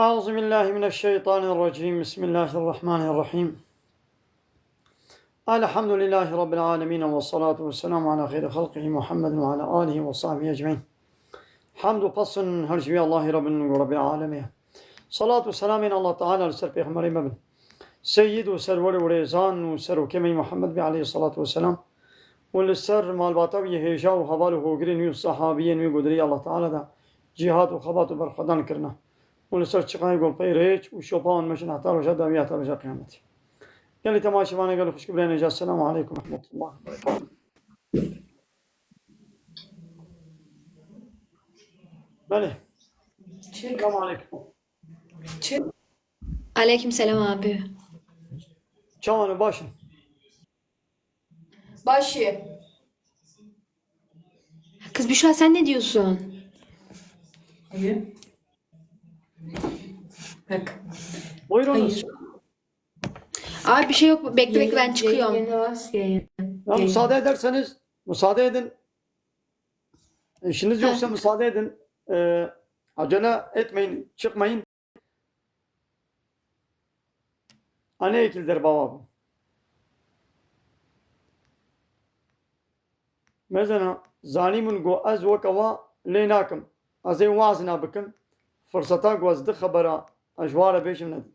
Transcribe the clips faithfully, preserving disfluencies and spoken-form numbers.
أعوذ بالله من الشيطان الرجيم. بسم الله الرحمن الرحيم. الحمد لله رب العالمين، والصلاة والسلام على خير خلقه محمد وعلى آله وصحبه أجمعين. Hamd û pesn her ji wî Allahî Rabbin û Rabbê alemê ye. Salat û selamên Allah Teala li ser Pêxemberê me bin. Seyyid û serwer û rêzan û serokê me Muhammed bî aleyhissalatu vesselam û li ser malbata wî hêja û heval û hogirên wî û sahabiyên wî ku di rêya Allah Teala de cîhad û xebat û berxwedan kirine û li ser çiqayê ku pey rêç û şopa wan meşin heta roja dawî heta roja qiyametê. Gelî temaşevanê gel û xwişk birayên hêja, Selamu aleykum ve rahmetullah ve berekatuh. Belê. Çi? Selamu aleykum. Çi? Aleyküm selam abi. Çawan e, baş in? Baş e. Kız Büşra, sen ne diyorsun? Hayır. Bak. Buyurunuz. Hayır. Abi bir şey yok. Bekle, bekle, ben çıkıyorum. Yayın, yayın, yayın. Ya müsaade ederseniz, müsaade edin. İşiniz yoksa müsaade edin. Ee, acele etmeyin, çıkmayın. Aneyekî li derba wa bû. Mezena, zanîbûn ku ez weke wa lê nakim. Ez ê wazina bikim. Firseta ku ez di xebera ez ji wa re bêjim nedî.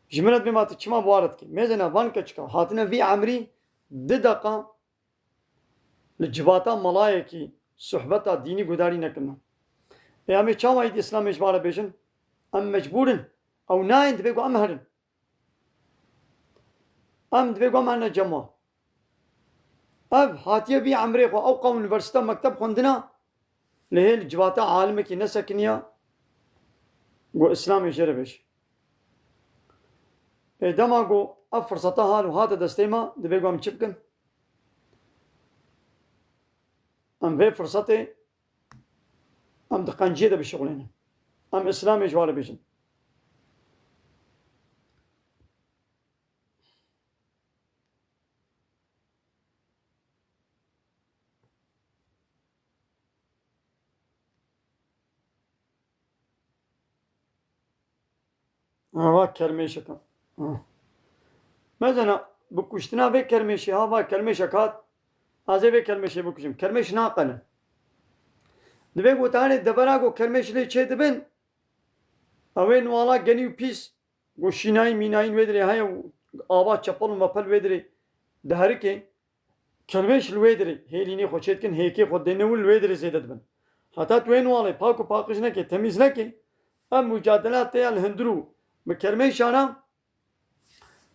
Ji min re dibê ma tu çima bi wa re dikî? Mezena, van keçika hatine vî emrî di deqa li civata melayekî sohbeta dînî guhdarî nekirine. Ê em ê çawa îdî Îslamê ji me re bêjin? Em mecbûr in. Ew nayên, divê ku em herin. Em divê ku em herine cem wan. Ev hatiye vî emrê xwe, ew qew unîversîte, mekteb xwendina, lê hê li civata alimekî nesekiniya ku Îslamê jê re bêje. Ê dema ku ev firseta hal û hate destê me, divê ku em çi bikin? Em vê firsetê, em di qenciyê de bişixulênin. Em Îslamê ji wa re bêjin. Ha, va kermêşeka. Ha. Mezena, bi kuştina vê kermêşê, ha, va kermêşek hat, ez ê vê kermêşê bikujim. Kermêş naqelin. Divê gotanê devera ku kermêş lê çê dibin, ew ê nuwala genî û pîs, ku şînayî mînayîn wê dirê heye û ava çepel û mepel wê dirê diherike. Kermêş li wê dirê hêlînê xwe çêdikin, hêkê xwe dêne û li wê dirê zêde dibin. Heta tu wê nuwalê pak û paqij nekê, temîz nekê, ev mucadela te ya li hundir û bi kermêşan e,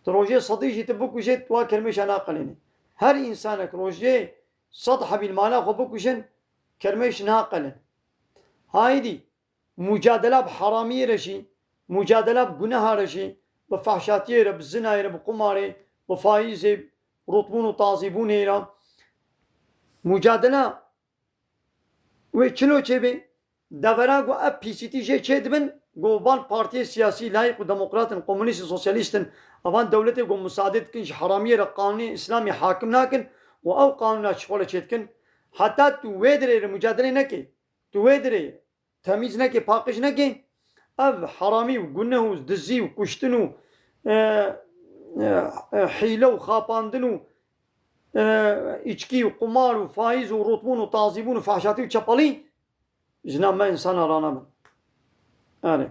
tu rojê sedî jî tu bikujê, tu wa kermêşa naqelênê. Her însanek rojê sed hebî li mala xwe bikujin, kermêş naqelin. Haydî, mucadela bi heramiyê re jî, mucadela bi guneha re jî, bi fehşatiyê re, bi zinayê re, bi qumarê, bi faîzê, rotbûn û tazîbûnê re. Mucadela wê çilo çêbê, devera ku ev pîsîtî jê çêdibin, ku van partiyê siyasî, layîq û demokrat in, komunîst û sosyalîst in, evan dewletê ku musade dikin ji heramiyê re qanûnê Îslamî hakim nakin û ew qanûna ji xwe re çêdikin. Heta tu wê dirê re mucadelê nekê, tu wê dirê temîz nekê, paqij nekê, ev heramî û guneh û dizî û kuştin û, e, e, e, hîle û xapandin û, e, îçkî û qumar û faîz û rotbûn û tazîbûn û fahşatî û çepelî ji nav me însana ranabin. Erê.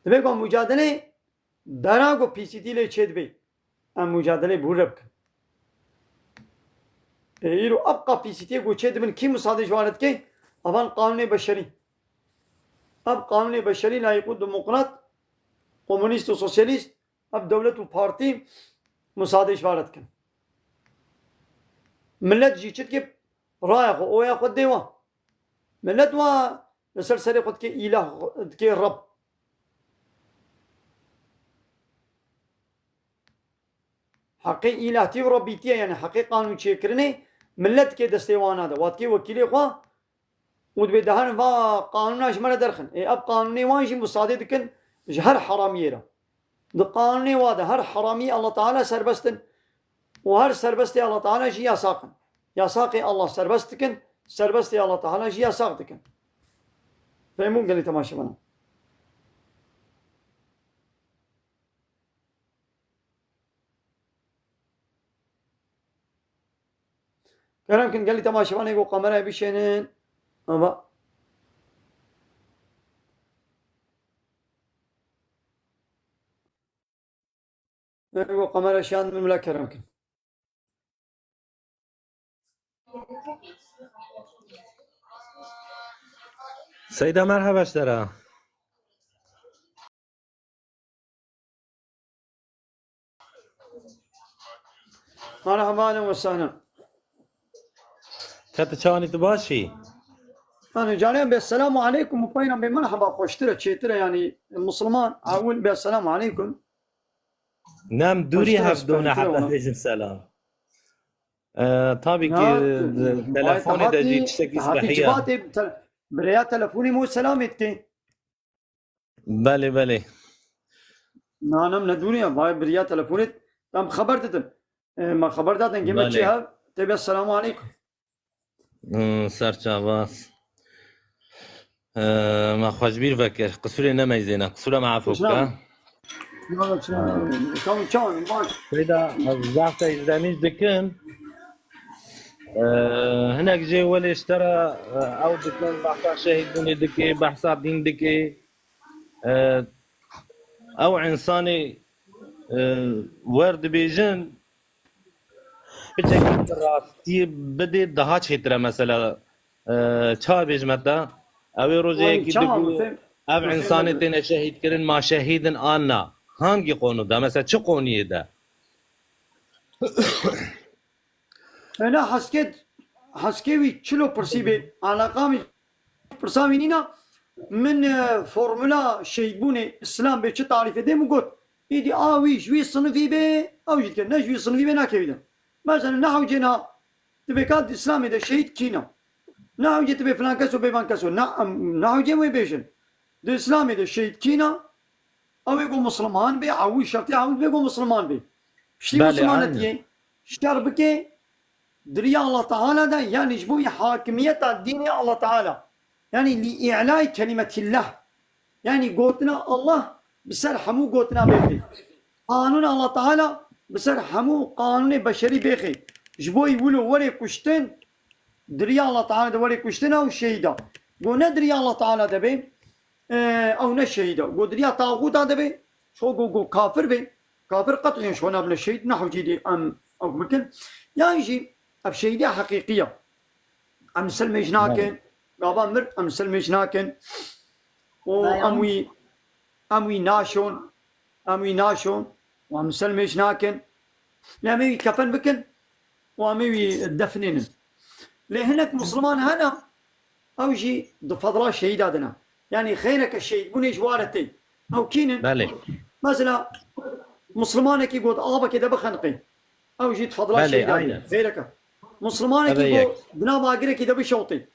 Divê ku mucadelê dera ku pîsîtî lê çêdibê, em mucadelê bi wir re bikin. Ê, îro ev qapîsîtiyê ku çêdibin, kî musade ji wan re dike? Evan qanûnê beşerî. Ev qanûnê beşerî, layîq û demokrat, komunîst û sosyalîst, ev dewlet û partî musade ji wan re dikin. Millet jî çi dike? Raya xwe, oya xwe dê wan. Millet wa li ser serê xwe dike îlah, dike reb. Heqê îlahtî û rebîtiye, yani heqê qanûn çêkirinê, millet dike destê wana de. Wa dike wekîlê xwe û dibê de herin va qanûna ji me re derxin. Ê ev qanûnê wan jî musadê dikin ji her heramiyê re. Di qanûnê wa de her heramiyê Allah Teala serbest in û her serbestê Allah Teala jî yasaq in. Yasaqê Allah serbest dikin, serbestê Allah Teala jî yasaq dikin. Fehmûn gelî temaşevanan. Kerem kin gelî temaşevanê ku kamerayê bişênin. Ava. Ê ku kamera şiyan min bila kerem kin. Seyda, merheba ji te re. Merhaba, ehlen ve sehlen. Ka tu çawanî, tu baş î? Yani cariyan bê selamu aleykum û peyna bê merhaba xweştir e, çêtir e, yani Müslüman awil bê selamu aleykum. Nem dûrî hev done heta bêjin selam. Ee, tabii ki, e, telefonê de jî tiştekî spehiya. Bi rêya telefonê min selamê dikê. Belê, belê. Na, nem ne dûrî ya. Vay, bi rêya telefonê em xeber didin. E, me xeber dadin, gê me çi hev, tê bê selamu aleykum. Hmm, ser çavas. Ee, me xwe ji bîr vekir. Qisûrê nemeyzêne. Qisûra me efû bike. Seyda, ez zaf te îzlemîş dikim. Ee, hinek jê welê ji te re, e, ew dikin, behsa şehîdbûnê dikê, behsa dîn dikê. Ee, ew însanê, e, wer dibêjin, piçekî bi rastiyê bidê daha çêtir e mesela. E, ça bêjime te? Ew ê rojê yekî digo, ev însanê têne şehîd kirin, ma şehîd in an na? Hangî qonû de? Mesela çi qoniyê de? Ena heskê, heskê wî çilo pirsî bê, alaqa min pirsa wî nîna, min, e, formula şehîdbûnê, Îslam bê çi tarîfê dê min got. Îdî a wî ji wî sinifî bê, ew jî dike, ne ji wî sinifî bê nakevî de. Mesela ne hewcê na, tu bê ka di Îslamê de şehîd kîna. Ne hewcê tu bê filan keso bê van keso. Ne, em, ne hewcê wê bêjin. Di Îslamê de şehîd kîna, ew ê ku Musliman bê, ewî şertê ewî bê ku Musliman bê. Piştî Musliman netiyê, şer bike, di riya Allah Teala de, yani ji bo hakimiyeta dînê Allah Teala. Yani li î'lay kelimetillah. Yani gotina Allah bi ser hemû gotina bêxê. Qanûna Allah Teala bi ser hemû qanûnê beşerî bêxê. Ji bo wilo werê kuştin, di riya Allah Teala de werê kuştin ew şehîda. Go ne di riya Allah Teala de bê, e, ew ne şehîda. Go di riya taxûta de bê, ço go, go kafir bê. Kafir qet jî ji xwe nabine şehîd, ne hewcî dê em ew bikin. Yan jî ev şehîdiya heqîqî ya. Em li ser mêj nakin. Gava mir em li ser mêj nakin. Û em wî, em wî naşon. Em wî naşon. Û em li ser mêj nakin. Lê em ê wî kefen bikin. Û em ê wî defnênin. Lê hinek Musliman hene, ew jî di fedla şehîda de ne. Yanî xeyreke şehîdbûnê ji wa re tê. Ew kî ne? Belê. Mesela Muslimanekî got avekê de bixeniqê. Ew jî di fedla şehîda de ne. Xeyreke. Muslimanekî got di nav agirekî de bişewtê.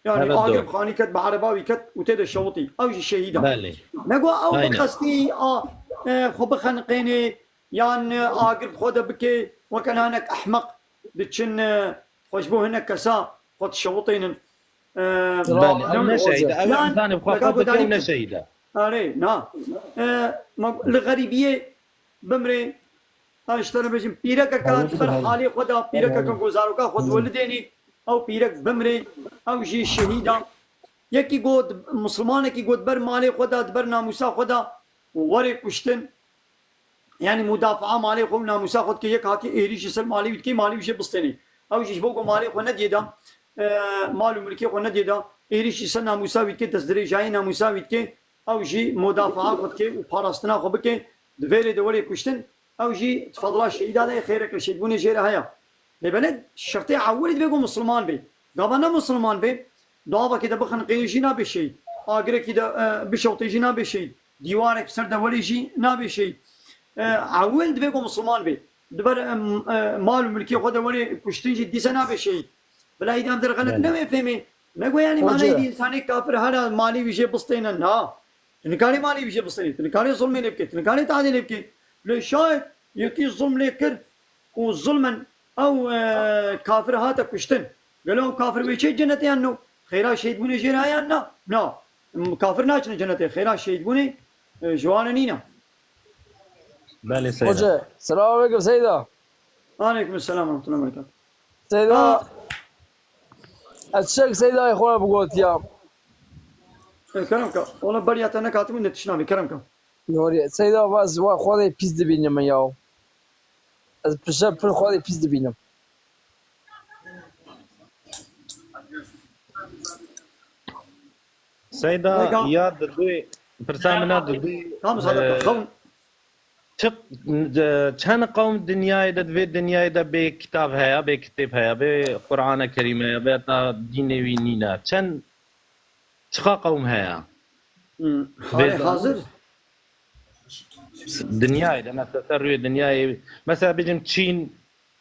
Yani agir bi xanî ket, bi ereba wî ket û tê de şewitî. Ew jî şehîda. Belê. Ne got ew bi qestî a, e, xwe bixeniqênê, yan, e, agir bi xwe de bike, weke nanek ehmeq diçin, e, xwe ji bo hinek kesa xwe dişewitênin. E, Belê, ew ne şehîd e. Ew însanê bi xwe xwe dike û ne şehîd e. Erê, na. E, ma, li xerîbiyê bimrê, ez ji te re bêjim, pîrekeke di ber halê xwe de, pîrekeke ku zaroka xwe diwelidênî, ew pîrek bimrê, ew jî şehîd e. Yekî got, Muslimanekî got, di ber malê xwe de, di ber namûsa xwe de werê kuştin. Yani mudafaa malê xwe û namûsa xwe dike, yek hatiye êrîşî ser malê wî dike, malê wî jê bistênê. Ew jî ji bo ku malê xwe nediyê de, e, mal û milkê xwe nediyê de, êrîşî ser namûsa wî dike, destdirêjayî namûsa wî dike, ew jî mudafaa xwe dike û parastina xwe bike, di vê rê de werê kuştin, ew jî di fedla şehîda de ye, xêreke şehîdbûnê jê re heye. Lê belê şertê ewilî divê ku Musliman bê. Gava ne Musliman bê, di avekê de bixeniqê jî nabe şehîd. Agirekî de, e, bişewtê jî nabe şehîd. Dîwarek ser de welê jî nabe şehîd. E, ewil divê ku Musliman bê. Di ber, e, m-, e, mal û milkê xwe de welê kuştin jî dîse nabe şehîd. Bila îdî em der xelet newê fêmê. Ne go yanî manayê dî însanê kafir hela malê wî jê bistêne. Na. Tu nikarî malê wî jê bistênî. Tu nikarî zulmê lê bikê. Tu nikarî tadê lê bikê. Lê şayet yekî zulm lê kir û zulmen ew, e, kafir hate kuştin. Gelo ew kafir wê çê cenetê yan no? Xêra şehîdbûnê jê re yan na? Na. Kafir naçine cenetê. Xêra şehîdbûnê, e, ji wan re nîne. Belê Seyda. Hoca, selamun aleyküm Seyda. Aleyküm selam ve rahmetullahi ve berekatuhu. Seyda, ha, Ez çek Seydayê xwe bigotiya. E, Kerem ke. Ona beriya te nekatibû ne tişt nabî, Kerem ke. Norî. Seyda, ez wa Xwedê pîs dibînim ya. Ez pişe pir Xwedê pîs dibînim. Seyda, ya di duyê, pirsa min a di duyê, Tam zaten e, xewn. Çi, e, çend qewm dinyayê de, di vê dinyayê de bê kitab heye, bê kitêb heye, bê Qur'ana Kerîm heye, bê heta dînê wî nîne? Çend, çiqa qewm heye? Hmm, Hale hazir. Dinyayê de, mesela ser rûyê dinyayê, mesela bêjim Çîn,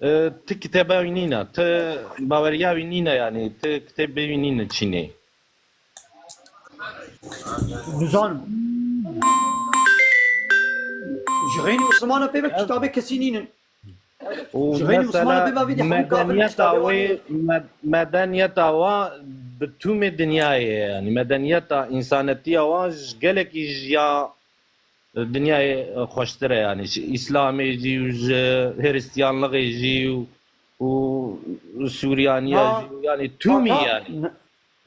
e, ti kitêba wî nîne, ti baweriya wî nîne, yanî ti kitêbê wî nîne Çînê. Nizanim. Ji xeynî Muslimana pê ve kitabê kesî nînin. Û Ji xeynî Muslimana mesela pê ve vîdî hemû kafir medeniyeta kitabê wê, wan me- medeniyeta wa bi tûmê dinyayê ye, yanî medeniyeta însanetiya wa ji gelekî ji ya dinyayê xweştir e, yanî ji Îslamê jî û ji Hristiyanlixê jî û, û Sûriyaniya Ha, jî û yanî tûmî ma- yanî. ne-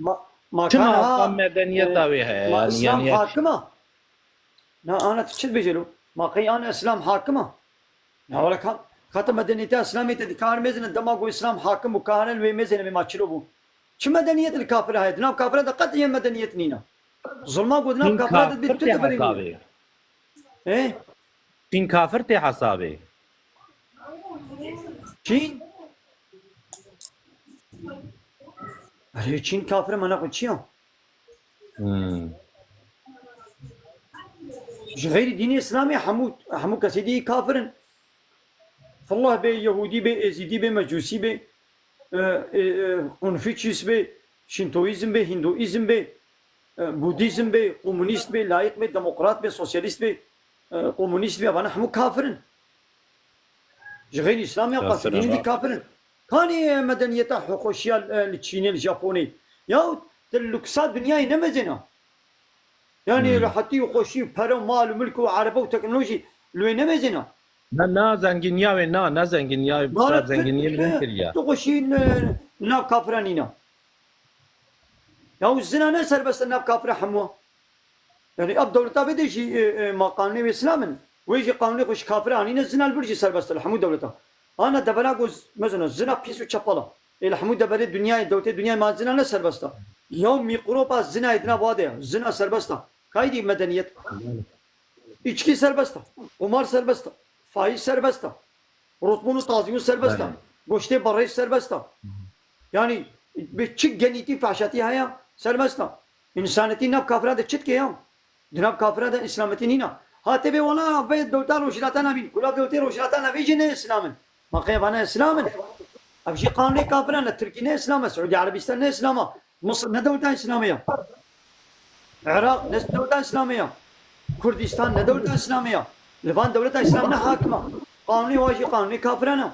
ma- ma Çima kana ha ha, medeniyeta e, wê heye ma yanî, Îslam yanî ya hakima. Na ana tu çi dibêje lo? Ma qey ana Îslam hakima. Na wala ka, kata medeniyeta Îslamê te dikar mezine dema ku Îslam hakim bû, kahane wê mezine bê ma çilo bû. Çi medeniyet li kafira heye? Di nav kafira de qet yê medeniyet nîna. Zulma ku di nav Çîn kafira de kafir dibê tu tê dibirî. hesabê. He? Çîn kafir tê hesabê. Çîn? Erê Çîn kafir e, mana xwe çi ya? Hmm. Ji xeyrî dînê Îslamê hemû, hemû kesê dî kafir in. Fillah bê, Yehûdî bê, Êzîdî bê, Mecûsî bê, e, e, e, Konfûçyus bê, Şintoîzm bê, Hîndoîzm bê, e, Budîzm bê, komunîst bê, layîk bê, demokrat bê, sosyalîst bê, e, komunîst bê, vana hemû kafir in. Ji xeyrî Îslamê ya Kafir qasî dînî in. Dî kafir in. Kanî medeniyeta xweşiya, e, li Çînê, li Japonê. Ya te luksa dinyayê nemezêna. Yanî Hmm. rehetî û xweşî û pere û mal û milk û erebe û teknolojî li wê nemezêna. Na, na zenginiya wê, na, na zenginiya wê, Mala pisa zenginiya wê nekiriya. Tu xweşî ne, nav kafira nîna. Ya û zina ne serbest e nav kafira hemû. Yani ev dewleta vê de jî, e, e, ma qanûnê wê Îslam in. Wê jî qanûnê xwe ji kafira anîne, zina li vir jî serbest e li hemû dewleta. Ana devera ku z-, mezina zina pîs û çepal e. Ê li hemû deverê dinyayê, dewletê dinyayê ma zina ne serbest e. Ya mîkroba zinayê di nav wa de ye. Zina serbest e. Kaydî medeniyet. Îçkî serbest e. Qumar serbest e. Faiz serbest e. Rotbûn û tazîbûn serbest e. Belê. Goştê berêj serbest e. Yani bi çi genîtî fahşatî heye serbest e. Însanetî nav kafira de çi dike ya? Di nav kafira de îslametî nîna. Ha tê bê wala vê dewleta rojhilata navîn. Kula dewletê rojhilata navîn jî ne îslam in. Ma qey vana îslam in. Ev jî qanûnê kafira ne. Tirkî ne îslam e. Siûdî Erebîstan ne îslam e. Misir ne dewleta îslamê ya. Iraq ne dewleta îslamê ya. Kurdistan ne dewleta îslamê ya. Li van dewleta îslam ne hakim e. Qanûnê wa jî qanûnê kafiran e.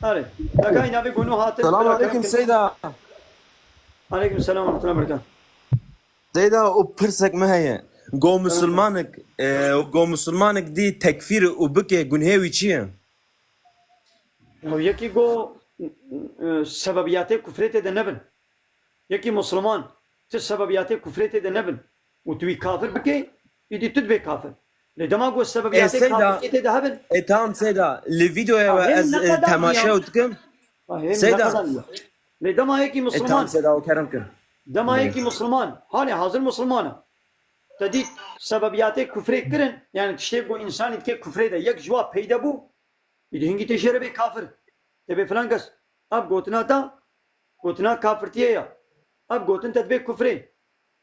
Erê. Dekayî navê gonu hatin. Selamun aleyküm Seyda. Aleyküm selam ve rahmetullahi ve berekatuhu. Seyda, û pirsek me heye. Go musulmanek, e, go musulmanek dî tekfîr û bike gunhê wî çi ye? Ya yekî go, e, sebebiyatê kufrê tê de nebin. Yekî Musliman, ti sebebiyatê kufrê tê de nebin. Û tu wî kafir bike, îdî tu dibê kafir. Lê dema go E, sebebiyatê Seyda, kafirkê tê de hebin. E, tamam Seyda, li vîdeoya Ya, we hên ez, e, neqedan temaşe ya. û dikim. Hên Seyda. neqedan ya. Lê dema yekî E, Musliman, tamam Seyda, û kerem kim. dema yekî Musliman, halê hazir Musliman e. Te dît sebebiyatê kufrê kirin, yani tiştê ku însanî dike kufrê de, yek ji wa peyde bû, îdî hingî tê jê re bê kafir. Tê bê filan kes. Ev gotina te, gotina kafirtiyê ya. Ev gotin te dibê kufrê.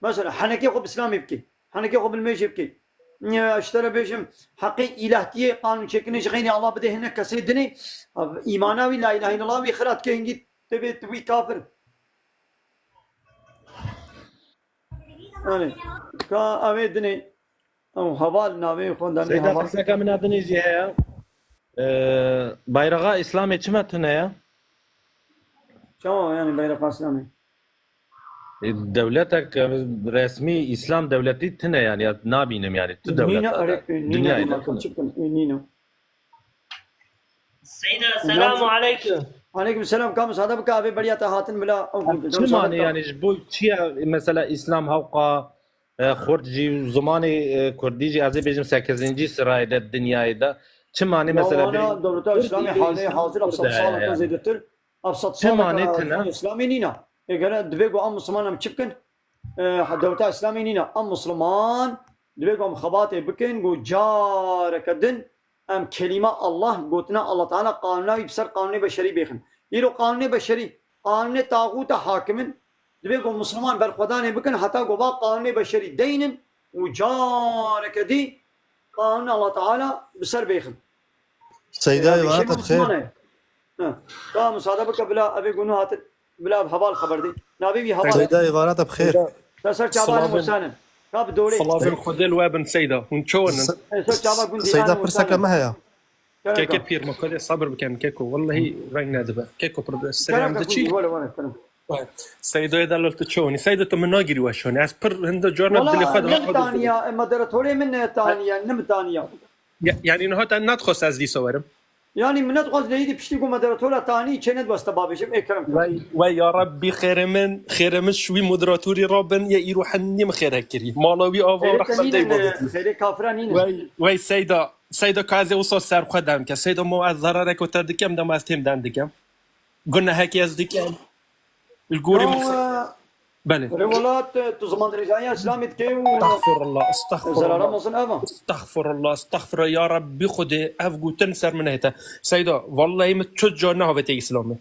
Mesela henekê xwe bi Îslamê bikê. Henekê xwe bi limêjê bikê. Ya, ji te re bêjim, heqê îlahtiyê, qanûnçêkirinê ji xeynî Allah bidê hinek kesê dinê. Ev îmana wî, la îlahe illallah wî xira dike, hingî tê bê tu wî kafir. Yani, ka ev ê dinê, ew heval navê xwe danê Seyda, heval. Pirseka min a dinê jî heye. E, bayraxa Îslamê çima tune ye? Çawa yani bayraxa Îslamê? E, dewletek, e, resmî Îslam dewletî tune yani, ya nabînim yani, tu Nîne, dewleta erê, de. nîne, Dinyayê nîne, de tune. çi bikin, nîne. Seyda, selamu aleyküm. Aleykum selam, ka misade bike, avê beriya te hatin bila. Çi mane yani, ji bo çiye mesela Îslam hewqa e, xurt jî û zimanê e, kurdî jî, ez ê bêjim sekizincî sirayê de dinyayê de. Çi mane mesela wana dewleta Îslamê halê hazir ev sed sal e zêdetir. Ev sed sal e Îslamê nîne. Ê gere divê ku em Misliman em çi bikin? E, dewleta Îslamê nîne. Em Misliman divê ku em xebatê bikin, ku careke din em kelîma Allah, gotina Allah Teala, qanûna wî bi ser qanûnê beşerî bêxin. Îro qanûnê beşerî, qanûnê taxûta hakim in. Divê ku Misliman berxwedanê bikin heta ku va qanûnê beşerî deynin û careke dî qanûna Allah Teala bi ser bêxin. Seyda, êvarata bi xêr. Ka misade bike bila evê gunu hatin, bila ev heval xeber dê. Navê wî heval. Seyda, êvarata bi xêr. Te ser çava Musa nin. Ka bi dorê. Silavên Xwedê li we bin Seyda. Hûn çawa nin? Te ser çava gundî Seyda, pirseke me heye. Keke pîr, me kadê sabir bikin keko. Wellehî reng nedibe. Keko pir serê em diçî. Seydoyê delal tu çawa nî? Seydo, tu min nagirî weşanî. Ez pir hinde carna dilê xwe de. Wala, ne mitaniya, moderatorê min ne taniya, ne mitaniya. Ya, yani niha te nedixwest ez dîsa werim. Yani min nedixwest lê îdî piştî ku moderatora tanî çê nedweste babêjim, ê kerem. Wey, wey ya Rabbî, xêrê min, xêrê min ji wî moderatorî rabin, ye îro hindî min xêrek kirî. Mala wî ava û rehmetê wî babetî. Xêrê kafira nîne. Wey, wey Seyda, Seyda ka ez ê wisa ser xwe dem ke. Seyda, mo ez zararek te dikem, dema ez têm den dikem. Gunehekê ez dikem. Li gorî min. Belê. Rêwelat, tu ziman dirêjahiya Îslamê dikê û Estexfirullah, estexfirullah. Zerara mezin ev e. Estexfirullah, estexfirullah. Ya Rabbî Xwedê, ev gotin ser min nehête. Seyda, wellehî min tu car nehavête Îslamê.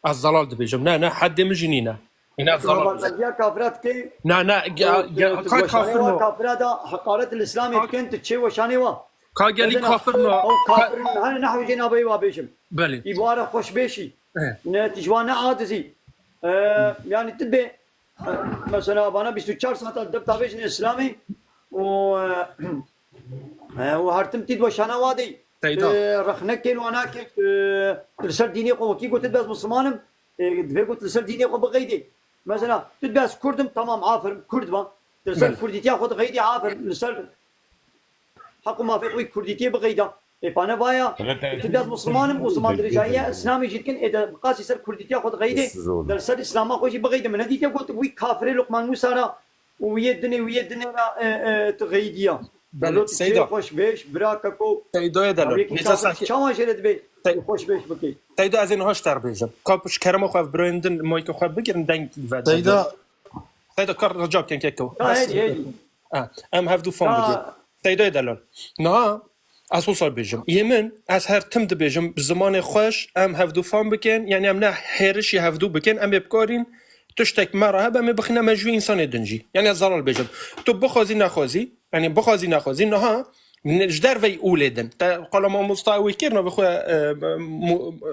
Ez zelal dibêjim. Ne, ne, heddê min jî nîne. Yine ez zelal dibêjim. Zimanberiya kafira dikê. Ne, ne, ka kafir no. Kafira da heqaret li Îslamê dikin, tu çê weşanê wa. Ka gelî kafir no. Ew kafir no. Hani nehwê jê navê wa bêjim. Belê. Îbare xweşbêşî. Ne, tu ji wan ne acizî. E, yani tu bê, e, mesela bana bîst û çar saeta dib tavêjin Îslamê û, e, e, û her tim tî weşana wa dey. Seyda. E, rexne kên wa nakê, e, tu li ser dînê xwe wekî got, tu bes Misliman im, e, divê got tu li ser dînê xwe biqeydê. Mesela tu bes Kurd im, tamam, aferin, Kurd ba. Tu li ser Kurdîtiya xwe diqeydê, aferin, li ser Heq û mafê xwe yê kurdîtiyê biqeyda. Ê pane vaya, tu dest Misliman im û ziman dirêjahiya Îslamê jî dikin, ê de bi qasî ser kurdîtiya xwe diqeydê, de li ser Îslama xwe jî biqeyde. Min nedîtiye got wî kafirê Luqman Musa ra û wî yê dinê, wî yê dinê ra, e, e, tu qeydiya. Belê, Seyda. Xweşbêş, bira keko. Seydoyê delal. Çawa jê re dibê xweşbêş bikê? Seyda, ez ê niha ji te re bêjim. Ka ji kerema xwe ev birayên din mayka xwe bigirin, deng vedin. Seyda. Seyda, kar rica bikin keko. Ha, hêdî, hêdî. Ha, em hevdû fam bike. Seydoyê delal. Niha ez wisa bêjim. Yê min, ez her tim dibêjim, bi zimanê xweş, em hevdû fam bikin, yani em ne hêrişî hevdû bikin, em ê bikarîn tiştek me re hebe, em ê bixîne me ji wî însanê din jî. Yani ez zelal bêjim. Tu bixwazî nexwazî, yani bixwazî nexwazî, niha ji derveyî olê din. Te qala mamosta wê kir, navê xwe, e, mu-, e,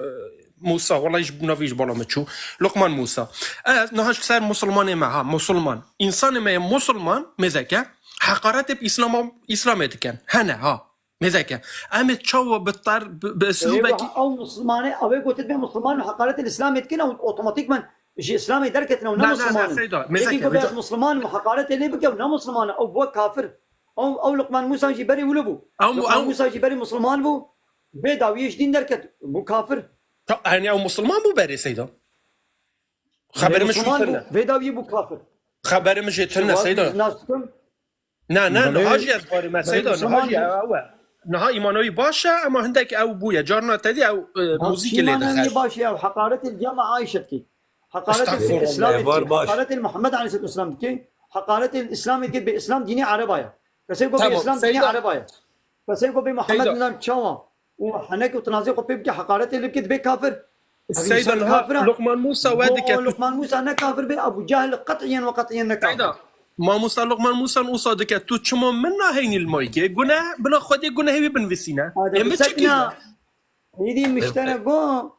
Musa, wellahî ji navî ji bala min çû. Luqman Musa. Ez niha ji ser musulmanê me, ha, musulman. Însanê me yê musulman, mêzeke, heqaretê bi Îslama, Îslamê dikin. Hene, ha. Mêzeke. Em ê çawa bi tar-, bi, bi Ê, eslûbekî ew musulmanê, ew ê gotit bê musulman û heqaretê li Îslamê dikin, ew otomatîkman ji Îslamê derketin, ew ne musulman in. Seyda, mêzeke, got ez musulman im, heqaretê lê bike, ew ne musulman e, ew bû kafir. Ew, ew Luqman Musa jî berê wilo bû. Ew, Luqman ew Musa jî berê musulman bû. Vê dawiyê ji dîn derket, bû kafir. Ta, yani ew musulman bû berê Seyda? Xeberê min ji wî tune. Vê dawiyê bû kafir. Xeberê min jê tune Seyda. Nas dikim. Na, na, niha jî ez barî me Seyda, niha jî ew e. Niha îmana wî baş e, ema hindek ew bûye. Carna te dî ew, e, muzîkê lê dixer. Baş e, ew heqaretê li diyama Aîşe dikê. Heqaretê Îslamê dikê. Heqaretê Muhammed aleyhisselatu vesselam dikê. Heqaretê Îslamê dikê, bê Îslam dînê Ereba ye. Kesê ku bê Îslam dînê Ereba ye. Kesê ku bê Muhammed nizanim çawa û henek û tinazê xwe pê bike, heqaretê lê bike, dibê kafir. Seyda, niha Luqman Musa we dike. Luqman Musa ne kafir bê, Ebu Cehil qet'iyen ve qet'iyen ne kafir. Seyda, mamosta Luqman Musa wisa dike, tu çima min naheynî li maykê? Gune, bila Xwedê gunehê wî binivîsîne. Ê min çi kiriye? Hêdî miştene go,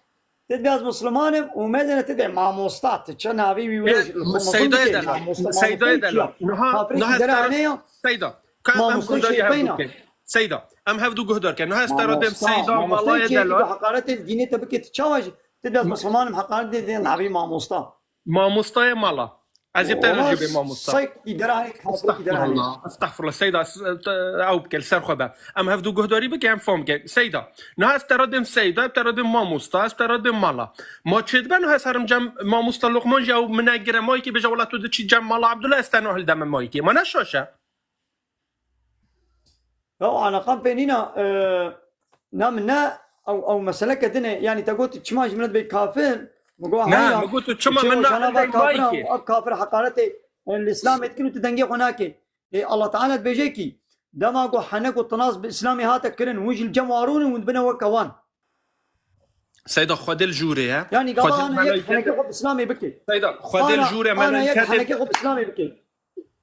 tu dibê ez Misliman im û me dene tu dibê mamosta, tu çi navê wî wilo Seydoyê delal. Seydoyê delal. Niha, niha ez te re, Seyda, ka em guhdarî hev bikin. Seyda, em hevdû guhdar kin. Niha ez te re dêm Seyda, malayê delal. Heqaretê dînê te bike, tu çawa jî? Tu dibê ez Misliman im, heqaretê dê navê mamosta. Mamostayê mala. Ez ê te re jî bê mamosta. Seyk îdara hek, hafta îdara hek. Estexfirullah, estexfirullah. Seyda, s-, te-, ew bike, li ser xwe be. Em hevdu guhdarî bike, em fam bike. Seyda, niha ez te re dêm Seyda, te re dêm mamosta, ez te re dêm mala. Ma çêdibe niha ez herim cem mamosta Luqman jî ew min negire mayikê bêje, wela tu diçî cem mala Abdullah, ez te nahildeme mayikê. Ma ne şaş e? Ya, eleqan pê nîna, e, na min ne, ew, ew meseleke din e. Yanî te got, çima ji min re dibê kafir? Min got, ne, hayır, min got, tu çima min ne, kafir, ev kafir heqaretê, e, li Îslamê dikin û tu dengê xwe nakê. Ê, Allah Teala dibêje kî, dema ku henek û tinas bi Îslamê hate kirin, hûn jî li cem warûn in, hûn dibine weke wan. Seyda, Xwedê li jûrê ye. Yanî gava ana yek henekê xwe bi Îslamê bike. Seyda, Xwedê li jûrê ye, ana yek henekê xwe bi Îslamê bike.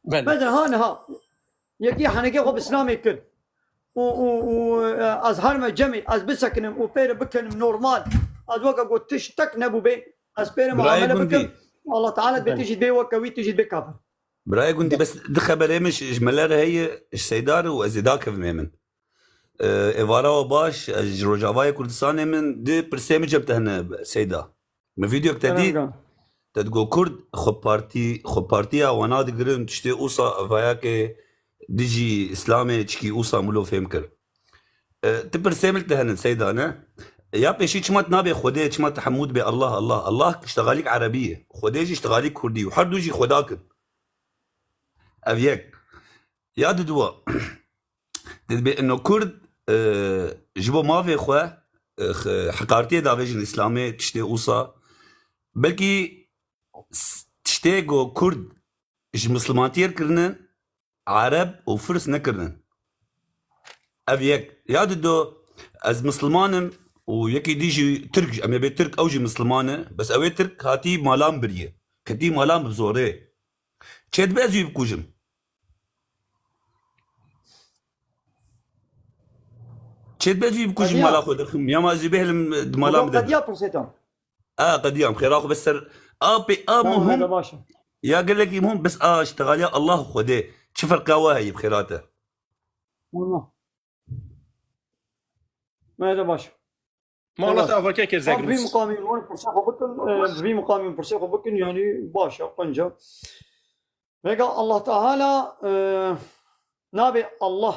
Belê. Mesela ha niha yekî henekê xwe bi Îslamê kir. Û, û, û, e, ez herme cemê, ez bisekinim û pê re bikenim normal. Ez weke ku tiştek nebûbê, ez pê re muamele bikim. Allah Teala dibê tu jî dibê weke wî, tu jî dibê kafir. Birayê gundî, bes di xeberê min ji, ji me re heye, ji Seyda re û ez ê dakevim ê min. E, êvara we baş, ez ji Rojavayê Kurdistanê min, di pirsê min cem te hene Seyda. Min vîdeok te dît, te digot Kurd xwe partî, xwe partiya wana digirin, tiştê ûsa evayakê dijî Îslamê çikî ûsa milo fêm kir. E, ti pirsê min te hene Seyda ne? Ya pêşî çima tu nabê Xwedê, çima tu hemû dibê Allah, Allah, Allah iştixalîk Erebî ye. Xwedê jî iştixalîk Kurdî û her du jî Xweda kin. Ev yek. Ya diduwa, dibê ino Kurd, e, ji bo mafê xwe, e, x-, heqartiyê davêjin Îslamê, tiştê ûsa. Belkî s-, tiştê ku Kurd ji Mislimantiyê kirinin, Ereb û Firs nekirinin. Ev yek. Ya dido, ez Misliman im û yekî dî jî Tirk, em ê bê Tirk, ew jî Misliman e. Bes ew ê Tirk hatî malan biriye. Ketî malan bi zorê. Çêdibe ez wî bikujim. Çêdibe ez wî bikujim, qediya, mala xwe derxim. Ya ma ez wî bihêlim, di mala min de. Qediya pirsê te. A, qediyam, xêra xwe bes ser. A, pê, a, tamam, muhim. Baş e. Ya gelekî muhim, bes a, iştixaliya Allah û Xwedê. Çi ferqa we heye bi xêra te? Tamam. Me de baş. Mala te avakeke zegrim. Bi vî miqamî wan pirsê xwe bikin, e, bi vî miqamî pirsê xwe bikin, yanî baş e, qenc e. Vêga Allah Teala, e, nabê Allah.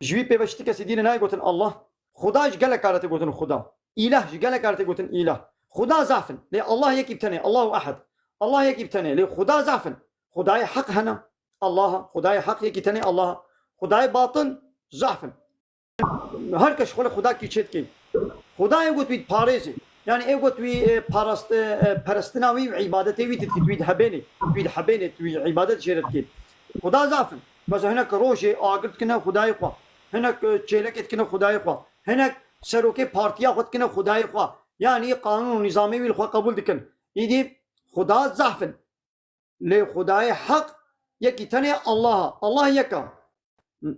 Ji wî pê ve ji ti kesî dî re nayê gotin Allah. Xuda ji gelek kare tê gotin Xuda. Îlah ji gelek kare tê gotin îlah. Xuda zaf in. Lê Allah yekî bi tenê. Allahu ehed. Allah yekî bi tenê. Lê Xuda zaf in. Xudayê heq hene. Allah. Xudayê heq yekî tenê Allah. Xudayê batil zaf in. Her kes xwe li Xuda kî çê dike. Xudayê got wî diparêzê. Yani ê got wî, e, parast-, e, e, perestina wî û îbadetê wî didikî, tu wî dihebênê, tu wî dihebênê, tu wî îbadet jê re dikî. Xuda zaf in. Mesela hinek rojê agir dikine Xudayê xwe. Hinek, e, çêlekê dikine Xudayê xwe. Hinek serokê partiya xwe dikine Xudayê xwe. Yani qanûn û nîzamê wî li xwe qebûl dikin. Îdî Xuda zaf in. Lê Xwedayê heq yekî tenê Allah e. Allah yek e.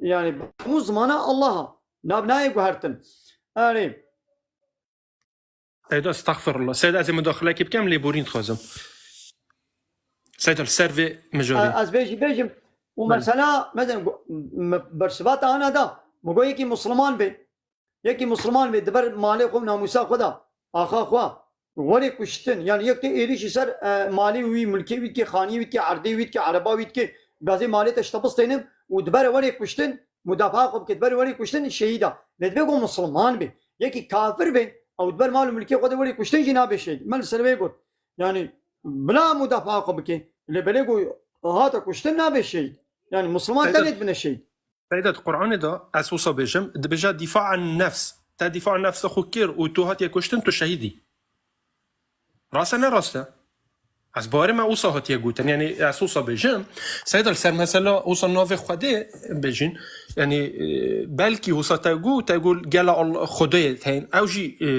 Yani bi hemû zimana Allah e. Nav nayê guhertin. Erê. Seyda, estexfirullah. Seyda, ez ê mudaxilekê bikem, lêborîn dixwazim. Seyda, li ser vê mijarê. E, ez bêjî bêjim. Û mesela, mesela, me, bersivata ana da, me got yekî Musliman bê. Yekî Musliman bê, di ber malê xwe û namûsa xwe de, axa xwe, werê kuştin, yani yek tê êrîşî ser, e, malê wî, milkê wî dikê, xaniyê wî dikê, erdê wî dikê, ereba wî dikê, gazê malê te ji te bistênim û di ber werê kuştin, mudafaa xwe bike, di ber werê kuştin, şehîd e. Lê divê ku Musliman bê. Yekî kafir bê, ew di ber mal û milkê xwe de werê kuştin jî nabe şehîd. Me li ser vê got. Yani, bila mudafaa xwe bike. Lê belê ku hate kuştin nabe şehîd. Yani, Musliman tenê dibine şehîd. Seyda, di Qur'anê de, ez wisa bêjim, dibêje dîfa an nefs. Te dîfa an nefsa xwe kir û tu hatiye kuştin, tu şehîdî. Rast e, ne rast e? Ez bawerê me wisa hatiye gotin. Yani ez wisa bêjim. Seyda, li ser mesela wisa navê Xwedê bêjin. Yani, e, belkî wisa te got, te got gela Allah, Xwedê heyîn. Ew jî, e,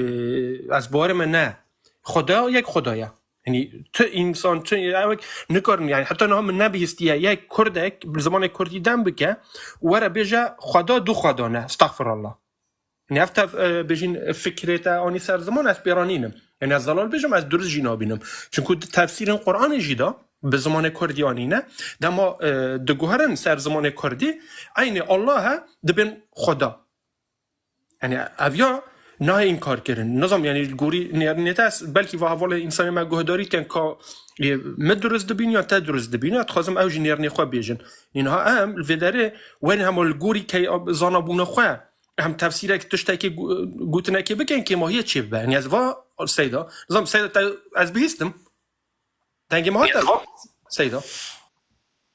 ez bawerê me ne. Xweda yek Xweda ye. Yani tu însan, tu, ew nikarin, yani heta niha min nebihîstiye yek Kurdek bi zimanê Kurdî dem bike, were bêje Xweda du Xweda ne. Estexfirullah. Yani ev tev-, e, bêjin fikrê te anî ser ziman, ez pê re nînim. Yani ez zelal bêjim, ez durist jî nabînim. Çunku di tefsîrên Qur'anê jî de bi zimanê Kurdî anîne. Dema, e, diguherin ser zimanê Kurdî, eynî Allah e, dibên Xweda. Yani ev ya Nayê înkar kirin. Nizam, yanî li gorî nêrînê te, ez belkî va hevalê însanê me guhdarî dikin ka, e, min durist dibîn ya te durist dibîn, ez dixwazim ew jî nêrînê xwe bêjin. Niha em li vê derê werin hema li gorî key-, zanabûna xwe, em tefsîrek tiştekê gu-, gotinekê bikin, kêmahiyê çê bibe. Yanî ez va Seyda, nizam Seyda te ez bihîstim. Dengê me hate? Seyda.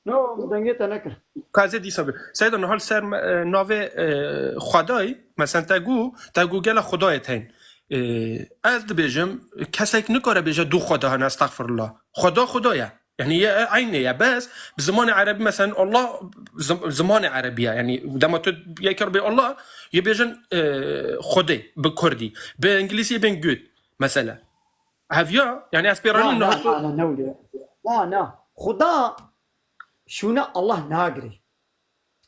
No, dengê te nekir. Ka ez ê dîsa bi. Seyda, niha li ser me, e, navê, e, Xwedayê, mesela te gu, te gu gela Xwedayê tên. E, ez dibêjim, kesek nikare bêje du Xweda hene, estexfirullah. Xweda Xweda ye. Yanî ye, eynê ye. Bes, bi zimanê erebî, mesela Allah, zim-, zimanê erebî ye. Yanî dema tu yekar bê Allah, yê bêjin, e, Xwedê, bi kurdî. Bi îngilîzî yê bên good, mesela. Heviya, yanî ez pê Na, ranîm na, niha. Na, na, ne wile. Na, na. Xuda şûna Allah nagirê.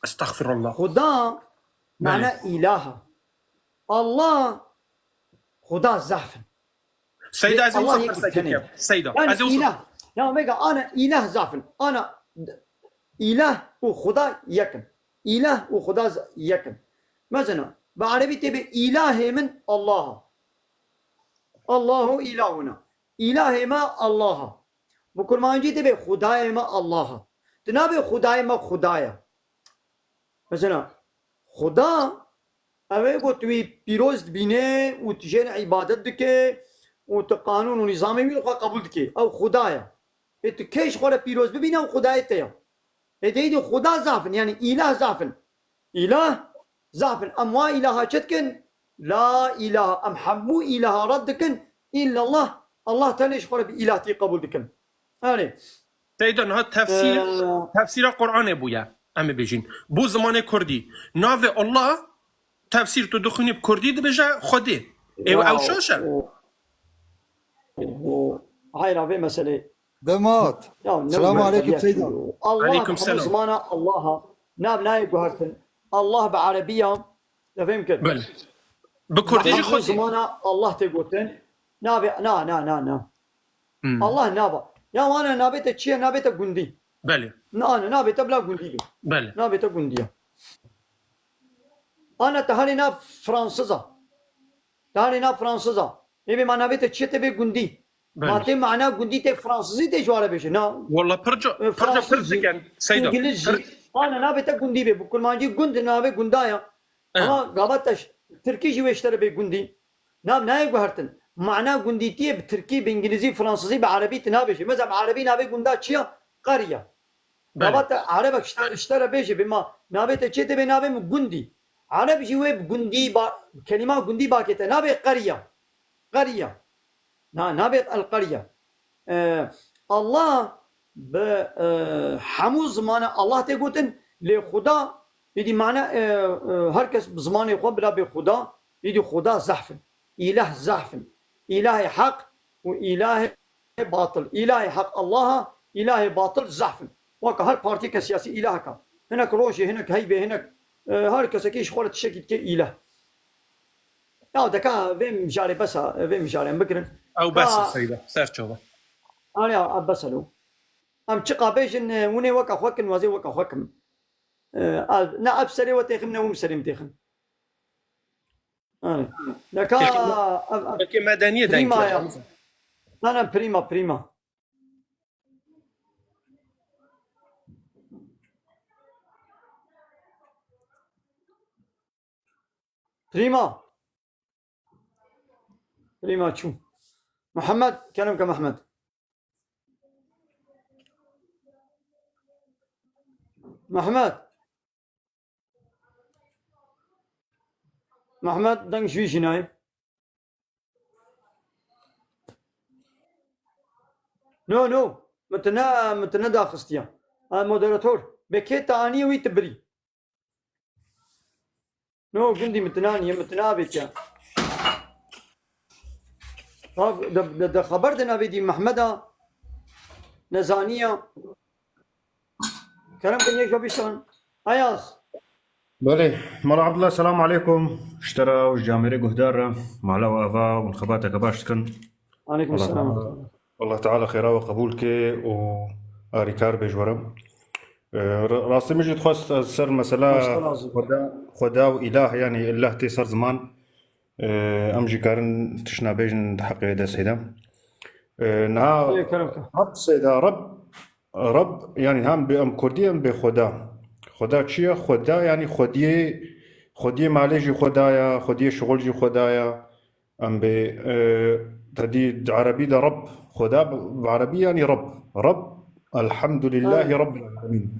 Estexfirullah. Xuda Belê. Mana îlaha. Allah, Xuda zaf in. Seyda, Lê ez ê Allah wisa yek pirsek tenê. Bikim. Seyda, Yani ez ê wisa îlah. Ya mega ana îlah zaf in. Ana îlah û Xuda yek in. Îlah û Xuda z-, yek in. Mesela, bi erebî tê bê îlahê min Allah a. Allahu ilahuna. Îlahê me Allah a. Bi kurmancî tê bê Xudayê me Allah a. Tu nabê Xudayê me Xuda ye. Mesela, Xuda, ew ê ku tu wî pîroz dibînê û tu jê re îbadet dikê û tu qanûn û nîzamê wî li xwe qebûl dikê. Ew Xuda ye. Ê tu kê ji xwe re pîroz bibîne, ew Xudayê te ye. Ê de îdî Xuda zaf in, yanî îlah zaf in. Îlah zaf in. Em wa îlaha çi dikin? La îlaha. Em hemû îlaha red dikin. Îllallah. Allah tenê ji xwe re bi îlahtî qebûl dikin. Erê. Seyda, niha tefsîr, Ee, tefsîra Qur'anê bûye. Em ê bêjin. Bû zimanê kurdî. Navê Allah, tefsîr tu dixwînî bi kurdî dibêje Xwedê. Ê, ew Ya, şaş e. o, o, hayra vê meselê. Demat. Ya, ne Selamun wî aleyküm ya Seyda. Allah, Aleyküm hemû selam. Zimana Allah a. Nav nayê guhertin. Allah bi erebiya. Te fêm kir? Belê. Bi kurdî jî Hemû Xwedê. Zimana Allah tê gotin. Nabê, na, na, na, na. Hmm. Allah naba. Ya wana nabê te çi ye, nabê te gundî. Belê. Na, na, nabê te bila gundî be. Belê. Nabê te gundî ye. Ana te halê na Fransiza. Te halê na Fransiza. Ê bê ma nabê te çi ye, te bê gundî. Belê. Ma tê mana gundî tê Fransizî tê ji ware bêje. Na. Walla pir ca, E, pir ca pir Fransizî, dikin, Seyda. Îngilizcî. Pir Ana nabê te gundî bê. Bi kurmancî gund navê gunda ya. Eh. Ama gava te ş-, Tirkî jî wê ji te re bê gundî. Nav nayê guhertin. Mana gundîtiyê bi tirkî, bi îngilîzî, fransizî, bi erebî tu nabêjî. Mesela bi erebî navê gunda çi ya? Qerya. Belê. Gava te erebek ji te, ji te re bêjî, bê ma navê te çê tê bê navê min gundî. Ereb jî wê bi gundî ba-, kelîma gundî bakê te. Nabê qerya. Qerya. Na, nabê el qerya. E, Allah bi, e, hemû zimana Allah tê gotin, lê Xuda, îdî mane, e, e, her kes bi zimanê xwe bila bê Xuda, îdî Xuda zehf in. Îlah zehf in. Îlahê heq û îlahê batil. Îlahê heq Allah a, îlahê batil zehf in. Weke her partiyeke siyasî îlahek a. Hinek rojê, hinek heybê, hinek, e, her kesekî ji xwe re tiştekî dike îlah. Ya deka vê mijarê bes a, vê mijarê em bigirin. Ew bes e Ka- Seyda, ser çava. Arê ya, ev bes e lo. Em çiqa bêjin, e, hûn ê weke xwe kin, wazê weke xwe kin. E, ev, ne ev serê we têxim, ne hûn serê min têxin. Arê. Deka Peki, ev, ev, peki medeniyê prima denk ya. Sana prima, prima. Prima. Prima çû. Mehmet, kerem ke Mehmet. Mehmet. Mehmet, deng ji wî jî nayê. No, no. Min tu ne, min tu nedaxistiye. A, moderator. Be kê te aniye wî tu birî. No, gundî min tu naniye, min tu nabê ke. Ha, de, de, de xeber de nabê dî Mehmeda. Nezaniya. Kerem ke yek bîsan. Ayaz. Belê. Mala Abdullah, selamu aleykum. Ji te re û ji camêrê guhdar re. Mala we ava û xebateke baş dikin. Aleykum Allah selam. Teala, Allah Teala xêra we qebûl ke û arîkar bê ji we re. E, ra-, rastî min jî dixwest ez ser mesela Başta lazim. Xweda, Xweda û îlah, yanî îlah tê ser ziman. Em jî karin tiştna bêjin di heqê wê de Seyda. Niha Ê, kerem ke. Reb Seyda, Reb, Reb, yanî hem bi em kurdî em bê Xweda. Xweda çi ye? Xweda yanî xwediyê, xwediyê malê jî Xweda ye, xwediyê şixul jî Xweda ye. Em bê, e, te dî di erebî de Reb, Xweda bi, bi erebî yanî Reb. Reb, Elhamdulillahî Rabbil Alemîn.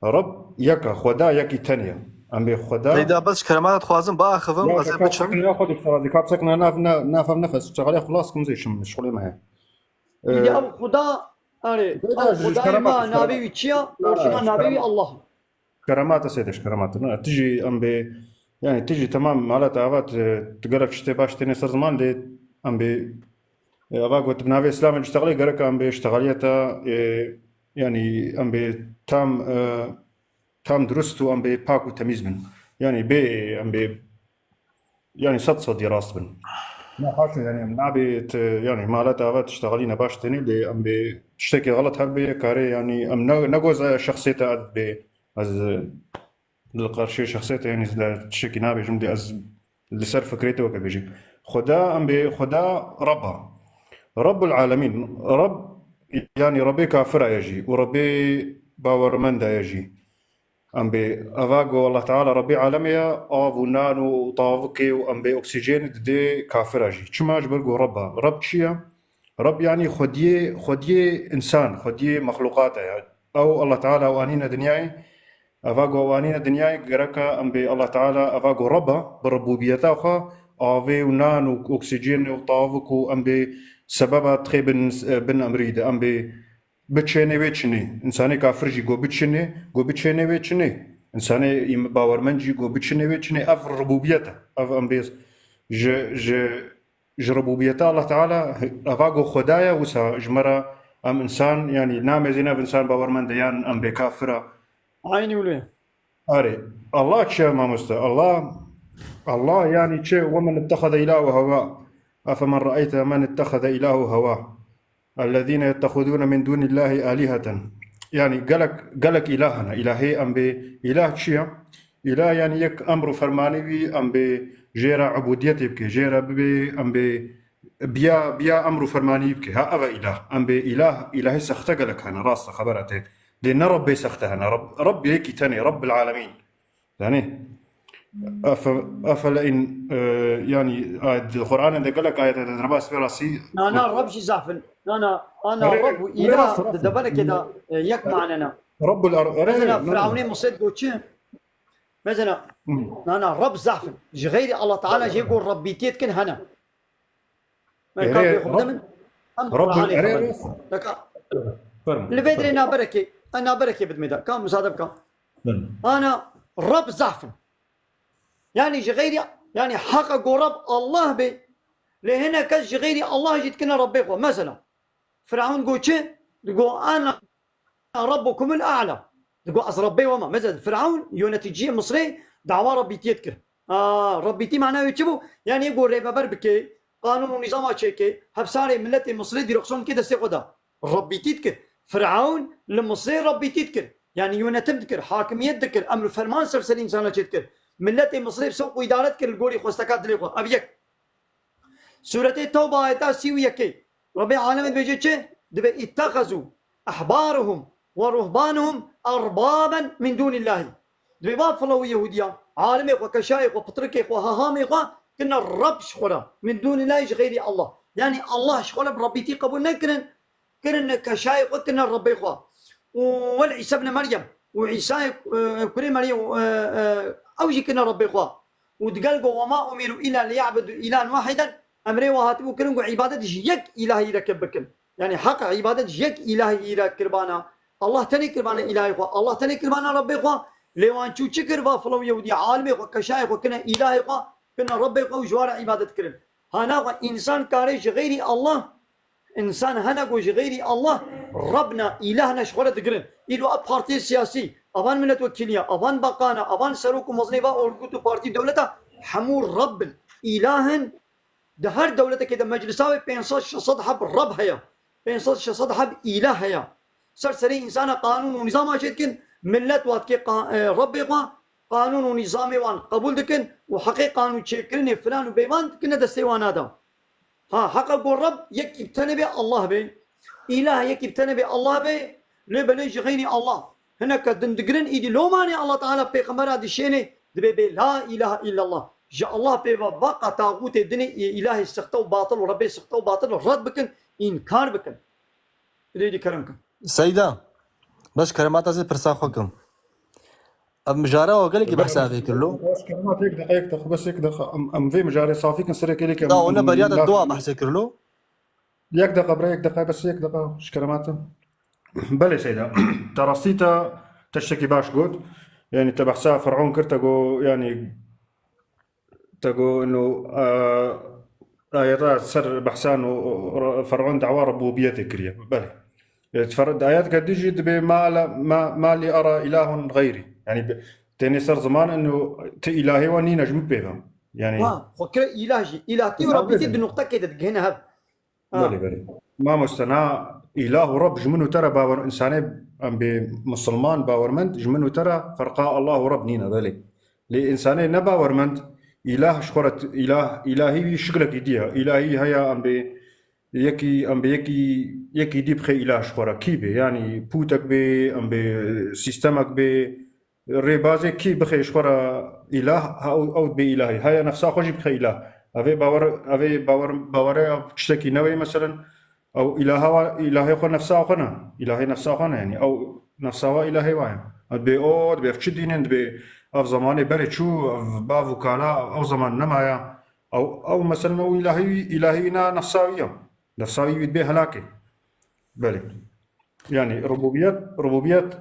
Reb yek e, Xweda yekî tenê ye. Em bê Xweda Seyda, bes kerema dixwazim biaxivim, Ya, ez ê ka biçim. Çekine ya xwe diştexelî, ka çekine nav, nav, nav em nefes. Çexelî xelas kim zê şim, şixulê me heye. Ee, Ya ev Xuda, erê, Beyda ev ji Xudayê kerema me diştexelî. navê wî çi ye? Ya, Orjinal navê wî kerema. Allah. Keremata sêdeş, keremata. Na, tu jî em bê, yanî tu jî temam malata ava tu, tu gelek tiştê baş têne ser ziman lê em bê, e, ava got bi navê Îslamê diştexelê gerek em bê iştexaliyeta, e, yanî em bê tam, e, tam dirust û em bê pak û temîz bin. Yanî bê, em bê, yanî sed sedî rast bin. Ne haşa, yanî em nabê tu, yanî malata ava tu iştexalî ne baş têne lê em bê tiştekî xelet her bê karê, yanî em ne, ne goza şexsiyeta bê. Ez, e, li qarşiyê şexsê te, yanî, ez de tiştekî nabêjim, lê ez li ser fikrê te weke bêjî. Xweda, em bê Xweda Reb e. Rebbul Alemîn. Reb, yanî Rebê kafira ye jî û Rebê bawermenda ye jî. Em bê eva ku Allah Teala Rebê alemê ye, av û nan û tavikê û em bê oksîjenê didê kafira jî. Çima? Ji ber ku Reb e. Reb çi ye? Reb yanî xwediyê, xwediyê însan, xwediyê mexlûqata ye. Ew Allah Teala ew anîne dinyayê, eva ku ew anîne dinyayê gereka em bê Allah Teala eva ku Reb e, bi ribûbiyeta xwe avê û nan û oksîjen û tavik û em bê sebeba dixê bin, bin emrî de, em bê biçênê wê çinê. Însanê kafir jî ku biçinê, ku biçênê wê çinê. Însanê îm-, bawermend jî ku biçinê wê çinê. Ev ribûbiyet e. Ev em bê ji, ji ji ribûbiyeta Allah Teala, eva ku Xweda ye, wisa ji me re em însan, yanî namêzîne ev însan bawermend e yan em bê kafir e. Eynî wilo ye. Erê, Allah çi ye mamoste? Allah, Allah yanî çi? "Ve men ittehede îlahu heva. Efemen re'eyte men ittehede îlahu heva. Ellezîne yettehidûne min dûnillâhi âliheten." Yanî gelek, gelek îlah hene. Îlahê em bê, îlah çi ye? Îlah yanî yek emr û fermanî wî em bê jê re ubûdiyetê bike, jê re bibê, em bê biya, biya emr û fermanî bike. Ha, ev e îlah. Em bê îlah, îlahê sexte gelek hene, rast e, xebera te. Lê ne Rebbê sexte hene. Reb, Reb yekî tenê, Rebbil Alemîn. Yanî, efe-, efele in, e, yanî, ayet, Qur'anê de gelek ayet hene, derbas pê rastî. Na, na, Reb jî zaf in. Na, na, ana Erê, Reb û erê, îlah rast, rast. Di deverekê de, e, yek mane ne. Rebbul ar-, erê, Mesela, na, na. Firavunê Misir got çi? Mesela, Hmm. na, na, Reb zaf in. Ji xeyrî Allah Teala jê ku Rebbîtiyê dikin hene. Me Erê, ka bê xwe Reb-, min, em Reb-, Qur'anê erê, xwe Reb-, Deka, Fermo, li vê fermo. Dirê naberekê, em naberekê bidimê de. Ka müsaade bika. Fermo. Ana Reb zaf in. Yani ji xeyrî, yani heqa ku Reb Allah bê, lê hinek kes ji xeyrî Allah jî dikine Rebbê xwe. Mesela, Firavun got çi? Digo, "Ana Rabbukumul a'la." Digo, "Ez Rebbê we me." Mesela Firavun, yöneticiyê Misrê, dawa Rebbîtiyê dikir. Aa, Rebbîtî mana wê çi bû? Yani yê ku rêveber bike, qanûn û nîzama çêke, hepsarê miletê Misrê dîreksiyon ke destê xwe da. Rebbîtî dikir. Firavun li Misrê Rebbîtî dikir. Yani yönetim dikir, hakimiyet dikir, emr û ferman ser serî însana çê dikir. Miletê Misrê bi sewq û îdare dikir li gorî xwesteka dilê xwe. Ev yek. Sûretê Tewba ayeta sî û yekê. Rebê alemê dibêje çi? Dibê ittexezû ehbaruhum ve ruhbanuhum erbaben min dûnillahî. Dibê va filo û Yehûdiya, alimê xwe, keşayê xwe, pitrikê xwe, hehamê xwe kirine reb ji xwe re. Min dûnillahî, ji xeyrî Allah. Yanî Allah ji xwe re bi rebîtî qebûl nekirin. Kirine keşayê xwe, kirine Rebbê xwe. Û wel Îsa ibn Meryem. Û Îsayê, e, kurê Meryem, e, e, ew jî kirine Rebbê xwe. Û digel got, "Ve ma umiru illa liya'budu ilahen wahiden." Emrê we hatibû kirin ku îbadet ji yek îlahî re ke bikin. Yani heqa îbadet ji yek îlahî re kirbana. Allah tenê kirbana îlahê xwe. Allah tenê kirbana Rebbê xwe. Lê wan çû çi kir? Va filo Yehûdî alimê xwe, keşayê xwe kirine îlahê xwe, kirine Rebbê xwe û ji wan re îbadet kirin. Hana xwe însan karê ji xeyrî Allah Însan hene ku ji xeyrî Allah Reb ne, îlah ne ji xwe re digirin. Îro ev partiyê siyasî, evan miletwekîliya, evan beqana, evan serok û mezinê va orgut û partî dewleta, hemû Reb in, îlah in. Di her dewletekê de meclisa wê pênc sed şeş sed heb Reb heye. Pênc sed şeş sed heb îlah heye. Ser serê însana qanûn û nîzama çêdikin, milet wa dikê qa-, e, Rebbê xwe, qanûn û nîzamê wan qebûl dikin û heqê qanûn çêkirinê filan û bêvan dikine destê wan nada. Ha, heqa ku Reb yekî bi tenê bê, Allah bê. Îlah yekî bi tenê bê, Allah bê. Lê belê ji xeynî Allah. Hineke din digirin, îdî lomanê Allah Teala pêxembera dişênê, dibê bê la ilahe illallah. Ji Allah pê ve baqa taxûtê dinê î-, îlahê sixte û batil û Rebbê sixte û batil red bikin, înkar bikin. Lê dî kerem kin. Seyda, bes keremata zê pirsa xwe kim. Ev mijara we gelekî behsa vê kir lo. Bes keremat, yek deqa, yek deqa, bes yek deqa. Em, em vê mijarê safî kin, serê kêlê ke Da em, ona em beriya te laf dua behsê kir lo. Yek deqa, bira, yek deqa, bes yek deqa, ji keremata. Belê Seyda, te rastî te, te tiştekî baş got. Yani te behsa Fer'ûn kir, te got, yani te got inu, e, ayeta ser behsa inu, e, Fer'ûn dawa rububiyetê kiriye. Belê. E, fer-, ayet ke dijî dibê ma la, ma, ma li ara ilahun gayri. Yani bi-, tenê ser ziman inu ti ilahê wa nîne ji min pê ve. Yani Wa, xwe kire îlah jî. Îlahtî û Tabii. Rabbîtî di nuqtekê de digihine hev. Ha. Belê, belê. Mamoste, na îlah û Reb ji min û te re bawer, însanê em bê misilman bawermend, ji min û te re ferqa Allah û Reb nîne, belê. Lê însanê nebawermend, îlah ji xwe re t-, îlah, îlahî wî şiklekî dî ye. Îlahî heya em bê yekî, em bê yekî, yekî dî bixê îlah ji xwe re. Kî bê? Yanî pûtek bê, em bê sîstemek bê, rêbazê kî bixê ji xwe re îlah, ha, ew, ew dibê îlahî. Haya nefsa xwe jî bixê îlah. Evê bawer, evê bawer, bawereya tiştekî newê, meselen, ew îlaha wa, îlahê xwe nefsa xwe ne. Îlahê nefsa xwe ne, yanî ew nefsa wa îlahê wa ye. Ew dibê o, dibê ev çi dîn in, dibê ev zemanê berê çû, ev bav û kala, ew zeman nemaye. Ew, ew, meselen, ew îlahî, îlahî wî na nefsa wî ye. Nefsa wî, wî dibê helakê. Belê. Yani rububiyet, rububiyet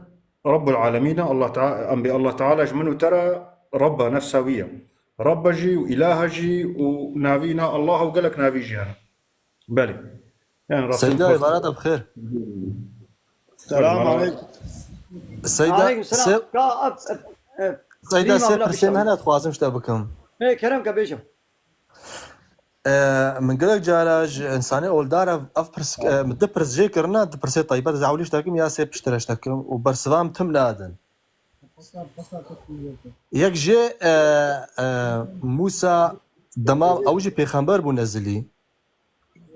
Rabbul Alemîn e, Allah Teala, em bê Allah Teala ji min û te re Rabba nefsa wî ye. Rabba jî û îlaha jî û navî na Allah û gelek navî jî hene. Belê. Yani Rasul Seyda, Mustafa îbare te bi xêr. Selam aleykum. Seyda, Aleykum selam. se-, Ka, ap, ap, ap, Seyda, Rîma sê bila pirsê bişew. Me hene, dixwazim ji te bikim. Ê, kerem ke bêje. E, min gelek cara ji însanê oldar ev, ev pirs, e, min du pirs jê kirine, du pirsê taybet, ez ewlî ji te kim ya sê piştre ji te kim û bersiva min tim nadin. Yek jê, e, e, Mûsa dema ew jî pêxember bû nezilî.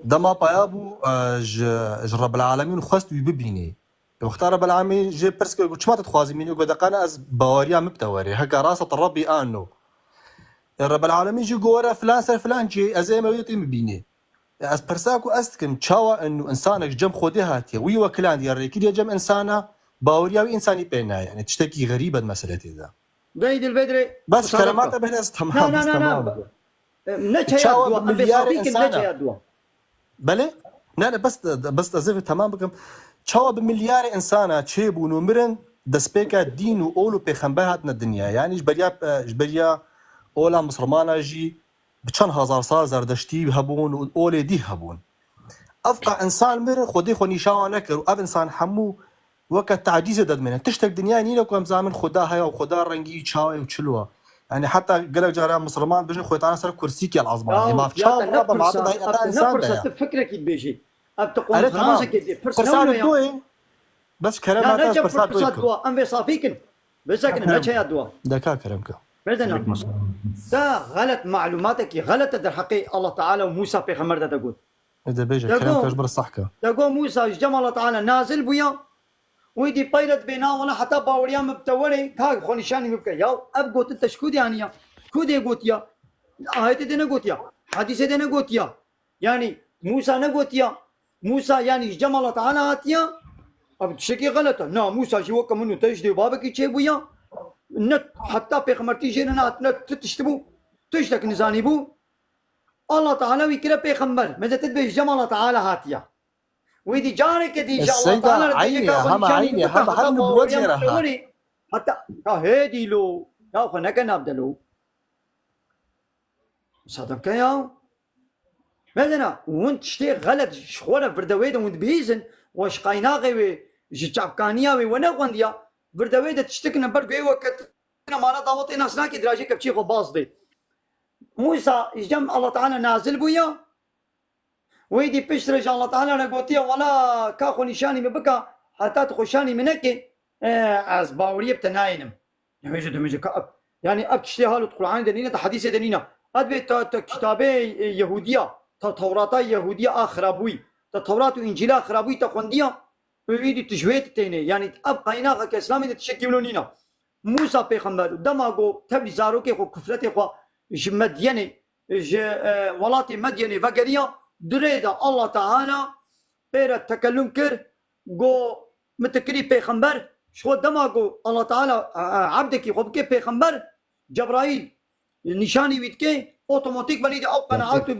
Dema paya bû, e, ji, ji Rebbil Alemîn xwest wî bibînê. Wexta Rebel Alemîn jê pirs kir, got, "Çima tu dixwazî min?" Got, "De qana ez baweriya min bi te were. Heke rast e tu Rebbî an no." E, Rebel Alemîn jî got, "Were filan ser filan cihê, ez ê me wê tu min bînê." E, ez pirsa ku ez dikim, çawa inu insanek ji cem Xwedê hatiye, wî wekilandiye, rêkiriye cem insana, baweriya wî insanî pê nayê. Yani tiştekî xerîb e di meselê tê de. Dey Dilbedrê, Bes kerema te bihne ez tamam, Na, na, ez na, na. tamam. E, ne çaya Çawa dua, bi em bê milyarê sabî kin, ne insana. çaya dua. Belê? Ne, ne, bes, bes ez ê vê temam bikim. Çawa bi milyarê insana çêbûn û mirin, destpêka dîn û ol û pêxember hatine dinya. Yani ji beriya, e, ji beriya ola misilmana jî bi çend hezar sal zerdeştî hebûn û olê dî hebûn. Ev qe insan mirin, Xwedê xwe nîşan wan nekir û ev insan hemû weke tacîzê de dimînin. Tiştek dinyayê nîne ku em zanin Xuda heye û Xuda rengî çawa ye û çilo ye. Yani heta gelek cara misilman dibêjin Xwedê Teala ser kursîkê li ezmanê. Ya, Maf ya çawa te ne Reba pirsa, mafê ev heyeta te ne insan de pirsa ye. Tu fikrekî dibêjî. Ev tu Erê, tamam. konferansekê dê, pirs Pirsa hewle ya. doyê, bes kerem Ya hata ne ez çe pirsa doyê pirsa kim. dua, em vê safî kin. Vê sekin, ne çaya dua. Deka kerem ke. Berdena. Te xelet malumatekî xelet e derheqê Allah Teala û Musa pêxember de te got. Ê de bêje, Dego, kerem ke ji bir sahke. Dego Musa ji cem Allah Teala nazil bûya. Wî dî peyre dibê na wela heta baweriya min bi te were, ka xwe nîşanî min bike. Ya ev gotin te ji ku dê aniya? Ku dê gotiya? Ayetê dê negotiya. Hadîsê dê negotiya. Yani Musa negotiya. Musa yani ji cem Allah Teala hatiya. Ev tiştekî xelet e. Na Musa jî weke min û te ji dê babekî çêbûya. Ne heta pêxembertî jê ne, ne, ne tu tişt bû. Tiştek nizanî bû. Allah Teala wî kire pêxember. Meze tu dibê ji cem Allah Teala hatiya. Wî dî careke dî ji Allah Teala re diyeka xwe nîşanî bike, heta baweriya min te werê. Heta, ya hêdî lo. Ya xwe neke nav de lo. Sademke ya. Mezena, hûn tiştê xelet ji xwe re virdewê de hûn dibihîzin, we ji qaynaxê wê, ji çavkaniya wê we nexwendiya, virdewê de tiştik ne ber guhê we ketine mala dawetê nas nake dirajê kepçiyê xwe baz dê. Musa ji cem Allah Teala nazil bûya. Wê dî piştre ji Allah Teala re gotiye, "Wela ka xwe nîşanî min bika, heta tu xwe şanî min nekê, e, ez baweriyê bi te nayênim." Demêje, demêje ka Yanî ev tiştê halo di Qur'anê de nîne, di hedîsê de nîne. Ev dibê te, te kitabê, e, Yehûdiya, te Tewrata Yehûdiya a xirabûyî, te Tewrat û Încîla xirabûyî te xwendiya, û îdî tu ji wê titênê. Yanî ev qeynaxa ke Îslamê de tiştekî wilo nîne. Mûsa pêxember, dema ku tevlî zarokê xwe, kufretê xwe ji Medyenê, ji, e, welatê Medyenê vegeriya, di rê de Allah Teala pê re tekellum kir, got, "Min te kirî pêxember." Ji xwe dema ku Allah Teala, e, e, ebdekî xwe bike pêxember, Cebraîl nîşanî wî dike, otomatîk benî de ew qenaet û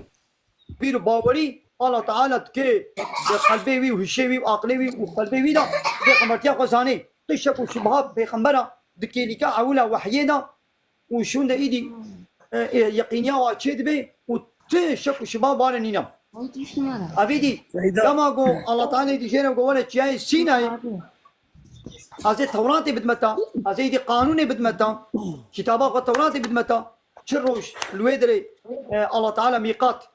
bîr û bawerî Allah Teala dike di qelbê wî û hişê wî û aqilê wî û qelbê wî de pêxembertiya xwe zanê. Tu şek û şibha pêxembera di kêlîka ewila wehyê de û şûnde îdî, e, e, yeqîniya wa çê dibe û tu şek û şibha ware nîne. Evîdî, Seyda. Dema ku Allah Teala îdî jêre ku were çiyayê Sînayê, ez ê Tewratê bidmeta, ez ê îdî qanûnê bidmeta, kitaba xwe Tewratê bidmeta, çi roj li wê derê, e, Allah Teala mîqat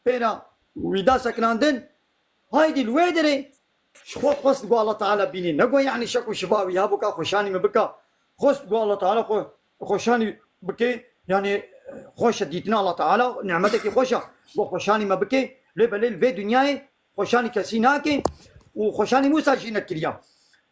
pê re wî da sekinandin, haydî li wê derê ji xwe xwest ku Allah Teala bînî. Ne got, yanî şek û şiba wî hebûka xweşanî min bika. Xwest ku Allah Teala xwe, xweşanî bike, yanî xweş e dîtina Allah Teala, nimetekî xweş e. Got, xweşanî me bike, lê belê li vê dinyayê xweşanî kesî nake û xweşanî Mûsa jî nekiriya.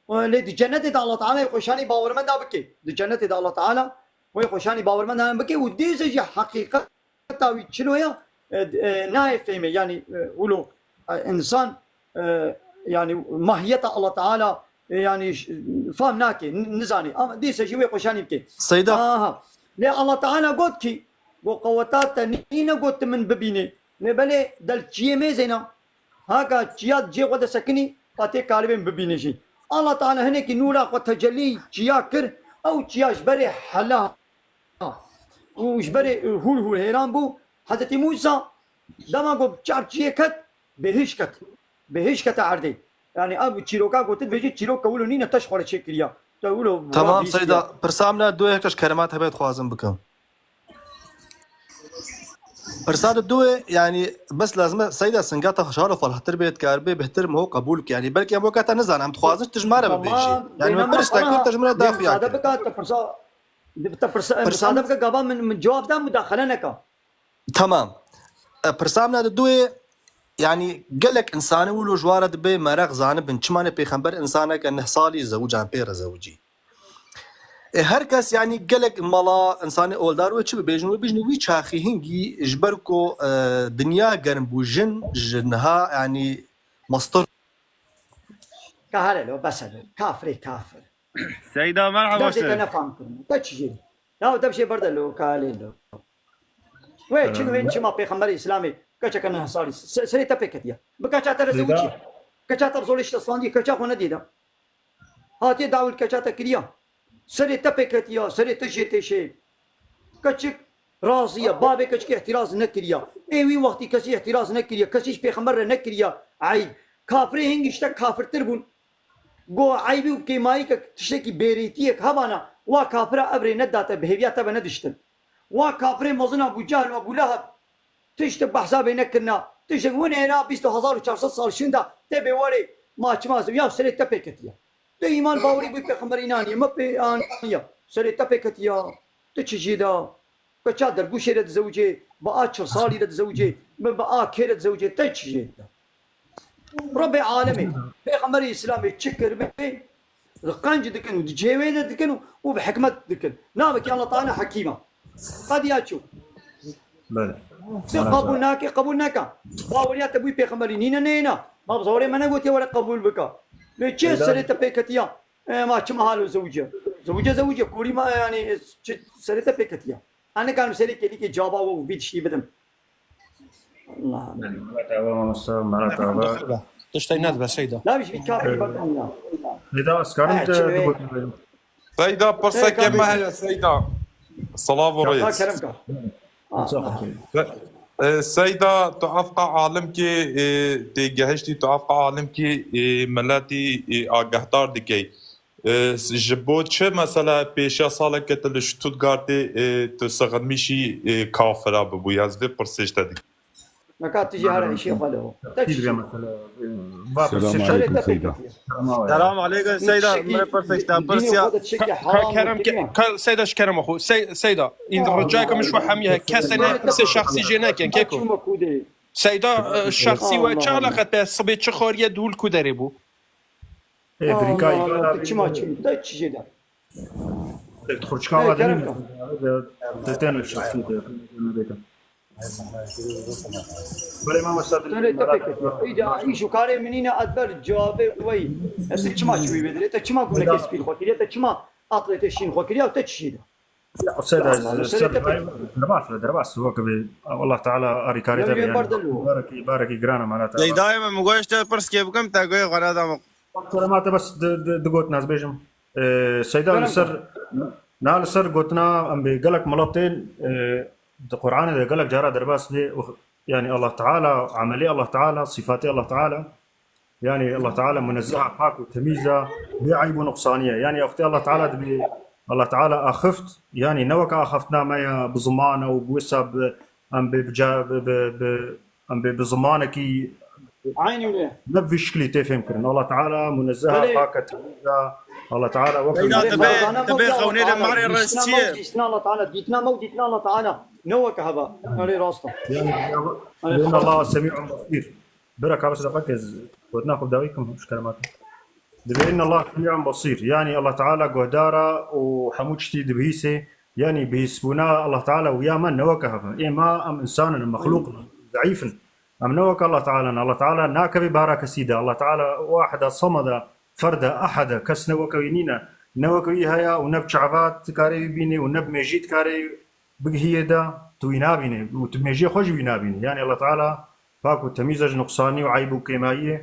Lê di cenetê de Allah Teala xweşanî bawermenda bike. Di cenetê de Allah Teala wê xweşanî bawermenda bike û dîse jî heqîqet Heta wî çilo ya, e, e, nayê fehmê. Yanî, e, wilo, e, însan, e, yanî mahiyeta Allah Teala, e, yanî ş-, fam nake, n-, nizanî. Ama dîse jî wê xweşanî bike. Seyda. Aha. Lê Allah Teala got ki, got qeweta te nîne got tu min bibînî. Lê belê del çiyê mêzêna. Haka çiya cê xwe de sekinî, ka tê karibên bibînî jî. Allah Teala hinekî nûra xwe tecellî çiya kir, ew çiya ji berê hela û ji berê hûr hûr hêran bû. Hezretî Mûsa dema ku çar çiyê ket, bêhiş ket. Bêhiş kete erdê. Yanî ev çîroka gotin, vêjî çîrok ke wilo nîne, te ji xwe re çêkiriya. Te wilo Tamam, radîstiya. Seyda, pirsa min a duê, heke ji keremat hebe dixwazim bikim. Pirsa di duê, yanî bes lazim e, Seyda, singa te xweşhal û ferhtir bê, dikar bê, bihtir miho qebûl ke. Yanî belkî em weke te nizanin, em dixwazin tu ji me re Tamam, bibêjî. Yanî bêhna min pirsa te kir, te ji min re dafiya kir. Bê, te pirsa, te pirsa, Pirsa- misade bike gava min, min cewab da, mudaxele neka. Tamam. E, pirsa min a di duê, yanî gelek însanê wilo ji wa re dibe mereq zanibin, çima ne pêxember însaneke neh salî zewicî an pê re zewicî. E, her kes, yanî gelek mala însanê oldar wê çi bibêjin, wê bêjin wî çaxî hingî ji ber ku, e, dinya germ bû, jin ji niha, yanî mestir. Ka here lo, bes e lo. Kafirê kafir. Seyda, merhaba. Derdê te nefam kirin. Te çi jê? Ya te bişê berde lo, kalê lo. Wê çin wê çima pêxemberê Îslamê keçeke neh salî se-, serê te pê ketiye. Bi keça te re Seyda. Zewicî. Keça te bi zorê şite standî, keça xwe nedî de. Hatiye dawil keça te kiriya. Serê te pê ketiya, serê te jê têşê. Keçik razî ye, bavê keçikê îhtiraz nekiriya. Ê wî wextî kesî îhtiraz nekiriya, kesî ji pêxember re nekiriya eyb. Kafirê hingî ji te kafirtir bûn. Go eybî û kêmayîkek, tiştekî bêrîtiyek hebana, wa kafira ev rê nedate, bi hêviya te ve nediştin. Wa kafirê mezin Ebû Cehl û Ebû Leheb, tiştek behsa vê nekirina, tiştek winêna bîst û hezar û çar sed sal şûnda, tê bê werê, ma çima zim, ya serê te pê ketiye. Tu îman bawerî bû pêxember înaniye, me pê aniye, serê te pê ketiya, tu çi jê da? Keça dergûşê re dizewicê, bi a çil salî re dizewicê, bi, bi a kê re dizewicê, te çi jê de? Rebê alemê, Pêxemberê Îslamê çi kiribê, qenc dikin û di cihê wê de dikin û, û bi hikmet dikin. Navê ki Allah Teala Hekîm e. Qediya çû. Belê. Tu qebûl nake, qebûl neke. Baweriya te bûyî pêxemberî nîne neyêna. Ma bi zorê me negotiye were qebûl bika. Lê çi Seyda. Serê te pê ketiya? E, ma çima halo zewiciye? Zewiciye, zewiciye. Korî ma, yani, çi serê te pê ketiya? Ez nikarim serê kêlîkê caba we û vî tiştî bidim. Allah. Merhaba, mamosta, merhaba. Tiştek nedibe Seyda. Lav ji vî kafirî bak Allah. Seyda, ez karim te çi bigotim? Seyda, pirseke me heye, Seyda. Silav û rêz. Kerem ka. E, Seyda, tu efqa alimkî, e, tê gehiştî, tu efqa alimkî, e, miletî, e, agehdar dikey. E, ji bo çi mesela pêşiya saleke tu li Stuttgartê, e, tu sixinmîşî, e, kafira bibû? Ez vê pirsê ji te dikim. Neka tu jî her îşê xwe de ho. Te çi? Tî dibe mesela, e, va Selam pirsê aleyküm, Seyda. Selam aleyküm Seyda. Min pirsek te pirsiya. Kerem ke-, ke-, Seyda ji kerema xwe. Sey-, Seyda. În ricayeke min ji we hemî heye. Kesê ne, kesê şexsî jê nekin, keko. Seyda, e, şexsî we çi eleqet be? Sibê çi xwariye, dûl ku derê bû? Ê, birîkayî gala çima çi? Te çi jê de? Tek xurçka wa dinî. Te tene şexsî de. Belê mamosta. Tenê te pêk ketiye. Îca îş û karê min nîne, ez ber cewabê we yî. Ez te çima çûyî vê derê? Te çima gulekê spî li xwe kiriye? Te çima aqlê te şîn xwe kiriye û te çi jê de? Ya, Seyda, ser derbas be, derbas wek be. Allah Teala arîkarê te be yani. Barekî, barekî giran e mala te. Seydayê min, min goşt te pirs kê bikim, te goyê xwe neda min. Serema te bes di, di, di gotina ez bêjim. Ee, Seyda, li ser, na li ser gotina em bê gelek milet tên, ee, di Qur'anê de gelek cara derbas bê, yani Allah Teala, amelê Allah Teala, sifatê Allah Teala, yani Allah Teala munezzeha, pak û temîz e, bê eyb û nuqsaniye. Yani wextê Allah Teala dibê, Allah Teala axift, yani ne weke axiftina me ya bi zimane û bi wisa bi, em bê bi ca-, bi, bi, bi, em bê bi zimanekî Eynî wê. Ne bi vî şiklî tê fêhmkirin. Allah Teala munezzeha, belê, pak e, temîz e. Allah Teala weke Seyda, dibê, dibê xewnê de marê reş çi ye? Dîtina Allah Teala, dîtina me û dîtina Allah Teala ne weke heva. Erê rast e. Yani, inna Allah semî'un basîr. Bira ka bes deqek ez gotina xwe bi dawî kim ji kerema te. Dibê inna Allah semî'un basîr. Yani Allah Teala guhdar e û hemû tiştî dibihîsê. Yani bihîsbûna Allah Teala û ya me ne weke heva. Ê me em însan in, mexlûq in, zeîf in. Em ne weke Allah Teala ne. Allah Teala nakevê bara kesî de. Allah Teala wahid e, semed e, ferd e, ehad e. Kes ne weke wî nîne. Ne weke wî heye û ne bi çava tu karê wî bînî û ne bi mêjî tu karê bigihiyê de, tu wî nabînî û tu mêjiyê xwe jî wî nabînî. Yani Allah Teala pak û temîz e ji nuqsanî û eyb û kêmayiyê.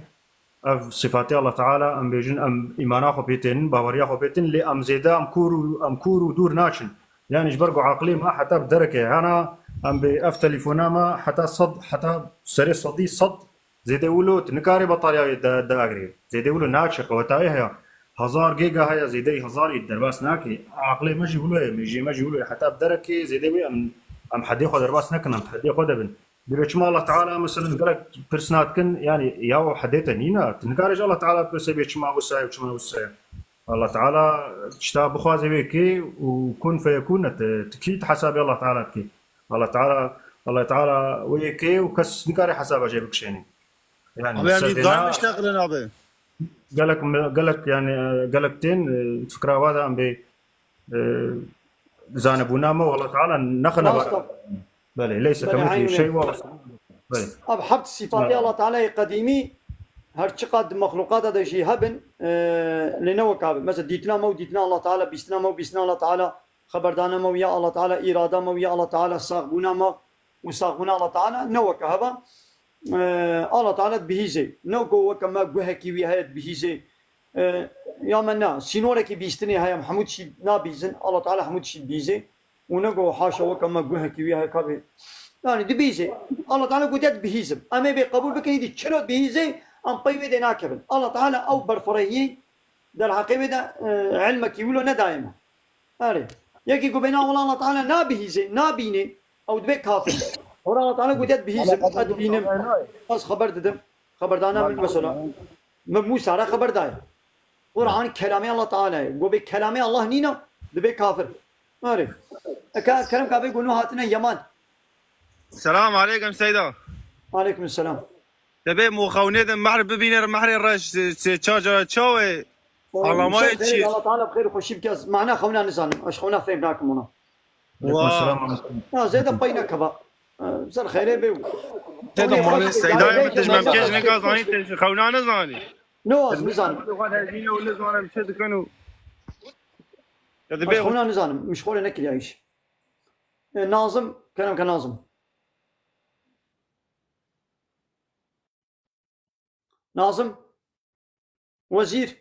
Ev sifatê Allah Teala, em bêjin, em îmana xwe pê tênin, baweriya xwe pê tênin, lê em zêde, em kûr û, em kûr û dûr naçin. Yani ji ber ku aqilê me heta bi derek e. Hena em bê ev telefona me heta sed, heta serê sedî sed zêde wilo, tu nikarê betarya wê de, de agirê. Zêde wilo naçe, qeweta wê heye. Hezar gêga heye, zêdeyî hezarî derbas nake. Aqilê me jî wilo ye, mêjiyê me jî wilo ye. Heta bi derek e zêde wê em, em hedê xwe derbas nekin, em hedê xwe de bin. Dibê çima Allah Teala, mesela, gelek pirs nadikin, yani ya o hedê te nîne. Tu nikarê ji Allah Teala bipirse bê çima wisa ye, çima wisa ye. Allah Teala tişta bixwaze wê kê û kun feyekun e, tu, tu kî tu hesabê Allah Teala dikê. Allah Teala, Allah Teala wê kê û kes nikare hesaba jê bikişênê. Yani, abi, yani, serdêna, zahim iştaqilin abi. Gelek, gelek, yani, gelek tên, e, fikra wa da em bê, e, zanebûna me û Allah Teala nexine bar. Belê, leyse kemithlihi şey ve huve. Belê. Ev heft sifatê Allah Teala'yê qedîmî her çiqad di mexluqata de jî hebin, e, lê ne wek abi. Mesela dîtina me û dîtina Allah Teala, bîstina me û bîstina Allah Teala, xeberdana me û ya Allah Teala, îrada me û ya Allah Teala, saxbûna me û saxbûna Allah Teala ne weke heva. E, Allah Teala dibihîzê. Ne weke, weke me guhekî wî heye dibihîzê. E, ya me na, sînorekî bîstinê heye, em hemû tiştî nabîzin, Allah Teala hemû tiştî dibîzê. Û ne go haşa weke me guhekî wî heye kabê. Yani dibîzê. Allah Teala gotiye dibihîzim. Em ê bê qebûl bikin, îdî çilo dibihîzê, em pey wê dê nakevin. Allah Teala ew berfirehiyê derheqê wê de, e, ilmekî wilo nedaye me. Erê. Yekî ku bê na wela Allah Teala nabihîzê, nabînê, ew dibe kafir. Hora Allah Teala gotiye dibihîzim, ez dibînim. Ez xeber didim. Xeberdana min mesela. Min Musa re xeber daye. Quran kelamê Allah Teala ye. Go bê kelamê Allah nîna, dibe kafir. Erê. Eka kerem ka bê go nû hatine Yeman. Selam aleykum Seyda. Aleykum selam. Te bê mo xewnê de mehr bibîne, mehrê reş, se, se, ça, ça, çawe. Alamayê çi? Allah Teala bi xêr û xweşî bike. Ez mana xewna nizanim. Ez xewna fêm nakim ona. Wa. Ya zêde pey nekeva. Ser xêrê bê. Te de malê Seydayê min tij memkej nika zanî, te xewna nizanî. No, ez nizanim. Xwe hejîne û nizanim çi dikin û. Ya dibê xewna nizanim. Min ji xwe re nekiriya îş. E, Nazim, kerem ke Nazim. Nazim. Wezîr.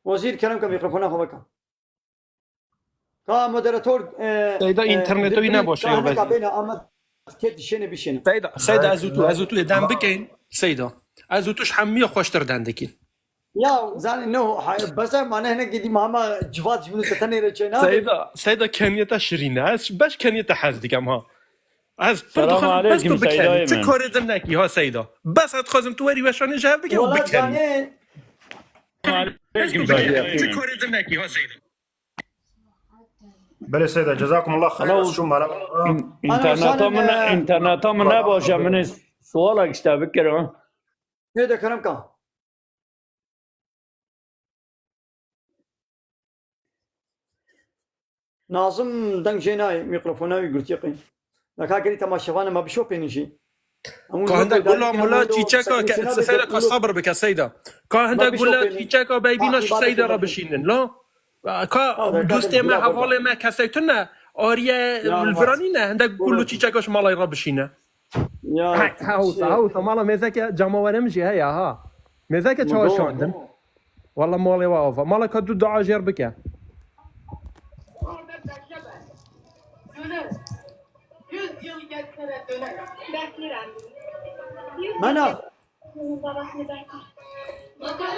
Wezîr, kerem ke mîkrofona xwe veke. Ka moderator, e, Seyda, e, înternetê wî ne baş e, Wezîr. Bêne Amed, kê dişêne bişêne. Seyda, Seyda, ez û tu, ez û tu ê dem bikeyn, Seyda. Ez û tu ji hemî xweştir dem dikîn. Ya, zanî, no, hay-, bes e, mane hinek gidî mama civat ji min te tenê re çênabe. Seyda, Seyda keniyeta şirîn e. Ez beş keniyeta hez dikem ha. Ez pir Selam dixwazim bes tu aleyküm, bikerî. Seyda Çi Emin. Karê din nekî ha Seyda? Bes ez dixwazim tu werî weşanê ji hev bikî û Wala bikerî. Canê. Bes tu Aleyküm bikerî. Seyda Çi Emin. Karê din nekî ha Seyda? Belê Seyda, cezakumullah xeyr. Alo. Şûm bana. İn-, Ana, interneta sana min ne, ne? Interneta min ne baş e, min ê sualek ji te bikirim. Ne de kerem ka. Nazim deng jê nayê, mîkrofona wî girtiye qîn. Neka gerî temaşevanê me bişopênin jî. Ka hinde gula mula çîçeka ke, Seyda ka sabir bike Seyda. Ka hinde gula çîçeka beybîna ji Seyda re bişînin la. Ka dostê me, hevalê me, kesek tune, ariye li viranî ne, hinde gul û çîçeka ji malay re bişîne. Ya, ha, ha, wisa, ha, wisa, mala mêzeke camawere min jî heye, ha. Mêzeke çawa şandin? Wala malê wa ava. Mala ka du dua jêr bike. Mena.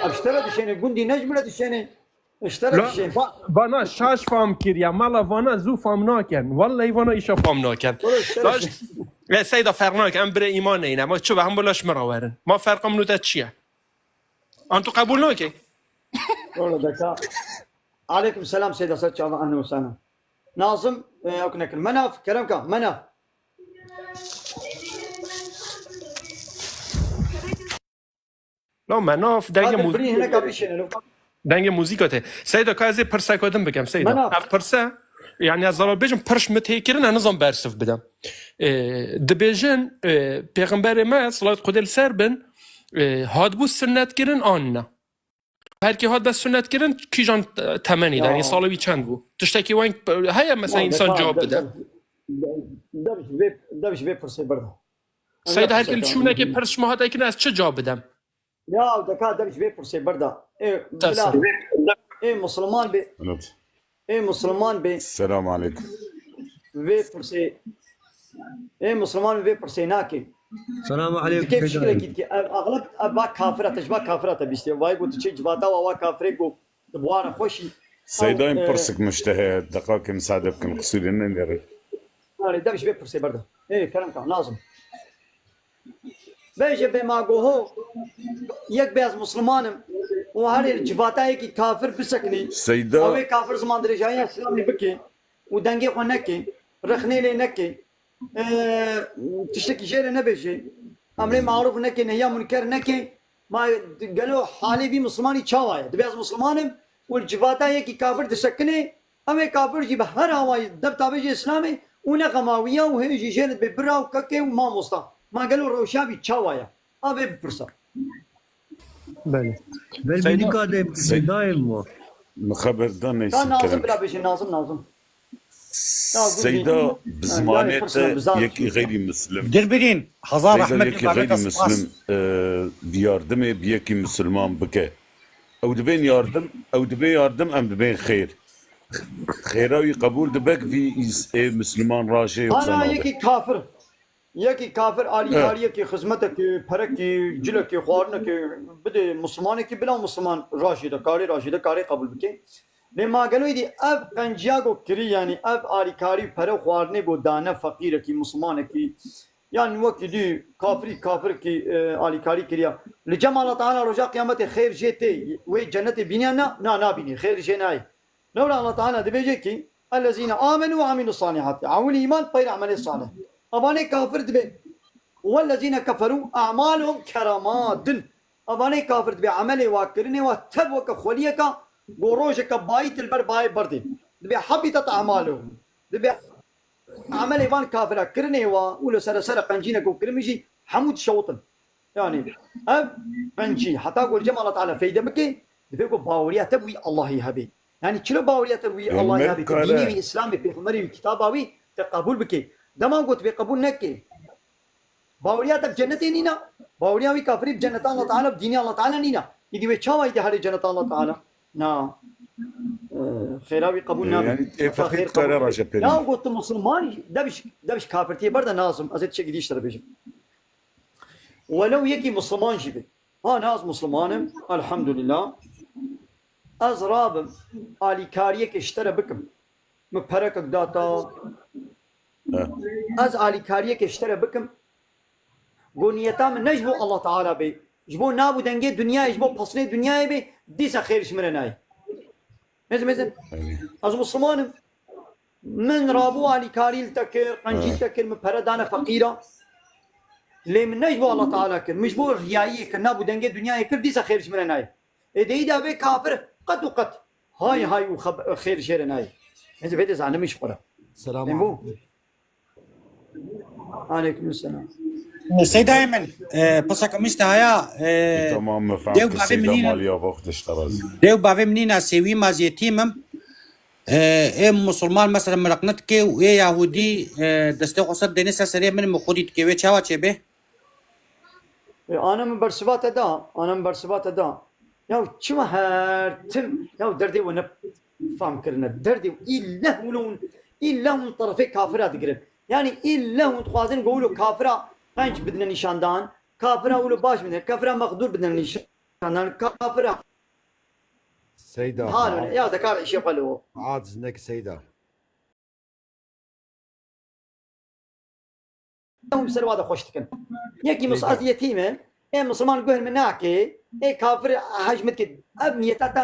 Ev ji te re dişêne, gundî ne ji min re dişêne. Ji te re dişên. Va-, vana şaş fam kiriye. Mala vana zû fam nakin. Wallahî vana îşa fam nakin. Oğlum, ji te re dişên. E, Seyda ferq nake. Em birê îman neyne. Ma çi be? Hemû laş min re werin. Ma ferqa min û te çi ye? An tu qebûl nake? Oğlum, deka. Aleyküm selam Seyda, ser çava, ehlen we sehlen. Nazım, e, yok nekin. Menaf, kerem ka, Menaf. Lo, Menaf, dengê Kadir, muz-, birî hineka bişêne, lo. Dengê muzîka te. Seyda, ka ez ê pirseka din bikim, Seyda. Menaf. Ev pirse, yani ez zala bêjim, pirş min tê kirin, ez nizam bersiv bidem. E, dibêjin, e, Pêxemberê me, salat Xwedê li ser bin, e, hatbû sunnet kirin an ne? Her kî hat be sunnet kirin, kîjan temenî de, ya, yani salê wî çend bû? Tiştekî weng heye, mesela, ya, însan cevap bide? Dev, dev, dev ji vê, dev ji vê pirsê berda. Seyda, her kî li şûnekê pirs ji me hate kirin, ez çi cevap bidem? Ya, deka dev ji vê pirsê berda. Ê, bila, ê, Musulman bê. Evet. Ê Musulman bê. Selam aleyküm. Vê pirsê, ê Musulman vê pirsê nake. Selam aleyküm. Dikê fişkilekî dikê. Ev axlaq, ev va kafir e, te ji va kafir e te bîstiye. Vay got tu çê civata wa, wa kafirê got. Di buhara xweşî. Seydayên, e, pirsik min ji te heye, deqakê misade bikin, qisûrê nenêrin. Arê, dev ji vê pirsê berda. Ê, kerem ka, lazim. Bêje bê ma goho, yek bê ez Musliman im û herê li civata yekî kafir bisekinî. Seyda. Ew ê kafir ziman dirêjahiya Îslamê bike û dengê xwe neke, rexnê lê neke, e, tiştekî jê re nebêje, emrê marûf neke, nehiya munker neke. Ma gelo halê vî Muslimanî çawa ye? Dibê ez Musliman im û li civata yekî kafir disekine, Em ê kafir jî bi her awayî deb tabêjê Îslamê û ne xema wî ya û hê jî jê re dibê bira û kekê û mamosta. Ma gelo rewşa wî çawa ye? A vê bipirse. Belê. Ver Seyda, bînika de Sey-, Seydayê mi? Min xeber da neyse. Ka Nazim kerem. Bira bêje, Nazim, Nazim. Ya, Seyda, gundî, bi zimanê te yekî xeyrî muslim. Dirbirîn, hazar Seyda, rehmet yekî xeyrî muslim, e, bi yardimê bi yekî musulman bike. Ew dibên yardim, ew dibê yardim, em dibên xêr. Xêra wî qebûl dibe, vî îs-, ê Misliman rajê yê. Ana wisa nabe. Yekî kafir. Yekî kafir, alîkarî, yekî xizmetekî, perekî, cilekî, xwarinekî bidê Mislimanekî, bila Misliman rajê de, karê rajê de, karê qebûl bike. Lê ma gelo êdî ev qenciya go kirî, yanî ev alîkarî, pere û xwarinê go dane feqîrekî, Mislimanekî, yan wekî dî kafirî, kafirkî, e, alîkarî kiriya. Li cem Allah Teala roja qiyametê xêr jê tê, wê cennetê bîniya na, na nabînî, xêr jê nayê. Lewra Allah Teala dibêje ki, "Ellezîne amenu ve amilus salihati." Ewil îman, peyr emelê salih. Evanê kafir dibe. "Wellezîne keferû a'maluhum keramadin." Evanê kafir dibe, emelê wa, kirinê wa tev weke xweliyeka, go rojeke bayî til ber bayê berdê. Dibe habitat a'maluhum. Dibe emelê van kafira, kirinê wa, û li sere sere qencîne ku kirin jî hemû dişewitin. Yani, ev qencî, heta ku li cem Allah Teala feyde bike, divê ku baweriya te bi wî Allahî hebe. Yani, çilo baweriya te bi wî Allahî hebe? Dînê wî, Îslamê, pêxemberê wî, kitaba wî te qebûl bike. Dema got vê qebûl neke. Baweriya te bi cennetê nîna. Baweriya wî kafirî bi cenneta Allah Teala, bi dînê Allah Teala nîna. Îdî wê çawa îdî herê cenneta Allah Teala? Na, e, xêra wî qebûl nabe. Yani, ê feqîr kare raje pêrî. Ya got tu Musulman, deviş, deviş kafirtiyê berde Nazim. Ez ê tiştekî dî ji te re bêjim. Welew yekî Musulman jî be. Ha, ne ez Musulman im, elhamdulillah. Ez rabim, alîkariyekê ji te re bikim. Min perekek data, Ez alîkariyekê ji te re bikim. Go niyeta min ne ji bo Allah Teala bê. Ji bo nav û dengê dinyayê, ji bo pesnê dinyayê bê, dîsa xêr ji min re nayê. Mezin, mezin. Ez Musliman im. Min rabû alîkarî li te kir, qencî li te kir, min pere dane feqîra. Lê min ne ji bo Allah Teala kir. Min ji bo riyayiyê kir, nav û dengê dinyayê kir, dîsa xêr ji min re nayê. Ê deyî de vê kafir qet û qet hay hay û xeb-, xêr jê re nayê. Ez vê de zanim ji xwe re. Selam Em bu. Aleyküm selam. Seydayê min, e, pirsek min ji te haya, e, Tamam, me fam dew ki bavê Seyda minî ne- Maliya vaxt dişteraz. Dew bavê minî nasê wî ma ez yetîm im. E, ê musulman mesela miraq nedike û ê yahudî, e, destê xwe ser dêne ser serê min, min xwedî dike. Wê çawa çêbe? E, ana min bersiva te da, ana min bersiva te da. Ya çima her tim, ya derdê we ne fam kirine. Derdê we îlle hûn, îlle hûn terefê kafira digirin. Yani îlle hûn dixwazin go wilo kafira qenc bidine nîşandan, kafira wilo baş bidine, kafira mexdûr bidine nîşandan, kafira Halo ne, ya dekar işe xwe lo. Aciz nek Seyda. Hûn ser wa de xweş dikin. Yekî mis-, ez yetîm im, ê misilman guh min nake, ê kafir hej min dike. Ev niyeta te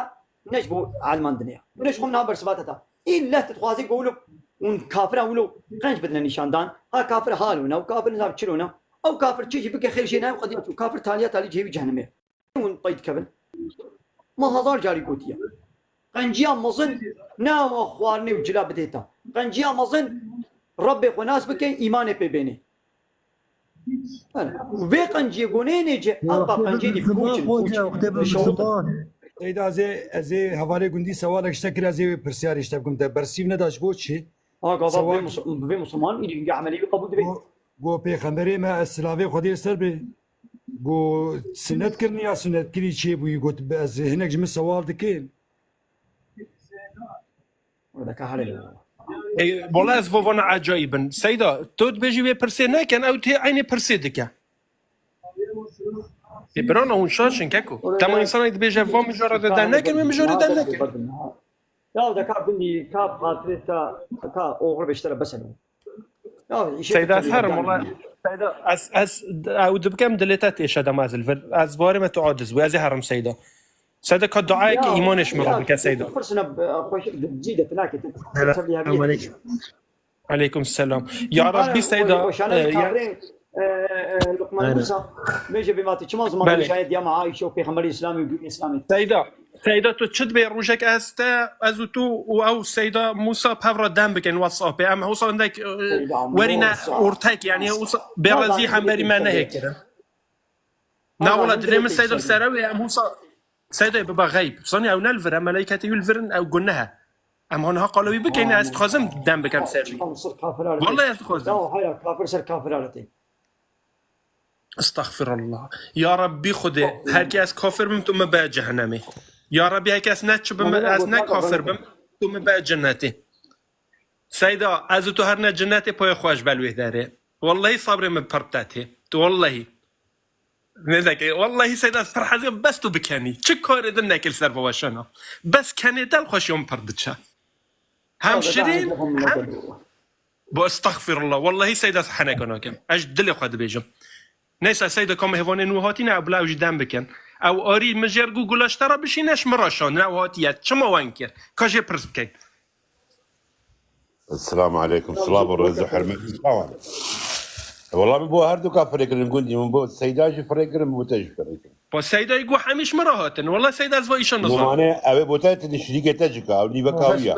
ne ji bo elman dinê ya. Hûn ji xwe min ha bersiva te ta. Îlle tu dixwazî go wilo hûn kafira wilo qenc bidine nîşandan. Ha kafir halo ne, û kafir nizam çilo ne. Ew kafir çi jî bike xêr jê nayê, û qediya çû. Kafir taliya talî cihê wî cehennemê. Hûn pey dikevin. Ma hezar carî gotiye. Qenciya mezin ne awa xwarinê û cila bidê te. Qenciya mezin Rebbê xwe nas bike, îmanê pê bênê. Vê qenciyê goneyê nêce, anqa qenciyê dî pûçin, pûçin. Seyda, ez ê, ez ê hevalê gundî sewalek ji te kir, ez ê wê pirsyarê ji te bikim te. Bersîv neda ji bo çi? Ha, gava Sewal- vê mus-, vê musulman, îdî hingê emelî wî qebûl dibe. Go, go pêxemberê me, ez silavê Xwedê ser be. Go sinet kirin ya sinetkirî çêbûyî, got, ez hinek ji min sewal dikin. Wala ez vo vana ecayîb in. Seyda, tu dibêjî wê pirsê nekin, ew tê eynî pirsê dike. Ê birana hûn şaş in keko. Tema însanek dibêje va mijara de der nekin, wê mijara der nekin. Ya deka bindî, ka xatirê te, ka oxir beştere besen. Ya, işe Seyda, ez herim, wala. Seyda, ez, ez, ew dibikem dilê te têşe dema ez li vir. Ez barê me tu aciz bû, ez ê herim Seyda. Seyda, ka duayeke îmanê ji min re bike Seyda. Pirsine, e, xweş, cî de tinakê te. Selam aleyküm. Aleyküm selam. Ya Rabbi Seyda, e, ya Luqman Musa, bêje bê matî, çima ziman şayet ya me Ayşe û Pêxemberê Îslamê û gûrê Îslamê. Seyda, Seyda, tu çi dibê rojek ez te, ez û tu û ew Seyda Musa pev re dem bikin WhatsAppê. Em hosa hindek, e, werîne ortek, yani hosa bêrazî hemberî me nehê kirin. Na wala dilê min Seyda li ser ew ê, em hosa Seyda biba xeyb. Zanî ew ne li vir e, meleketê wî li vir in, ew guneh e. Em haniha qala wî bikeyn, ez dixwazim dem bikem ser wî. Wallahî ez dixwazim. Ya hayra, kafir ser kafir arete. Estexfirullah. Ya Rabbî Xwedê, herkê ez kafir bim, tu min be cehennemê. Ya Rabbî, herkê ez ne çi bim, ez ne kafir bim, tu min be cennetê. Seyda, ez û tu her ne cennetê, poyê xwe ji ber wê derê. Wallahî sabrê min pir te tê. Tu wallahî. Nêzekê, wallahî Seyda, ez pir hezê bes tu bikenî. Çi karê din nekir ser vava şana. Bes kenê del xweşiya min pir diçe. Hem şirîn, hem Bo estexfirullah. Wallahî Seyda ez heneka nakim. Ez ji dilê xwe dibêjim. Neyse Seyda, ka me hêvanên wî hatîne, ew bila ew jî dem bikin. Ew arî min jêr got, gula ji te re bişîne, ji min re şandin, ew hatiye. Çima wen kir? Ka jê pirs bikeyn. Esselamu aleykum. Silav û rêz û hurmet. Silav. Wala min bo her du ka firê kirin gundî. Min bo Seyda jî firê kirin, min bo te jî firê kirin. Pa Seydayê got hemî ji min re hatin. Wala Seyda ez va îşan nizanim. Mane, ew ê bo te, tu şirîkê te cika, ew nîveka wî ya.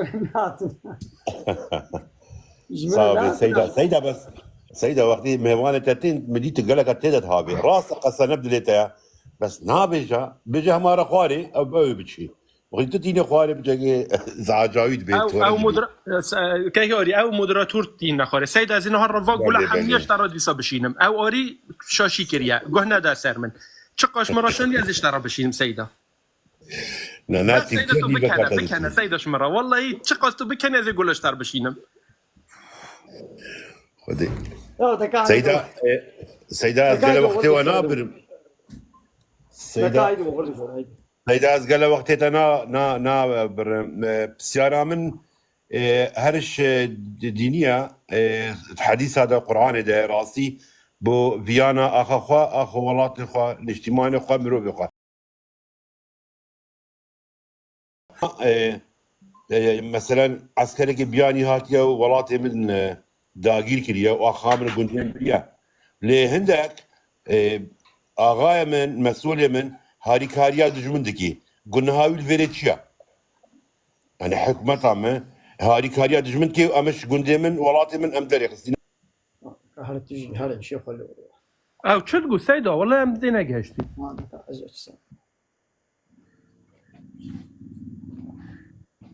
Sağ ol Seyda. Seyda bes. Seyda wextî mêvanê te tên, min dît tu geleka tê de dihavê. Rast e, qesa ne bi dilê te ya. Bes nabêje, bêje hema re xwarê, ew, ew biçî. Wextî tu tîne xwarê bicegê, zehacawî dibê. Ew, ew modera-, e, se-, kek arî, ew moderator tîne xwarê. Seyda ez ê niha re va gula hemiya ji te re dîsa bişînim. Ew arî şaşî kiriye. Guh neda ser min. Çiqas min re şandiye ez ê ji te re bişînim Seyda. Na, na, bes Seyda tu bikene, bikene Seyda ji min re. Wallahî çiqas tu bikene ez ê gula ji te re bişînim. Xwedê. Seyda, e, Seyda ez gele wextê we nabirim. Seyda. Seyda ez gele wextê te na, na, na, e, birim. E, pisyara min, e, her iş, e, di-, dîniya, e, di hedîsa de, Qur'anê de rastî bo viyana axa xwe, axa welatê xwe, niştîmanê xwe, mirovê xwe. E, e, meselen, eskerekî biyanî hatiye û welatê min, e, dagîr kiriye û axa min gundê min biriye. Lê hindek, e, axayê min, mesulê min harîkariya dijmin dikî. Gunaha wî li vêrê çi ye? Yani hikmeta me harîkariya dijmin dikî û em ji gundê min, welatê min em derê xistîne. Her tijî, her işê xwe li. Ew çi digot Seyda? Wele em dê negihiştî. Ma ne ta ez açsam.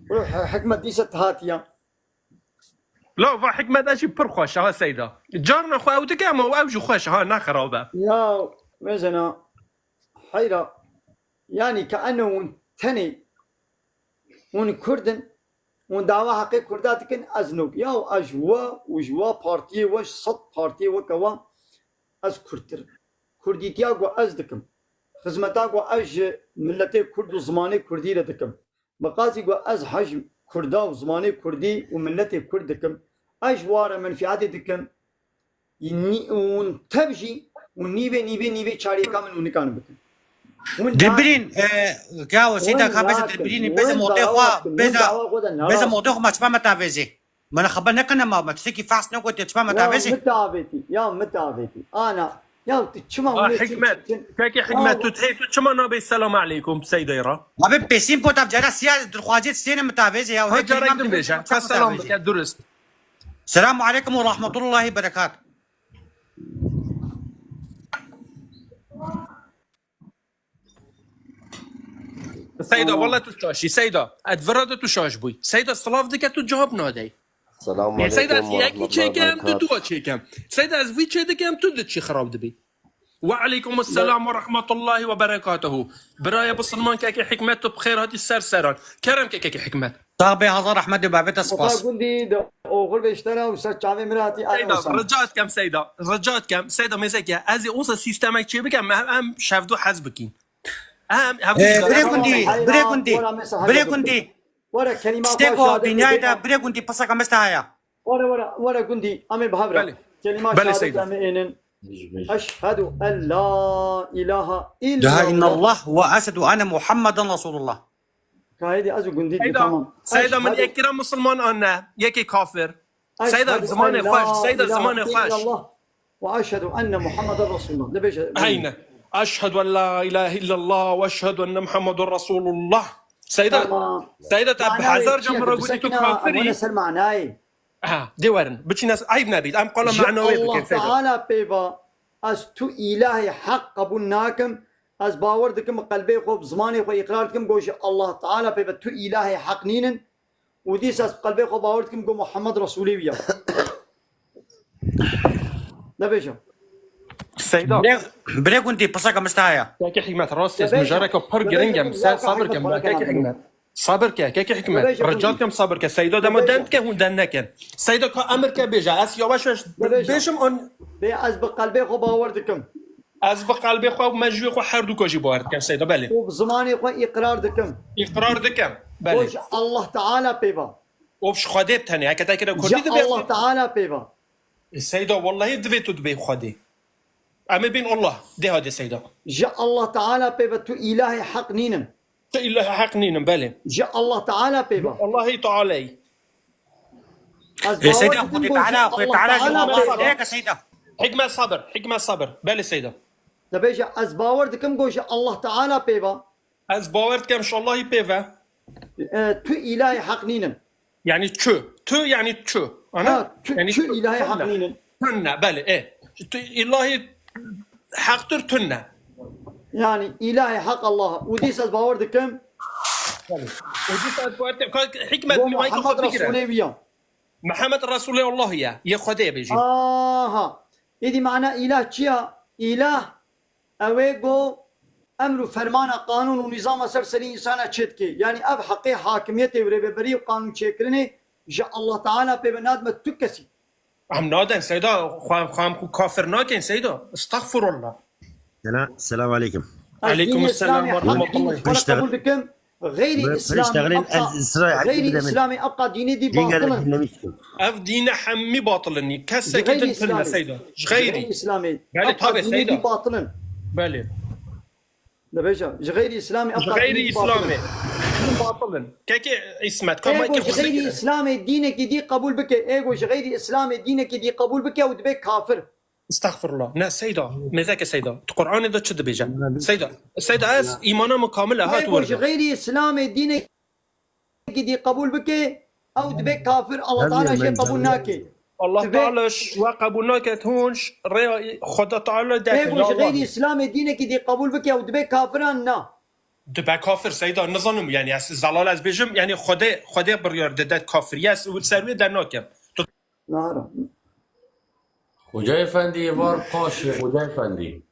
Wele he-, hikmet dîse hatiya. La va hikmet ez jî pir xweş e ha Seyda. Carna xwe ew dike ama ew jî xweş e ha, ne xirab e. Ya, mezena, heyra, yani ke ene hûn tenê, hûn Kurd in, hûn dawa heqê Kurda dikin, ez nok. Ya ez ji we û ji we partiyê we, ji sed partiyê weke we, ez Kurdtir im. Kurdîtiya ku ez dikim, xizmeta ku ez ji miletê Kurd û zimanê Kurdî re dikim, bi qasî ku ez hej Kurda û zimanê Kurdî û miletê Kurd dikim, ez ji wa re menfîetê dikim, nî-, hûn tev jî û nîvê, nîvê, nîvê çariyeka min hûn nikarin bikin. Hûn Dilbirîn, e, gawo, Seyda ka bêze Dilbirînî, bêze modê xwe, bêze, bêze modê xwe, me çima me tavêzê. Min xeber nekirine ma, me tiştekî fehs negotiye, çima me tavêzê. Ya mitavêtî, ya mitavêtî. Ana, ya tu çima... Ah, hûn Hikmet, çi-, çi-, kekê Hikmet, tu hey, tu çima nabê selam aleykum Seydê ra? Abi pêsîn pot ev cara siya dirxwaziyê sêne mitavêzê ya. Ha, hey, carek din bêje. Ka selam bike, durist. Selamu aleykum ve rahmetullahi berekat. Seyda, wele tu şaş î, Seyda. Ez vira de tu şaş bûyî. Seyda, silav dike, tu cewab nadey. Selamu aleykum. Seyda, ez yekî çêkem, tu dua çêkem. Seyda, ez vî çê dikem, tu di çî xirab dibî. Ve aleykum selam ve rahmetullahi ve berekatuhu. Biraya bisilman kekê Hikmet, tu bi xêr hatî ser seran. Kerem ke kekê Hikmet. Sax bê, hezar rehmet û bavê te spas. Gundî de oxir beştera û ser çavê min hatî. Seyda, rica dikem Seyda, rica dikem Seyda, mêzeke ez ê osa sîstemek çê bikem, em, em şevdo hez bikîn. Em, hevdû... Ee, birê gundî, birê gundî, birê gundî. Were kelîma xwe şehadet bike. Tiştê ku dinyayê de birê gundî pirseka me ji te heye. Were, were, were gundî, em ê bi hev re. Belê. Belê, Seyda. Kelîma şehadet em ê ênin. Eşhedû en la ilahe illallah. La ilahe illallah ve eşhedû enne Muhammeden Resulullah. Ka hêdî ez û gundî dî, tamam. Seyda, min yek kira musulman an ne, yekê kafir. Seyda, zimanê xweş, Seyda, zimanê xweş. Ve eşhedû enne Muhammeden Resulullah. Dibêje. Heyne. Eşhedû en la ilahe illallah ve eşhedû enne Muhammeden Resulullah. Seyda, Seyda, te bi hezar can min re gotî tu kafir î. Ser manayê. Ha, dê werin. Biçîne, eyb nebît. Em qala manawê bikin, Seyda. Ji Allah Teala pê ve, ez tu îlahê heq qebûl nakim. Ez bawer dikim bi qelbê xwe, bi zimanê xwe îqrar dikim, go ji Allah Teala pê ve tu îlahê heq nînin. Û dîsa ez bi qelbê xwe bawer dikim, go Muhammed Resûlê wî ya. Nebêje. Seyda. Birê, birê gundî, pirseka min ji te heye. Kekê Hikmet, rastî ez mijareke pir giring e. Sen sabir ke, kekê Hikmet. Sabir ke, kekê Hikmet. Rica dikim sabir ke. Seyda dema den dike, hûn den nekin. Seyda ka emir ke bêje. Ez yavaş yavaş bêjim an. Bê ez bi qelbê xwe bawer dikim. Ez bi qelbê xwe û mejiyê xwe her du ka jî bawer dikim, Seyda, belê. Û bi zimanê xwe îqrar dikim. Îqrar dikim, belê. Û ji Allah Teala pê ve. Û ji Xwedê bi tenê, heke te kire Kurdî dibê. Ji Allah Teala pê ve. E, Seyda, wellahî divê tu dibê Xwedê. Em ê bên Allah, dê hadê Seyda. Ji Allah Teala pê ve tu îlahê heq nînin. Tu îlahê heq nînin, belê. Ji Allah Teala pê ve. Allahî Teala'yî. Ez... Ê, Seyda, Xwedê Teala, Xwedê Teala ji Allah pê ve. Hikmet sabir, Hikmet sabir. Belê Seyda. Dibêje, ez bawer dikim go ji Allah Teala pê ve. Ez bawer dikim ji Allahî pê ve. E, tu îlahê heq nînin. Yani çu. Tu yani çu. Ana? Ha, tu, yani tu îlahê heq nînin. Tunne, belê, e. Tu îlahî heqtir tunne. Yani îlahê heq Allah. Û dîsa ez bawer dikim. Belê. Û dîsa ez bawer dikim. Hikmet, Muhammed Resûlê wî ya. Mihemed Resûlê Allah ye, yê Xwedê bêjî. Aha. Êdî mana îlah çi ya? Îlah ew ê go emr û fermana, qanûn û nîzama ser serî însana çêdike. Yanî ev heqê hakimiyetê û rêveberî û qanûn çêkirinê ji Allah Teala pê ve nadime tu kesî. Em nadin, Seyda, xwe, xwe em xwe kafir nakin, Seyda. Estexfirullah. Sela-, selam aleykum. Ez dînê Îslamê heq û dînê xwe re qebûl dikim. Xeyrî Îslamê ebqa, xeyrî Îslamê ebqa dînê dî batil in. Ev dîne hemî batil in. Kesekî din pil ne Seyda. Ji xeyrî. Îslamê. Belê, ebqa tabe dînê Seyda. Dî batil in. Belê. Dibêje, ji xeyrî Îslamê ebqa dînê dî batil in. Ji xeyrî Îslamê. Din batil in. Kekê Îsmet, ka mayke xwe sekire. Ê go ji xeyrî Îslamê dînekî dî qebûl bike. Ê go ji xeyrî Îslamê dînekî dî qebûl bike û dibe kafir. Estexfirullah. Ne, Seyda. Mêzeke Seyda. Tu Qur'anê de çi dibêje? Seyda. Seyda, ez îmana min kamil e, ha, tu were. Ji xeyrî Îslamê dînekî dî qebûl bike, ew dibe kafir, Allah Teala jê qebûl nake. Allah Teala ji we qebûl nake, hûn ji rêya Xweda Teala derkevin. Ji xeyrî Îslamê dînekî dî qebûl bike, ew dibe kafir an na? Dibe kafir, Seyda, nizanim, yani, ez zelal ez bêjim, yani, Xwedê, Xwedê biryar dide kafiriyê, ez ser wê dernakem. Nara. Xoca Efendî, êvar paş e, Xoca Efendî.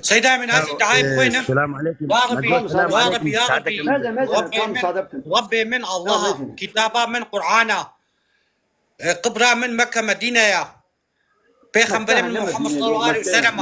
Seyda min, ez îddiayê xwe ne. Selam aleyküm. Ya Rabbi, ya Rabbi, ya Rabbi. Meze, meze, tam sade bikin. Rabbê min Allah, kitaba min Qur'ana. E, qibra min Mekke Medine ya. Pêxemberê min Muhammed sallallahu aleyhi ve sellem.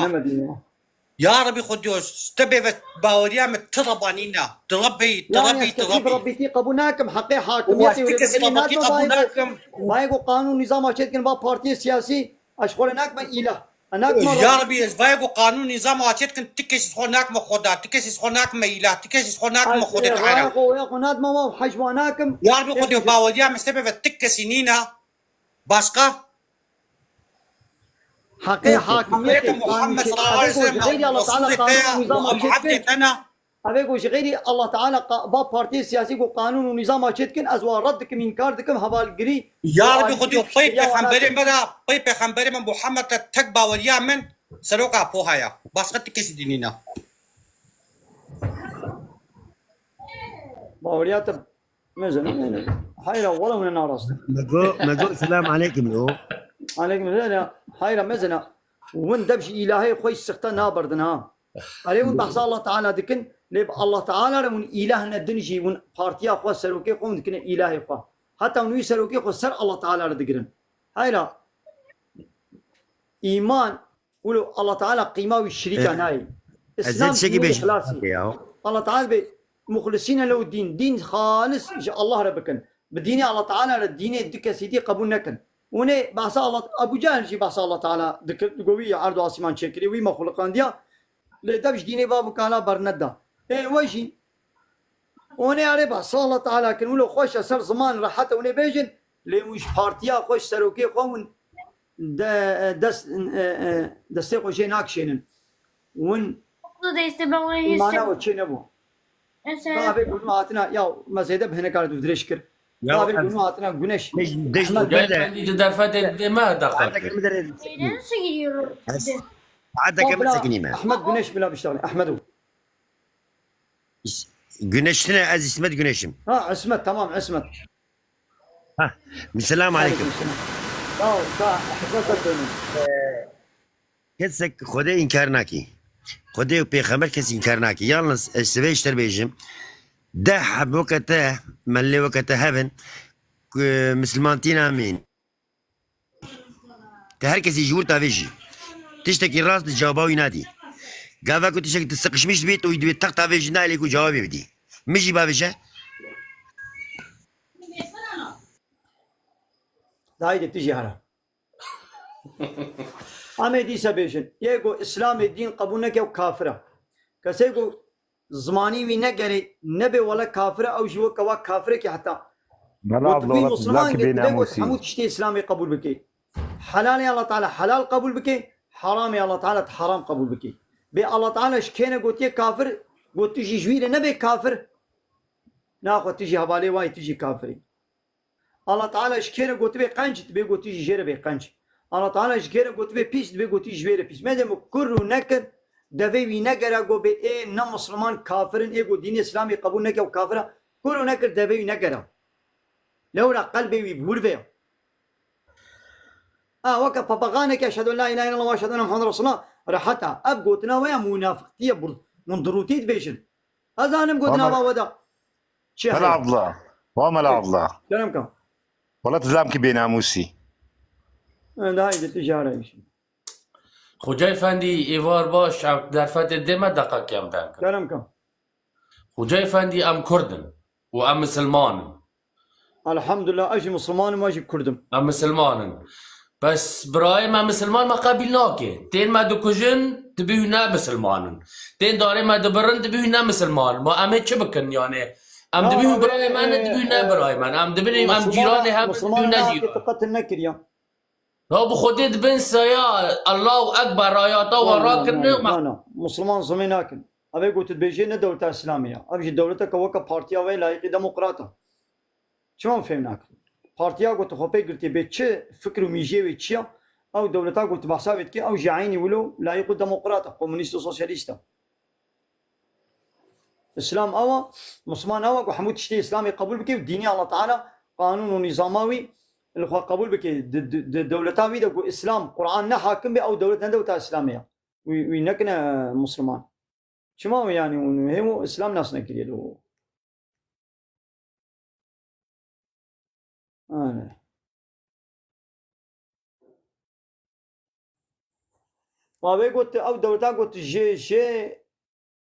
Ya Rebî Xwedîyo, te bê ve baweriya min ti Rebba nîne. Ti Rebbî, ti Rebbî, ti Rebbî. Rebbîtî qebûl nakim, heqê hakimiyetê û rêberî nakim. Bayê ku qanûn nîzama çêdikin va partiyê siyasî, ez xwe re nakime îlah. Ez nakime Rebbî. Ya Rebî, ez bayê ku qanûn nîzama çêdikin, ti kesî xwe nakime Xweda, ti kesî xwe nakime îlah, ti kesî xwe nakime Xwedê Teala. Ez raya xwe, oya xwe nadime wa û hej wa nakim. Ya Rebî Xwedîyo, baweriya min se bê ve ti kesî nîne. Başka? Heqê hakimiyetê Muhammed sallallahu aleyhi ve sellem, Resulê te ya, Muhammed te na. Ev ê ku ji xeyrî Allah Teala va partiyê siyasî ku qanûn û nîzama çêdikin, ez wa red dikim, înkar dikim, hevalgirî. Ya Rebî Xwedî, pey pêxemberê me re, pey pêxemberê me Muhammed te tek baweriya min seroka poha ya. Başka ti kesî dî nîne. Baweriya te Mezin, mezin. Hayra, wala hûn narast in. Me go, me go, selam aleykum lo. Aleykum selam. Hayra, mezin. Hûn dev ji îlahê xwe sixte naberdin ha. Erê hûn behsa Allah Teala dikin, lê bi Allah Teala re hûn îlah ne din jî, hûn partiya xwe, serokê xwe hûn dikine îlahê xwe. Heta hûn wî serokê xwe ser Allah Teala re digirin. Hayra, îman Wilo Allah Teala qîma wî şirîka nayê. Îslam dînê îxlasî. Allah Teala bê muxlisîne lew dîn, dîn xalis ji Allah re bikin. Bi dînê Allah Teala re dînê du kesî dî qebûl nekin. Hûnê behsa Allah, Ebu Cehil jî behsa Allah Teala dikir, digo wî erd û asîman çêkiriye, wî me xuliqandiya, lê dev ji dînê bav û kala berneda. Ê we jî Onê erê behsa Allah Teala kin, wilo xweş e, ser ziman rehet e, onê bêjin, lê hûn ji partiya xwe, ji serokê xwe hûn de, dest, e, e, destê xwe jê nakişênin. Hûn îmana we çê nebû. Ka vê gunu hatina, ya me zêde bi hinek kar dirêj kir. Ka vê gunu hatina güneş. Dej, dej, Efendî, tu derfetê dê me deqa kir. Ahmet Güneş bila biştexne. Ahmet o. Is-, Güneş tine, ez İsmet Güneşim. Ha, İsmet, tamam, İsmet. Ha, selam aleyküm. Aleyküm selam. Sağ ol, sağ ol. İsmet, bak benim. Kesek Xwedê înkar nakî. Xwedê û pêxember kes înkar nakî. Yalnız ez sibê ji te bêjim. Deh heb weke te, mellê weke te hebin, ku Misliman tî namîn. Te her kesî ji wir tavêjî. Tiştekî rast di cewaba wî nadî. Gava ku tiştekî tu sıkışmış dibî, tu wî divê teq tavêjî nayê lê ku cewabê bidî. Min jî bavêje. Dayê de tu jî here. Em ê dîse bêjin. Yê ku Îslamê dîn qebûl neke û kafir e. Kesê ku Zimanî wî negerê, nebê wele kafir e, ew jî weke wa kafirekî heta. Mela Abdullah, wî Musliman ke divê got hemû tiştê Îslamê qebûl bike. Helalê Allah Teala helal qebûl bike, haramê Allah Teala haram qebûl bike. Bê Allah Teala ji kê ne gotiye kafir, got tu jî ji wî re nebê kafir. Naxwe tu jî hevalê wayî, tu jî kafir î. Allah Teala ji kê re gotibê qenc, dibê gotî jî jê re bê qenc. Allah Teala ji kê re gotibê pîs, dibê gotî ji wê re pîs. Medem ku kur û nekir, devê wî negere go bê ê ne Musliman kafir in, ê go dînê Îslamê qebûl neke û kafir e. Kur û nekir devê wî negere. Lewra qelbê wî bi wir ve ya. A, weke papaxaneke eşhedü en la ilahe illallah ve eşhedü enne Muhammeden Resulullah rehet e. Ev gotina we ya munafiqtî ye, bur-, hûn dirûtî dibêjin. Ez zanim gotina we da. Çi Mela Abdullah. Wa Mela Abdullah. Kerem ka. Wala tu zam ki bênamûsî. Daha iyi tijara işi. Xoca Efendî, êvar baş, ev derfetê dê me deqa kem den. Kerem ka. Xoca Efendî, em Kurd in. û em misilman in. Elhamdulillah, ez jî misilman im, ez jî kurd im. Em misilman in. Bes birayê me misilman me qebîl nake. Tên me dikujin, dibî hûn ne misilman in. Tên darê me dibirin, dibî hûn ne misilman in. Ma em ê çi bikin yani? Em dibî hûn birayê me ne, dibî hûn ne birayê me ne. Em dibîn em cîranê hev in, dibî hûn ne cîran. Te qetil nekiriye. Ya bi Xwedê dibin saya Allahu Ekber, ayata we rakirine. Na, na, na. Misilman zimê nakin. Ev ê ku tu dibêjê ne dewleta Îslamê ya. Ev jî dewleteke weke partiya we layîqî demokrat e. Çima em fêm nakin? Partiya ku tu xwe pê girtî bê çi fikr û mîjiyê wê çi ya? Ew dewleta ku tu behsa wê dikî, ew jî eynî wilo layîq û demokrat e, komûnîst û sosyalîst e. Îslam ew e, Misliman ew e ku hemû tiştê Îslamê qebûl bike û dînê Allah Teala, qanûn û nîzama wî li xwe qebûl bike. Di, di, di dewleta wî de ku Îslam, Quran ne hakim be, ew dewlet ne dewleta Îslamê ye. Wî, wî nekine Misliman. Çima wî yani hûn hêm û Îslam nas nekiriye li û? Ane. Ma wê got, ew dewleta got, jê, jê,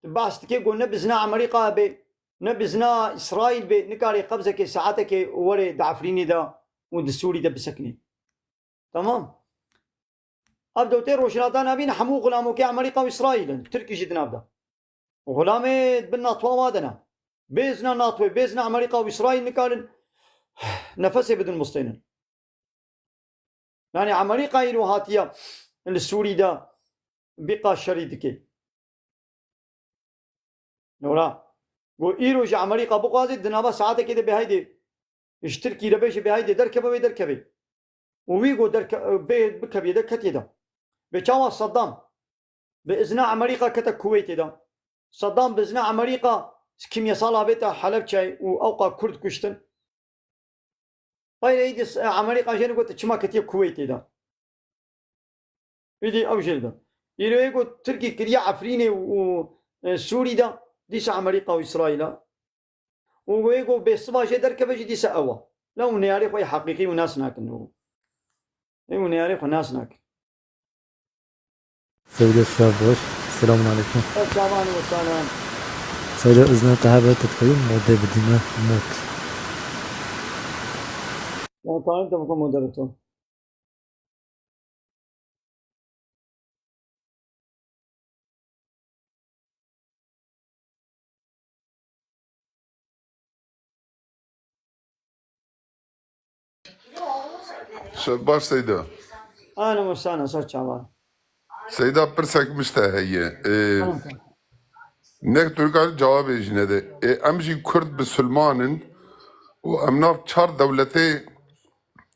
tu behs dikê got, ne bizna Amerîka be, ne bizna Îsraîl be, nikarê qebzekê saetekê were di Efrînê de û di Sûrî de bisekinê. Tamam. Ev dewtê Rojhilata Navîn hemû xulamokê Amerîka û Îsraîl in. Tirkî jî di nav de. Xulamê bin NATO wa de ne. Bê izna NATO, bê izna Amerîka û Îsraîl nikarin nefesê bidin bistênin. Yani Amerîka îro hatiye li Sûrî de bîqa şerî dike. Nora. Go îro ji Amerîka bixwaze di nava saetekê de bê haydê ji Tirkî re bê jî bê haydê derkeve wê derkevê. Û wî go derke-, bê bikevê de ketê de. Bê çawa Saddam bi izna Amerîka kete Kuweytê de. Saddam bi izna Amerîka kimyesal avête Helebçeyê û ewqa Kurd kuştin. Xeyrê îdî s-, Amerîka jê got çima ketiye Kuweytê de. Îdî ew jê de. Îro yê got Tirkî kiriye Efrînê û, e, Sûrî de, dîsa Amerîka û Îsraîl e. Û wê got bê siba jê derkeve jî dîsa ew e. La hûn neyarê xwe yê heqîqî û nas nakin û. Ê hûn neyarê xwe nas nakin. Seyda şev baş. Selamun aleyküm. Selamun aleyküm. Seyda, izna te hebe, te dixweyim modê bidîme mod. Ya, tamam, tamam, moderator. Şev baş Seyda. Ahlan we sahlan, ser çavan. Seyda, pirsek min ji te heye. Ee, Tamam, tamam. Nek tu nikare cewabê jî nede. Ee, em jî Kurd bisilman in û em nav çar dewletê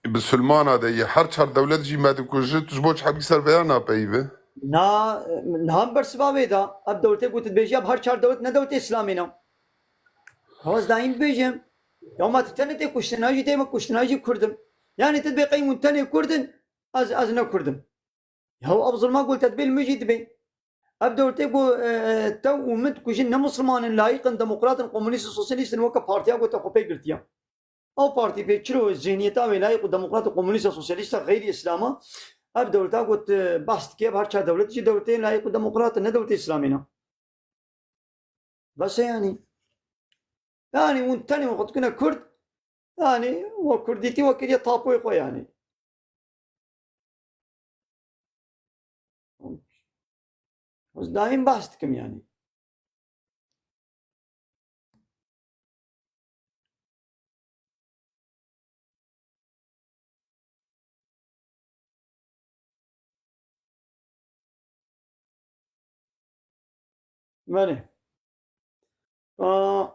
bisilmana de ye. Her çar dewlet jî me dikuje. Tu ji bo çi hebî ser vêya napeyive? Na, niha bersiva wê da. Ev dewletê ku tu dibêjî, ev her çar dewlet ne dewletê Îslamê ne. Hez dayîn bibêjim. Ya ma tu tenê tê kuştin, ha jî tê me kuştin, ha jî Kurd im. Yani tu dibê qey hûn tenê Kurd in, ez, ez ne Kurd im. Ya ev zulma ku li te dibê li min jî dibê. Ev dewletê ku, e, te û min dikujin ne misilman in, layîq in, demokrat in, komûnîst in, sosyalîst in, weke partiya ku te xwe pê girtiye. Ew partî pê çilo zihniyeta wê layîq û demokrat û komûnîst e, sosyalîst e, xeyrî Îslam e. Ev dewleta ku tu behs dikê, ev her çar dewlet jî dewletê layîq û demokrat in, ne dewletê Îslamê ne. Bes e yani. Yani hûn tenê xwe dikine Kurd, yani we Kurdîtî we kiriye tapoyê xwe yani. Ez daîm behs dikim yani. Belê. Aa,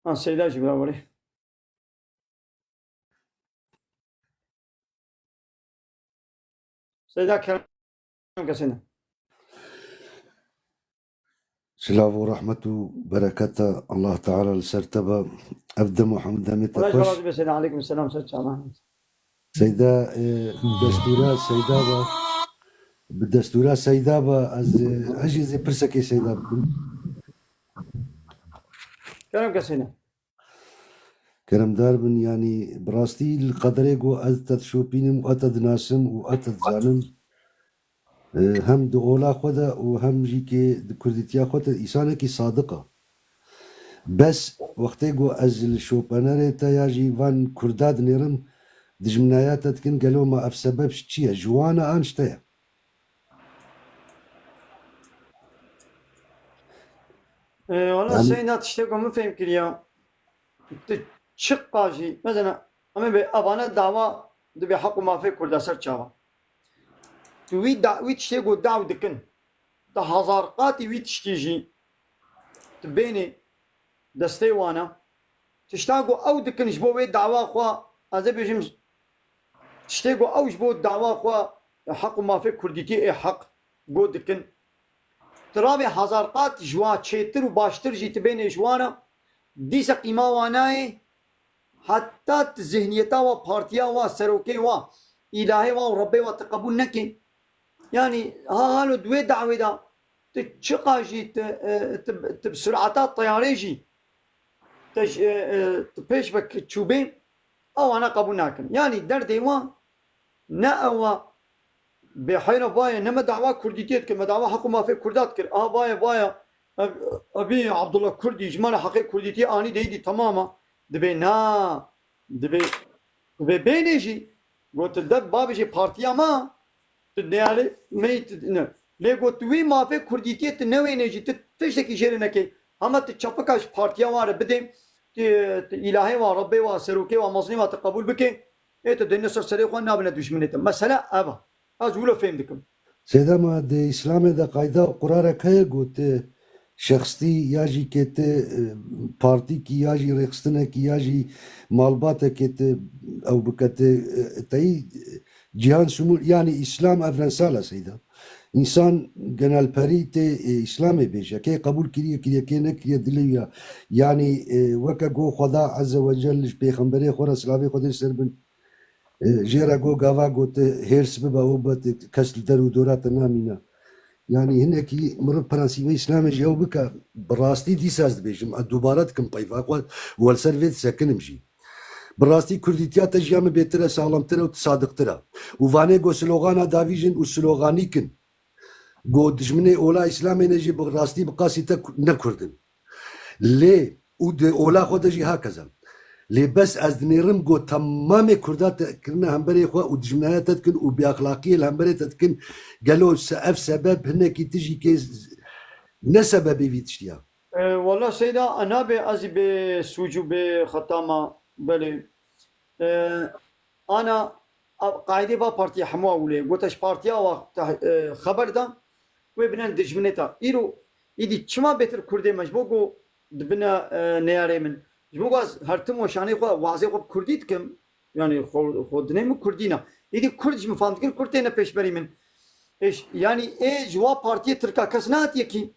ha, Seyda jî bira werê. Seyda kerem kesê ne. Silav û rehmet û bereketa Allah Teala li ser te be. Ev dem û hemû demê te xweş. Allah razî be Seyda. Aleyküm selam, ser çavan. Seyda, e, destûra Seyda be. Bi destûra Seyda be, ez, e, ez jî zê pirsekê Seyda bikim. Kerem kesê ne. Keremdar bin, yanî bi rastî li qederê ku ez te dişopînim û ez te dinasim û ez te dizanim, e, hem di ola xwe de û hem jî kê di kurdîtiya xwe de îsanekî sadiq e. Bes wextê ku ez li şopenerê te ya jî van Kurda dinêrim, dijminaya te dikin, gelo ma ev sebeb ji çi ye? Ji wan e an ji te ye? Ee, wala Yani Seyda, tiştê ku min fêm kiriya, tu çiqa jî, mesela, em ê bê evane dawa dibê heq û mafê Kurda ser çavan. Tu wî da-, wî tiştê ku daw dikin, tu hezar qatî wî tiştî jî tu bênê destê wan e. Tişta ku ew dikin ji bo wê dawa xwe, ez ê bêjim, tiştê ku ew ji bo dawa xwe, heq û mafê kurdîtî ê heq got dikin, tu rabê hezar qat ji wa çêtir û baştir jî tu bênê ji wan e, dîsa qîma wa nayê, heta tu zihniyeta wa, partiya wa, serokê wa, îlahê wa û Rebbê wa tu qebûl nekê. Yanî ha halo di wê dawê de tu çiqa jî tu, e, tu, tu bi surata teyarê jî te ji, e, e, tu pêş ve çûbê, ewana qebûl nakin. Yanî derdê wan ne ew e, bê heyra vaye, ne me dawa kurdîtiyê dikir, me dawa heq û mafê kurda dikir. Aha vaye, vaye, ev, evî Abdullah Kurdî ji me re heqê kurdîtiyê anî de, îdî temam e. Dibê na, dibê, dibê bênê jî, got, tu de babê jî partiya me, tu neyarê me yî, tu ne. Lê got, tu wî mafê kurdîtiyê tu newênê jî, tu tiştekî jê re nekê. Hema tu çapika ji partiya wan re bidê, tu, tu îlahê wan, Rebbê wan, serokê wan, mezinê wan tu qebûl bikê, ê tu dêne ser serê xwe, nabine dijminê te. Mesele ev e. Ez wilo fêm dikim. Seyda, ma di Îslamê de qayda û qurarek heye ku tu şexsî ya jî kê tu, e, partîkî ya jî rêxistinekî ya jî malbatekê tu ew bike tu, e, teyî, e, cîhan şimûl, yanî Îslam evrensal e Seyda. Însan genelperî tê, e, Îslamê bêje. Kê qebûl kiriye, kiriye, kê nekiriye dilê wî ya. Yanî, e, weke ku Xweda Azze ve Celle ji pêxemberê xwe re silavê Xwedê ser bin, e, jê re got, gava got, hêrs bibe, û be, kes li der û dora te namîne. Yanî hinekî mirov prensîbê Îslamê jî ew bike, bi rastî dîsa ez dibêjim, ez dubare dikim peyva xwe û li ser vê disekinim jî. Bi rastî kurdîtiya te ji ya min bêtir e, saxlemtir e û tu sadiqtir e. Û vanê got slogana davî jin û sloganî kin. Got dijminê ola Îslamê ne jî bi rastî bi qasî te ku-, ne Kurd in. Lê û di ola xwe de jî hakeza. Lê bes ez dinêrim got temamê Kurda te kirine hemberê xwe û dijminaya te dikin û bêexlaqiyê li hemberê te dikin. Gelo se-, ev sebeb hinekî tijî kê z-, ne sebebê vî tiştiya? E, wala Seyda, e, nabe ez ê bê sûc û bê xeta ma, belê. E, ana, a, qaîdê va partiya hemû ewilê. Gote ji partiya wa te, e, xeber da, wê bine dijminê te. Îro, îdî çima bêtir Kurdê me ji bo ku dibine, e, neyarê min? Ji bo ku ez her tim weşanê xwe, wazê xwe bi Kurdî dikim. Yanî xwe, xwe dinê min Kurdî ne. Îdî Kurd ji min fam dikir, Kurd têne pêşberî min. Ê ş-, yanî ê ji wa partiyê Tirka kes nehatiye kî.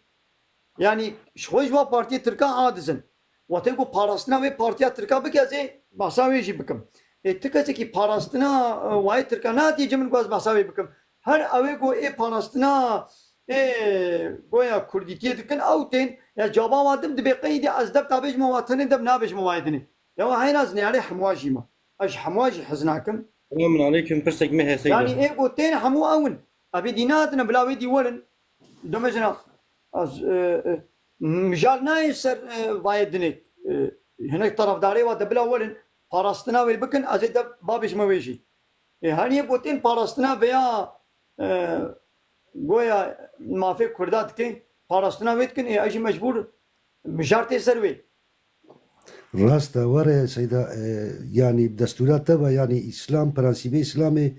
Yanî ji xwe ji wa partiyê Tirka a dizin. Wextê ku parastina wê partiya Tirka bike, ez ê behsa wê jî bikim. Ê ti kesekî parastina, e, wayê Tirka nehatiye cem min ku ez behsa wê bikim. Her ew ê ku ê parastina ê goya kurdîtiyê dikin, ew tên, ya caba wa dim dibê qey dî ez deb tabêjime wa tenê deb nabêjime wayê dinê. Ya wa heyna ez neyarê hemwa jî me. Ez ji hemwa jî hez nakim. Selamun aleykum, pirsek me heye Seyda. Yanî ê ku tên hemû ew in. Evê dî nehatine bila wê dî werin. Demejina, ez, e, e, mijal nayê ser, e, vayê dinê, e, hinek tarafdarê wa de bila werin, parastina wê bikin, ez ê de babê ji me wê jî. Ê, her yek got tên parastina veya, e, goya mafê Kurda dike, parastina wê dikin, ê, ez jî mecbûr mijar tê ser wê. Rast e, were Seyda, e, yanî destûra te ve, yanî Îslam, prensîbê Îslamê,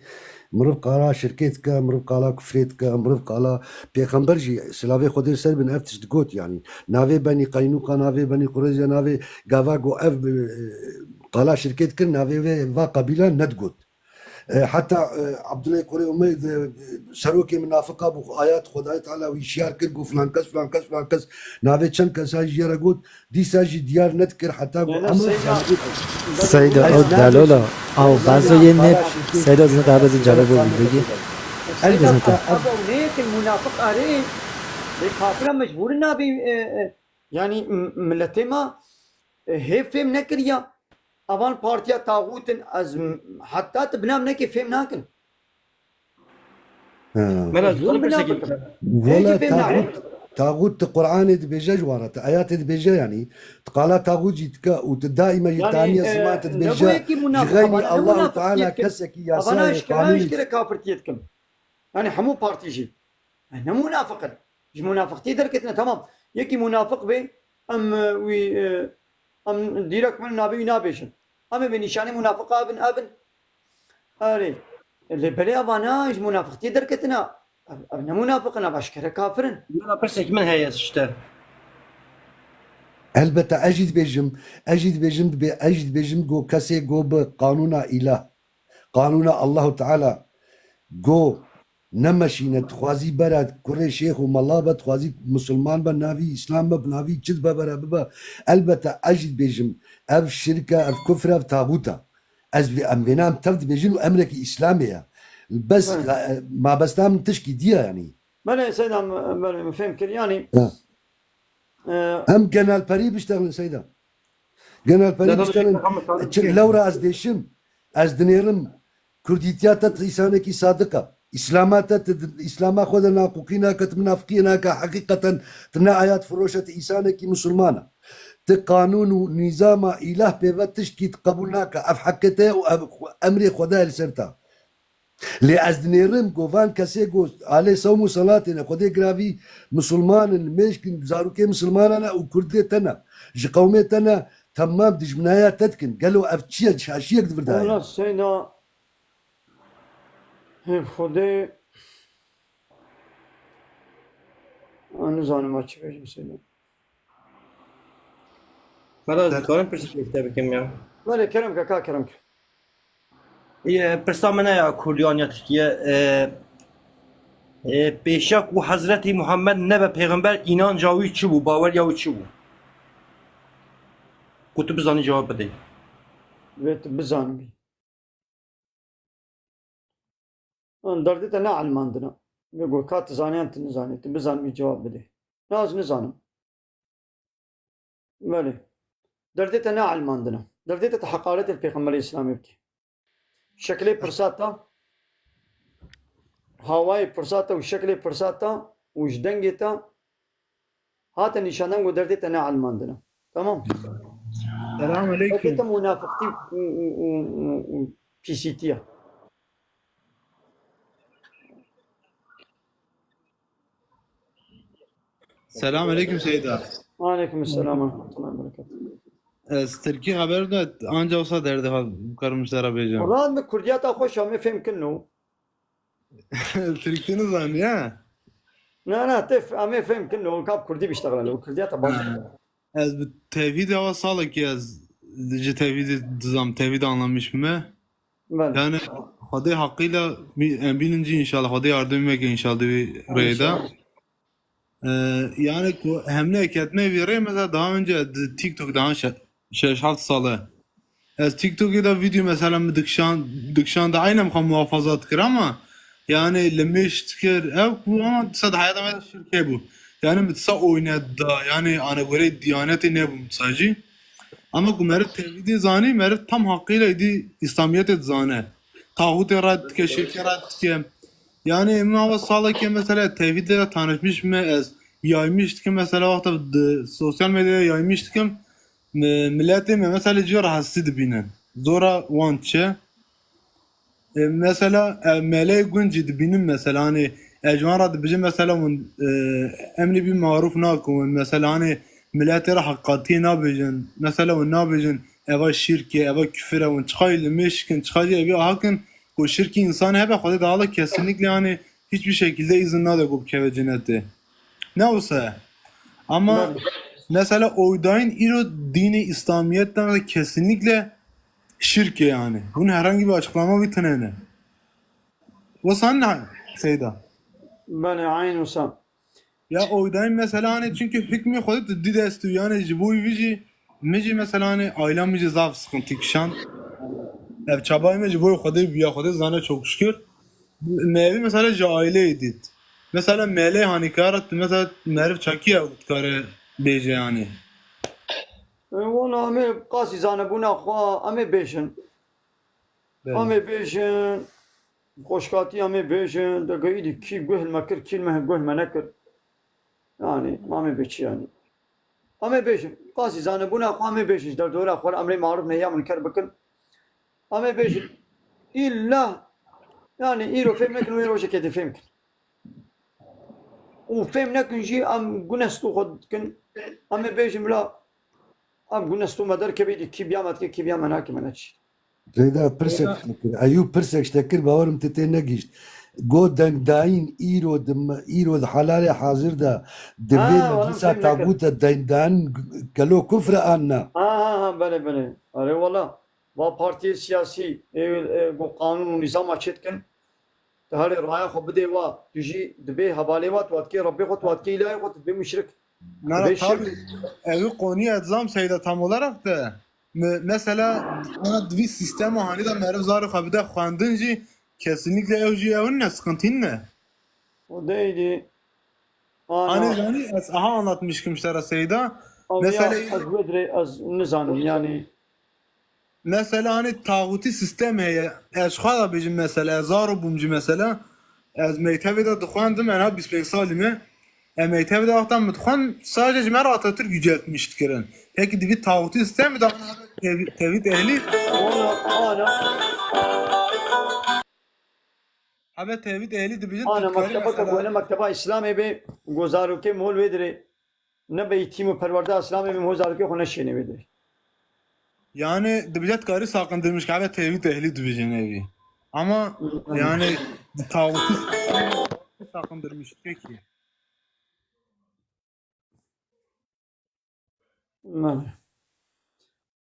mirov qala şirkê dike, mirov qala kufrê dike, mirov qala pêxember jî, silavê Xwedê ser bin, ev tişt digot, yanî navê Benî Qeynûqa, navê Benî Qureyza, navê gava ku ev, e, qala şirkê dikir, navê vê va qebîla nedigot. E, heta, e, Abdullah Kurê Umeyr de, e, serokê minafiqa bû, ayet Xwedayê Teala wî şiyar kir, got, filan kes, filan kes, filan kes, navê çend kesa jî re got, dîsa jî diyar nedikir, heta got, Seyda, ew dalola, ew bazo yê ne, Seyda, zin te, bezi calo bo bî bigî. El dizin te. Ev ew neyekî munafiq arê, lê kafira mecbûr nabî, e, e, yanî m-, miletê ma, e, hê fêm nekiriya. Evan partiya taxût in, ez m-, heta tu binav nekê fêm nakin. Ha. Mela, ez dûr binav bikim. Wela taxût, Taxût tu Qur'anê dibêje ji wan re, tu ayatê dibêje yanî, tu qala taxût jî dike û tu daîme ji Yani, taniye e, ziman tu ne dibêje, bu yekî ji munafik, xeynî Allahu Teala kesekî yasayê qanûnê. Eşkere kafirtiyê dikim. Yani hemû partî jî. Yani ne munafik in. Ji munafiqtiyê derketine, tamam. Yekî munafik bê, em, e, wî, e, em dîrek min navê wî nabêjin. Em ê bi nîşanê munafiqa bin, a bin. Erê. Lê belê ava na ji munafiqtiyê derketine. Ev, ev ne munafiq in, ev eşkere kafir in. Bila pirsek min heye işte. Elbette ez jî dibêjim, ez jî dibêjim, dibê-, ez jî dibêjim go kesê go bi qanûna îlah, qanûna Allahu Teala go nemeşîne, dixwazî bere kurê şêx û mela be, dixwazî misilman be, navî îslam be, navî çi dibe bere bibe. Elbette ez jî dibêjim, ev şirk e, ev kufr e, ev taxût e. Ez vê, em vêna em tev dibêjin û emrekî Îslamê ye. Bes, Evet. e, mabesta min tişkî diye yanî. Belê Seyda, belê min fêm kir. Yanî, Ha. e, Em genelperî biştexilin Seyda. Genelperî Seyda, biştexilin. Seyda, Seyda, Çi Seyda. Lewra ez dêşim, ez dinêrim. Kurdîtiya te tu îsanekî sadiq e. Îslama te tu, Îslama xwe de naqûqî nake, tu minafiqiyê nake. Heqîqeten tu ne ayat firoş e, tu îsanekî misilman e. Tu qanûn û nîzama îlah pê ve tiştkî tu qebûl nake. Ev heqê te ye û ev xwe-, emrê Xwedê ye li ser te. Lê ez dinêrim ku van kesê ku alê sewm û selatê ne, Xwedê giravî misilman in, mêşk in, zarokê misilmanan e û kurdê te ne. Ji qewmê te ne, temam dijminaya te dikin. Gelo ev çi ye? Şaşiyek di vir de heye. Wala Seyda, hê Xwedê, ez nizanim ez çi bêjim Seyda. Mela, ez dikarim pirsek te bikim ya? Belê, kerem ke, ka kerem ke. Ye, pirsa min ya Kurdiyan ya Tirkiye. E, e, pêşiya ku Hezretî Muhammed nebe pêxember, înanca wî çi bû, baweriya wî çi bû? Ku tu bizanî cewab bidê. Vê tu bizanibî. An derdê te ne elmandina. Vê got, ka tu zaniyan tu nizanî, tu bizanibî cewab bidê. Na, ez nizanim. Belê. Derdê te ne elmandina. Derdê te tu heqaretê li Pêxemberê Îslamê bikî. Şekilê pirsa te, hawayê pirsa te û şekilê pirsa te û ji dengê te hate nîşandan ku derdê te ne elmandina. Tamam. Selam aleyküm. Derdê te munafiqtî û, û, û, û, û pîsîtiye. Selam aleyküm Seyda. Aleyküm selam ve rahmetullahi ve berekatuhu. Ez tirkî xeber de anca wisa derdê xwe bikarim ji te re bêjim. Quran bi kurdiyata xwe şamê fêm kin no. Tirkî nizanî ya? Na, na, te f-, amê fêm kin no, kap kurdî biştexile, o kurdiyata baş. Ha. Ez bi tevhîdê awa salekî ez ji tevhîdê dizam, tevhîd anlamış me. Belê. Yani Xwedê hakkıyla bi-, em bînin cî inşallah. Xwedê yardımê me ke inşallah di vî rêyê de. İnşallah. Ee, yani ku hemne ketme vî rê mesela daha önce di TikTok daha şe-, şeş heft sale. Ez TikTokê de video mesela mi dikşan, dikşan de aynen xwe muhafaza dikir ama yani li mêş dikir ev ku ama disa di heyata me de şirkê bû. Yani mi disa oyne da yani ana göre diyanetê nebû mi disa jî. Ama ku meriv tevhîdê zanî, meriv tam haqqıyla êdî Îslamiyetê dizane. Taxûtê red dike, şirkê red dike. Yani min ava salekê mesela tevhîdê re tanışmış me ez yaymış dikim mesela wexta di sosyal medyaya yaymış dikim. Mi-, miletê me mesela cî rahatsız dibînin. Zora wan çi? E, mesela, e, meleyê gund jî dibînim mesela, hani, e, ji wan re dibêjim mesela hûn, e, emrê bî marûf nakin, hûn mesela, hani, miletê re heqatiyê nabêjin, mesela hûn nabêjin, eva şirk e, eva kufir e, hûn çiqa jî li mêş dikin, çiqa jî evî aha kin, ku şirkî însanê hebe, Xwedê Teala kesinlikle, hani, hiçbir şekilde izin nade ku bikeve cenetê. Ne wisa ye. Ama mesela oydayîn îro dînê Îslamiyet'ten kesinlikle şirk e yani. Bunun herhangi bir açıklama wî tune ne. Wisa ne Seyda? Belê, eyn wisa. Ya oydayîn mesela hani çünkü hükmü Xwedê tu dî dest û yani ji bo wî jî, min jî mesela hani aîla min jî zaf sıkıntı kişand. Ev çabayê me ji bo Xwedê bûya, Xwedê zane çok şükür. Me evî mesela ji aîleyê dît. Mesela melê hanî kara tu mesela meriv çakiye dikare bêje yani. E, wana em ê qasî zanebûna xwe em ê bêjin. Belê. Em ê bêjin, xweşkatî em ê bêjin, degeyî dî kî guh li me kir, kî li me guh me nekir. Yani, ma em ê bê çi yani? Em ê bêjin, qasî zanebûna xwe em ê bêjin, ji derdora xwe re emrê marûf nehya munker bikin. Em ê bêjin, îlla, yani, îro fêm nekin, wê rojekê dê fêm kin. Û fêm nekin jî, em gune stû xwe dikin. Em ê bêjin, bila, em gune stû me derkevî dî, kî biya me dike, kî biya me nake, me neçî. Seyda, pirsek ji te kir. Eyûb, pirsek ji te kir, bawerim tu tê negihîşt. Got dengdayîn îro di me-, îro di helalê hazir de di vê Ha, wala meclisa fêm nekin. Tagût de dengdayîn gelo kufr e an na? Ha, ha, ha, belê, belê. Erê wala. Va partiyê siyasî, ê, ê, got qanûn û nîzama çêdikin. Tu herê raya xwe bidê wa, tu jî dibê hevalê wa, tu wa dikê Rebbê xwe, tu wa dikê îlahê xwe, tu dibê muşrik. Na, na, dibê şirk. Tabii, evi konuyu edzam Seyda tam olarak da. Me-, mesela, ana divî sistema hanî da meriv zarê xwe bide xwendin jî kesinlikle ew jî ew ne, sıkıntı ne. O deydi. Ana. Hani yani ez aha anlatmıştım işte Seyda. Mesela ya, ez vedre, ez nizanim yani. Mesela, hani, taxûtî sistem heye. Ez xwe de bêjim, mesela, ez zaro bûm jî, mesela. Ez mektebê de dixwendim, ena bîst pênc salî me. Ez mektebê de wexta min dixwend, sadece ji me re Atatürk yüceltmiş dikirin. Peki, divî taxûtî sistem de ana tevhîd, tevhîd ehlî. Ana, ana. Hebe tevhîd ehlî dibêjin, ana, tu dikarî mekteba mesela. Ku wene mekteba Îslamê bê, ku zarokê mol wê dirê. Ne be îtîm û perwerdeya Îslamê bim, ho zarokê xwe neşêne wê dirê. Yani, dibêje dikarî sakındırmış, hebe tevhîd ehlî dibêjin evî. Ama, yani, tağutu sakındırmış. Peki. Belê.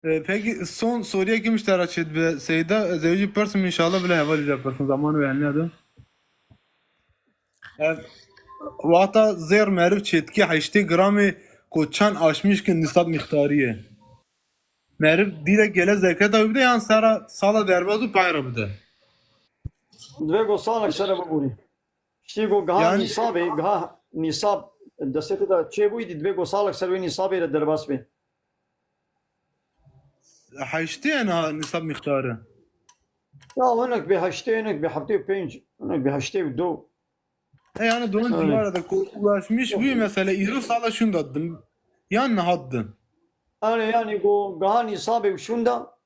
E, peki, son soruya kim işte ara çêdibe Seyda, ez ê wî jî pirsim, inşallah bile hevalî jî pirsim, zamanê wê hênî de. E, wexta zêr meriv çêdikî heştê gramê ku çend aşmîş ki nisab mîxtarî ye. Meriv dîre gele zeketa wî bide yan sera sala derbaz û pay re bide? Divê ku salek sere bibûrî. Ştî ku giha Yani nîsabê, giha nîsab destê te de çêbûyî dî, divê ku salek ser wê nîsabê re derbas bê. Heştê ye niha nisab mîxtarı. Ya hinek bê heştê, hinek bê heftê û pênc, hinek bê heştê û du. E, yani doğru. Öyle. Cumara da ku ulaşmış bu mesela, îro sala şunda dim. Yan niha dim. Öyle yani, ku giha nîsabê û şunda,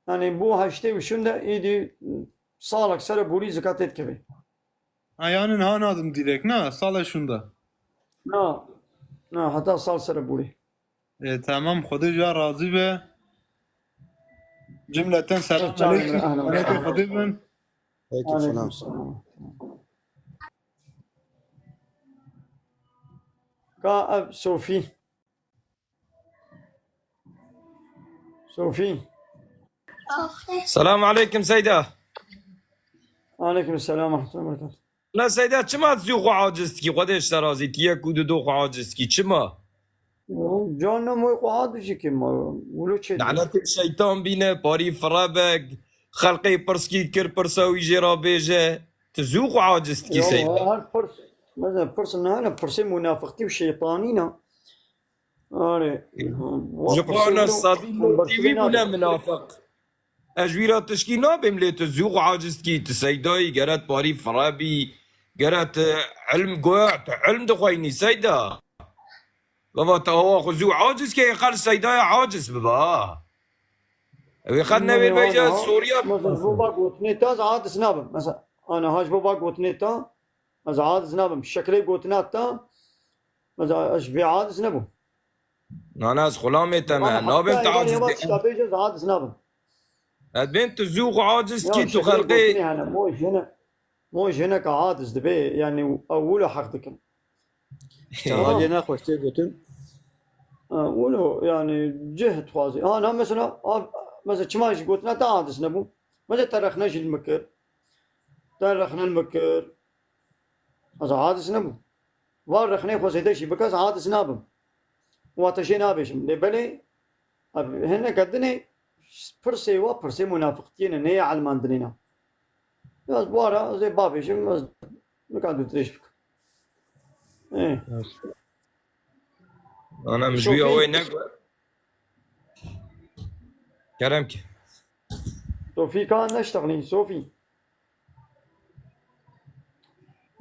yani bu heştê û şunda, îdî salek sere bûrî zekatê dikevê. Ha, yani niha nadim direkt, ne? Sala şunda. Na, na, heta sal sere bûrî. E, tamam, Xwedê ji we razî be. Cümleten selam Çok çağırın, aleyküm. Ahlan ve Aleyküm sahlan. Xwedê bin. Aleyküm selam. Aleyküm selam. Ka ev Sofî. Sofî. Selam aleyküm Seyda. Aleyküm selam ve rahmetullah ve berekatuhu. La Seyda, çima tu zû xwe aciz dikî? Xwedê ji te razî, tu yek û du do xwe aciz dikî. Çima? Yo, canım, wê xwe aciz dikî ma. Wilo çê dikî. Lanetê şeytan bîne, parî firebe, xelqê pirskî kir, pirsa wî jê re bêje. Tu zû xwe aciz dikî, Seyda. Ya, her pirs, mesela pirs ne, ne pirsê munafiqtî û şeytanî ne. Erê. Ji xwe ne sedî lotî wî bûne minafiq. Ez ji wî re tişkî nabêm, lê tu zû xwe aciz dikî, tu Seydayî, gere tu parî firebî, gere tu ilm goya, tu ilm dixweyînî Seyda. Baba, tu awa xwe zû aciz kê, qel Seydaya aciz bibe, ha. Ew ê qet nevê bêje Sûriye. Mesela, ji bo ba gotinê te ez aciz nabim. Mesela, ana ha ji bo ba gotinê te ez aciz nabim. Şeklê gotina te ez, ez ji vê aciz nebûm. Nana, ez xulamê te me. Ama nabên heta tu êvarê aciz hewa bê. Tişta bêje, ez aciz nabim. Ez bên tu zû xwe aciz kî, tu xelqê. Ya, şeklê gotinê hene. Mo jine, mo jineke aciz dibe, yani, ew wilo heq dikin. Tamam. Aliyê nexweş tê gotin. Ha, wilo, yani, cih dixwazî. Ha, na mesela, ha, mesela, çima jî gotina te aciz nebû? Mesela, te rexne jî li min kir. Te rexne li min kir. Ez aciz nebûm. Va rexnê xwe zêde jî bike, ez aciz nabim. Wa te jê nabêjim. Lê belê, ev hineke dinê pirsê wa, pirsê munafiqtiyê ne, ne yê elmandinê ne. Ya ez bi wa re, ez ê bavêjim, ez nika dûdirêj bikim. Ê. Ana, min ji wî awayî negot. Kerem ki. Sofî ka neştexlî, Sofî.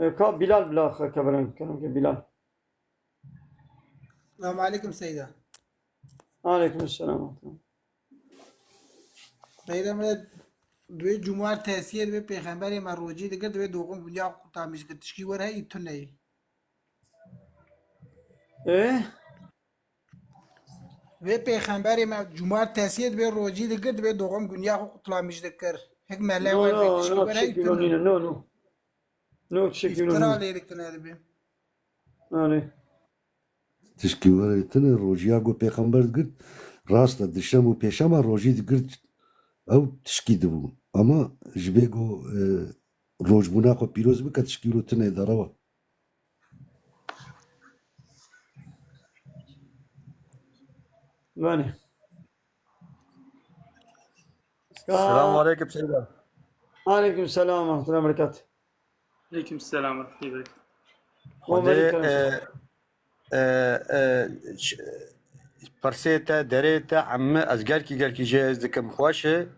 E, ka Bilal bila xe-, kevirin, kerem ki Bilal. Selamun aleykum Seyda. Aleykum selam. Seyda me, divê cumartesiyê divê pêxemberê me rojî digir, divê doğum günü ya qutlamış digir. Tişkî were heyî tune yî. E? Vê pêxemberê me cumartesiyê divê rojî digir, divê doğum günü ya xwe qutlamış dikir. Hek mele No, we no, pêkişî no, were tişkî wî nîne, no, no. No, tişkî wî nîne. Îftira lê dikin, erê bê. Erê. Tişkî were tune, rojiya ku pêxember digirt, rast e, dişem û pêşema rojî digirt, ew tişkî dibû. Ama ji bê ku, e, rojbûna xwe pîroz bike, tişkî wilo tune de rewa. Belê. Selamun aleykum Seyda. Aleykum selam ve rahmetullahi ve berekatuhu. Aleykum selam ve rahmetullahi ve berekatuhu. Xwedê, e, e, e, ş-, pirsê te, derê te, emme ez gelkî, gelkî jê ez dikim xweş e.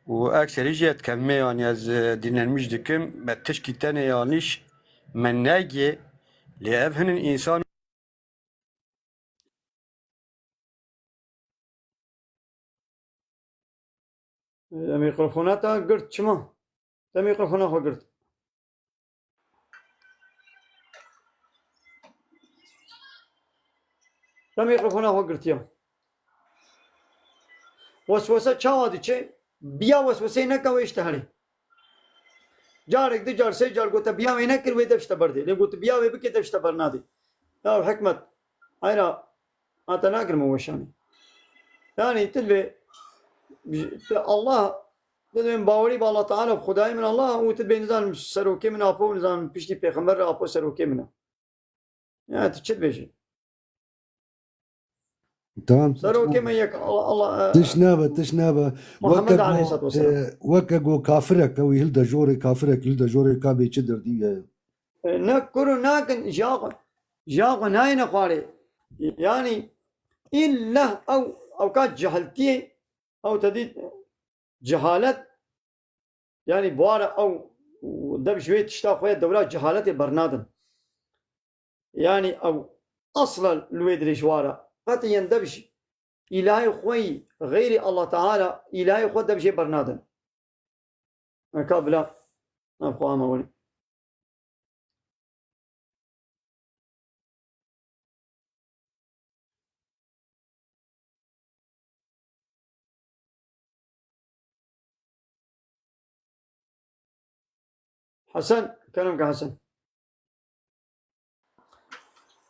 Û ekserî jî ez kelmê, yanî ez, e, dinlenmiş dikim, me tişkî tenê yanlış me negê, lê ev hinin însan E, mikrofona te girt çima? Te mikrofona xwe girt. Te mikrofona xwe girtiye. Weswese çawa diçe? Biya wesweseyê neke wê işte herê. Carek di car sê car gote biya wê nekir, wê dev işte berdê. Lê gote biya wê bikê, dev işte bernadê. Ya hikmet. Hayra, ata nakir min weşanê. Yani tu dibê, tu Allah, tu dibê bawerî bi Allah Teala, bi Xwedayê min Allah, û tu dibê nizanim serokê min apo, nizanim piştî pêxember re apo serokê min e. Ya tu çi dibêjî? Tamam. Serokê me yek, Allah, Allah, e, Tiş nabe, tiş nabe. Muhammed Weke go, aleyhissalatu vesselam. E, weke go kafirek, ew hilde jorê kafirek, hilde jorê ka bê çi derdî ye. E, ne kuru nakin, ji ya xwe, ji ya xwe nayêne xwarê. Yani, illa ew, ew ka cehiltiyê, ew te dît, Cehalet, yani, bi wara ew dev ji wê tişta xwe ya dewra cehaletê bernadin. Yani, ew asla li wê dirê ji wara. Qet yên dev ji îlahê xwe yî, xeyrî Allah Teala, îlahê xwe dev jê bernadin. Eka bila, nav xwe ama welî. Hesen, kerem ke Hesen.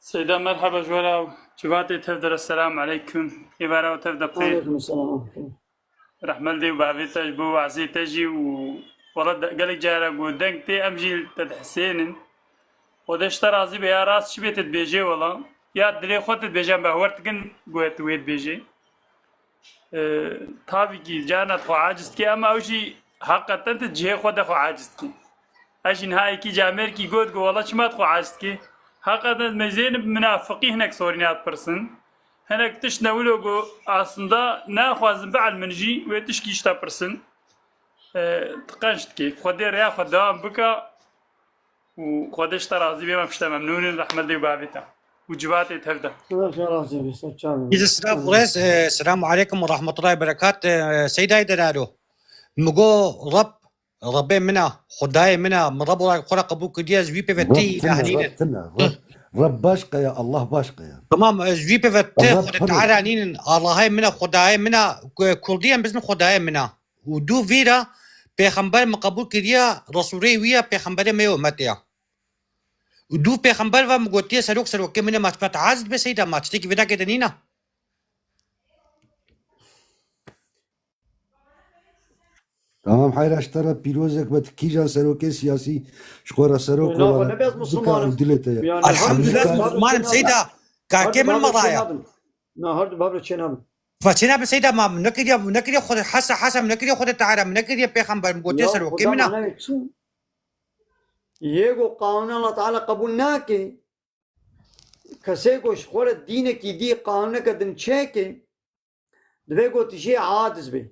Seyda, merheba ji we re, civatê tev de re, selamu aleykum. Êvara we tev de bixêr. Aleykum selam. Rehmet dê û bavê te ji bo wazê te jî û wela de-, gelek cara ku deng tê, em jî te dihesênin. Xwedê ji te razî be, ya rast çi bê tu dibêjê wela. Ya dilê xwe tu dibêje, em behwer dikin ku tu wê dibêjê. Ee, tabii ki carna tu xwe aciz dikî, ama ew jî heqeten tu cihê xwe de xwe aciz dikî. Ez jî niha yekî camêrkî got ku wela çima tu xwe aciz dikî? Heqeten mezênim minafiqî hinek sorîna dipirsin. Hinek tişt ne wilo ku aslında naxwazin bielmin jî wê tişkî ji te pirsin. E, tu qenc dikî. Xwedê rêya xwe dewam bike û Xwedê ji te razî bê, me pişte memnûn in, rehmet lê û bavê te û civatê tev de. Xwedê ji te razî bê, ser çavê. Îdî silav xurêz, e, selamu aleykum ve rahmetullahi ve berekat. E, Seydayê delalo. Mi go Reb Rebê min a, Xwedayê min a, min Reb olarak xwe re qebûl kiriye, ez wî pê ve tê Reb tune, îlah nînin. Reb tune, Reb, Reb başka ya, Allah başka ya. Tamam, ez wî pê ve tê Reb Xwedê pir e. Teala nînin, Allahê min a, Xwedayê min a, ku-, Kurdî em bizin Xwedayê min a. Û dû vîra pêxember min qebûl kiriye, Resûlê wî ya, pêxemberê me yê ummetê ya. Û dû pêxember ve min gotiye, serok serokê min e, ma çipa te aciz be Seyda, ma tiştekî vê dakê de nîna. Tamam, heyra ji te re pîrozek be, tu kîjan serokê siyasî ji xwe re serok Naxwe were nebez bika Musulman û im. Dilê te ye. Yani, Elhamdülillah, her Musulman im Seyda. Kakê min mala ye. Na, her du bavre çê nabin. Va çê nabin Seyda, ma min nekiriye, min nekiriye Xwedê, hesa, hesa min nekiriye Xwedê Teala, min nekiriye pêxember, min gotiye serokê min a. Xweda mane çi? Yê go qanûna Allah Teala qebûl nake. Kesê ku ji xwe re dînekî dî qanûneke din çêke, divê ku tu jê aciz bê.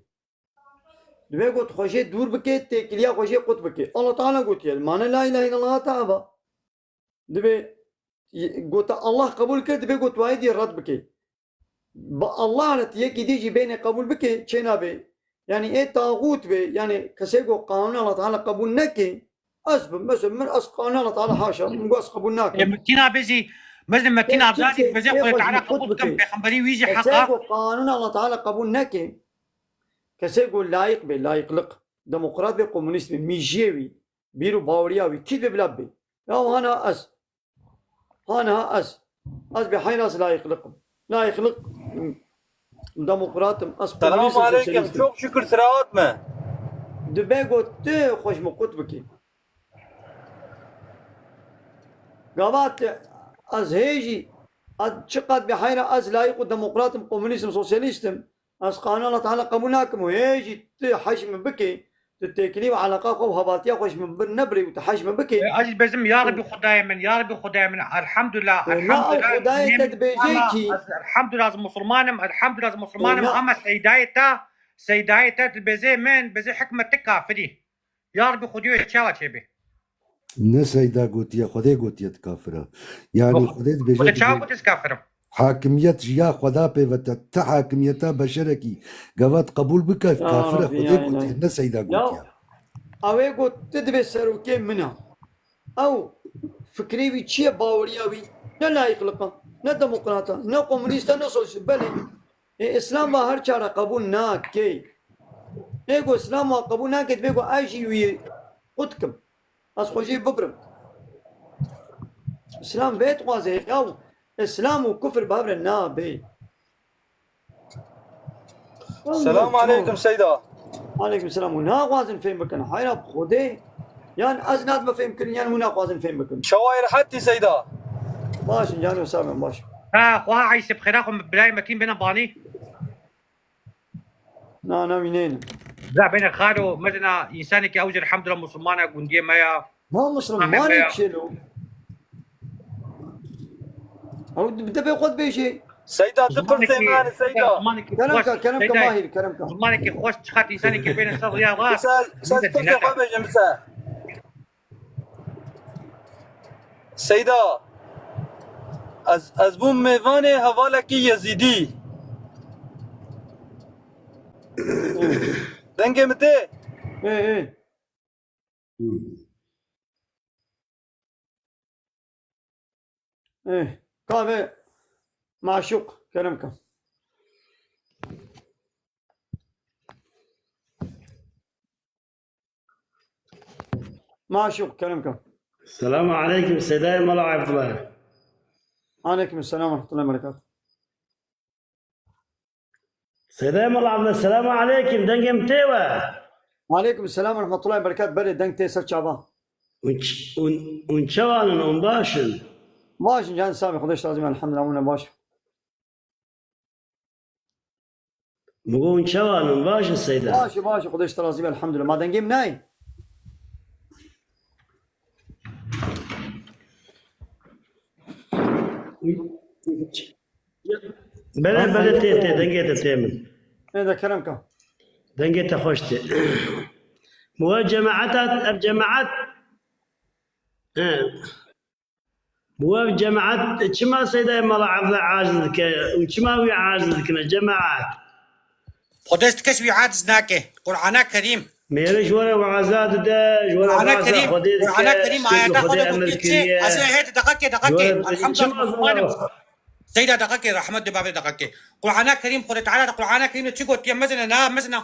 Divê ku tu xwe jê dûr bike, têkiliya xwe jê qut bike. Allah Teala gotiye, mane la ilahe illallah te ava. Divê gota Allah qebûl kir, dibê got tu êdî red bikê. Bi Allah re tu yekî dî jî bênê qebûl bikê, çê nabe. Yanî ê taxût be, yanî kesê ku qanûna Allah Teala qebûl neke, ez bim, mesela min ez qanûna Allah Teala haşa, min got ez qebûl nakim. E, Metin abi jî, mesela Metin Ê Abdal jî çimkî dibêje ê Xwedê xwe ji Teala min qut qebûl kim, bike. Pêxemberî wî jî Kesê heqa. Ku qanûna Allah Teala qebûl neke, kesê ku layiq be, layiqlik, demokrat be, komunîst be, mîjiyê wî, bîr û baweriya wî, kî be bila be. Ya hana ez. Hana ez. Ez bê heyra ez layiqlik im. Layiqlik, demokrat im. Ez Selamun komunîst im, aleyküm. Sosyalîst im. Çok şükür, sıraat mı? Dibe got tu xweş min qut bikî. Gavat ez hê jî, ez çiqat bê heyra ez layiq û demokrat im, komunîst im, sosyalîst im. Ez qanûna Allah Teala qebûl nakim û hê jî tu hej min bikê, tu têkilî û eleqa xwe û hevatiya xwe ji min bir nebirê û tu hej min bikê. E, ez jî dibêjim, ya Rebî Xwedayê min, ya Rebî Xwedayê min, elhamdulillah, Ê, na ew elhamdulillah, Xwedayê te dibêje kî. Ez elhamdulillah ez musulman im, elhamdulillah ez musulman im, Ê, na ama seydayê te, seydayê te dibêje min, dibêje hikmet tu kafirî. Ya Rebî Xwediyê çawa çêbê? Ne Seyda gotiye, Xwedê gotiye tu kafir e. Yanî Xwedê dibêje Xwedê çawa dibê-, gotiye ez kafir im? Hakimiyet ji ya Xweda pê ve te, ti hakimiyeta beşerekî gava tu qebûl bike, Ya kafir e, Rabbi, Xwedê ya gotiye, Îlahi. Ne Seyda Ya, gotiye. Ew ê got tu dibê serokê min e. Ew fikrê wî çi ye, baweriya wî? Ne layiqlik e, ne demokrat e, ne komunîst e, ne sosyalîst. Belê. Ê, Îslam va her çare qebûl nake. Ê ku Îslam va qebûl nake, divê ku ez jî wî qut kim. Ez xwe jî bibirim. Îslam vê dixwaze, yaw Îslam û kufr bi hev re nabe. Selamun aleyküm Seyda. Aleyküm selam. Û naxwazin fêm bikin. Heyra bi Xwedê. Yan ez nadime fêm kirin, yan hûn naxwazin fêm bikin. Çawa yê rehetî Seyda? Baş in, canê sağ bin, baş. Ha, xwe Eysê bi xêra xwe birayê Metîn bêne banî. Na, na, wî neynin. Bira bêne xalo, mezina însanekî ew jî elhamdulillah musulman e, gundiyê me ya. Ma Musulman Amê me ya. Çêlo. Ew bi dibê xwe dibêjê. Seyda, tu Zimanekî, qirsê me anî, Seyda. Zimanekî Kerem xweş, ka, kerem ka, Seyda. Mahir, kerem ka. Zimanekî xweş, çiqat însanekî bêne ser riya rast. Bisa, bisa, tu qirsê xwe bêje, bisa. Seyda, ez, ez bûm mêvanê hevalekî Yezîdî. Dengê min tê? Ê, ê. Ê, kave maşûq, kerem ka. Maşûq, kerem ka. Selamu aleykum, Seydayê Mala Abdullah. Aleykum selam ve rahmetullahi ve berekatuhu. Seydayê Mala Abdullah, selamu aleykum, dengê min tê we? Aleykum selam ve rahmetullahi ve berekatuhu. Belê, deng tê ser çava. Hûn ç-, hûn, hûn çawa nin, hûn baş in? Baş in, can sağ bin, Xwedê ji te razî be, elhamdülillah, hûn baş. Min got, hûn çawa nin? Baş in Seyda? Baş e, baş e, Xwedê ji te razî be, elhamdülillah. Ma dengê min nayê? Belê, belê, tê, tê, dengê te tê min. Ê de kerem ka. Dengê te xweş tê. Min got, cemaeta, ev cemaet, he. Bi we cemaet çima Seydayê Mala Evla aciz dike û çima wî aciz dikine cemaet? Xwedê ji kes wî aciz nake. Qur'ana Kerîm. Mêre ji we re weaza dide, ji we re Qur'ana vaza Kerîm, Xwedê dike, Qur'ana Kerîm tiştê ku ayeta Xwedê Xwedê emir gotiye çi? Kiriye. Ez ê hê deqekê, deqekê. Ji we re Elhamdulillah, çima Qur'anê zor e? Seyda deqekê, rehmet de bavê deqekê. Qur'ana Kerîm, Xwedê Teala de Qur'ana Kerîm de çi gotiye? Mezine, na, mezine.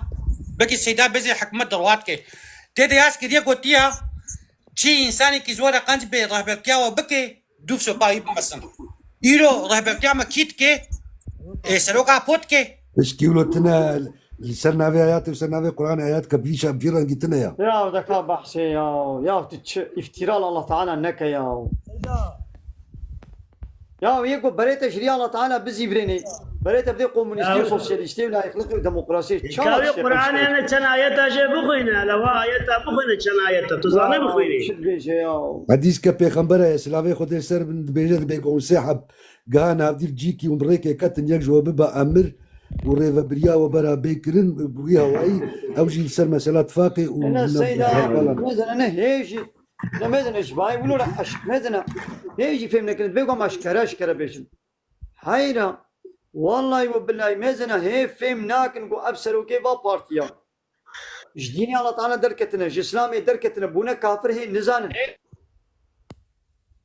Belkî Seyda bezê hikmet derwat ke. Tê de yaz kiriye gotiye, çi însanekî ji we re qenc bê rehbertiya we bike, dûv sopa wî bimesin. Îro rehbertiya me kî dike? Ê, seroka pot ke. Pişkî wilo tine li ser navê ayatê û ser navê Qur'anê ayat ke vî şa-, vî rengî tine ya. Ya deka behsê ya. Ya tu çi îftîra li Allah Teala neke ya. Ya yê ku berê te ji riya Allah Teala bizîvirênê. Berê te bidê komunîstî û Ya. sosyalîstî û layîqlikê û demokrasiyê. Çawa Kavê dişê Qur'anê qeştê? Ne çend ayeta jê bixwîne. Hele wa ayeta bixwîne çend ayeta. Tu zane Ya, bixwînî. Çi dibêje ya? Hedîs ke pêxember e, silavê Xwedê ser bin, dibêje, dibê ku hûn sê heb giha navdîr cîkî hûn bi rêkê ketin, yek ji we bibe emir û rêvebiriya we bera bê kirin, bi wî hawayî ew jî li ser mesela tifaqê û Ene ne-, Seyda, hevala ne. Mezene ne hê jî Ne mezin e, ji bayê wilo re eşq mezin e. Hê jî fêm nekin, bê gom eşkere eşkere bêjin. Heyra, wallahî we billahî mezin e, hê fêm nakin ku ev serokê va partiya. Ji dînê Allah Teala derketine, ji Îslamê derketine, bûne kafir hê nizanin.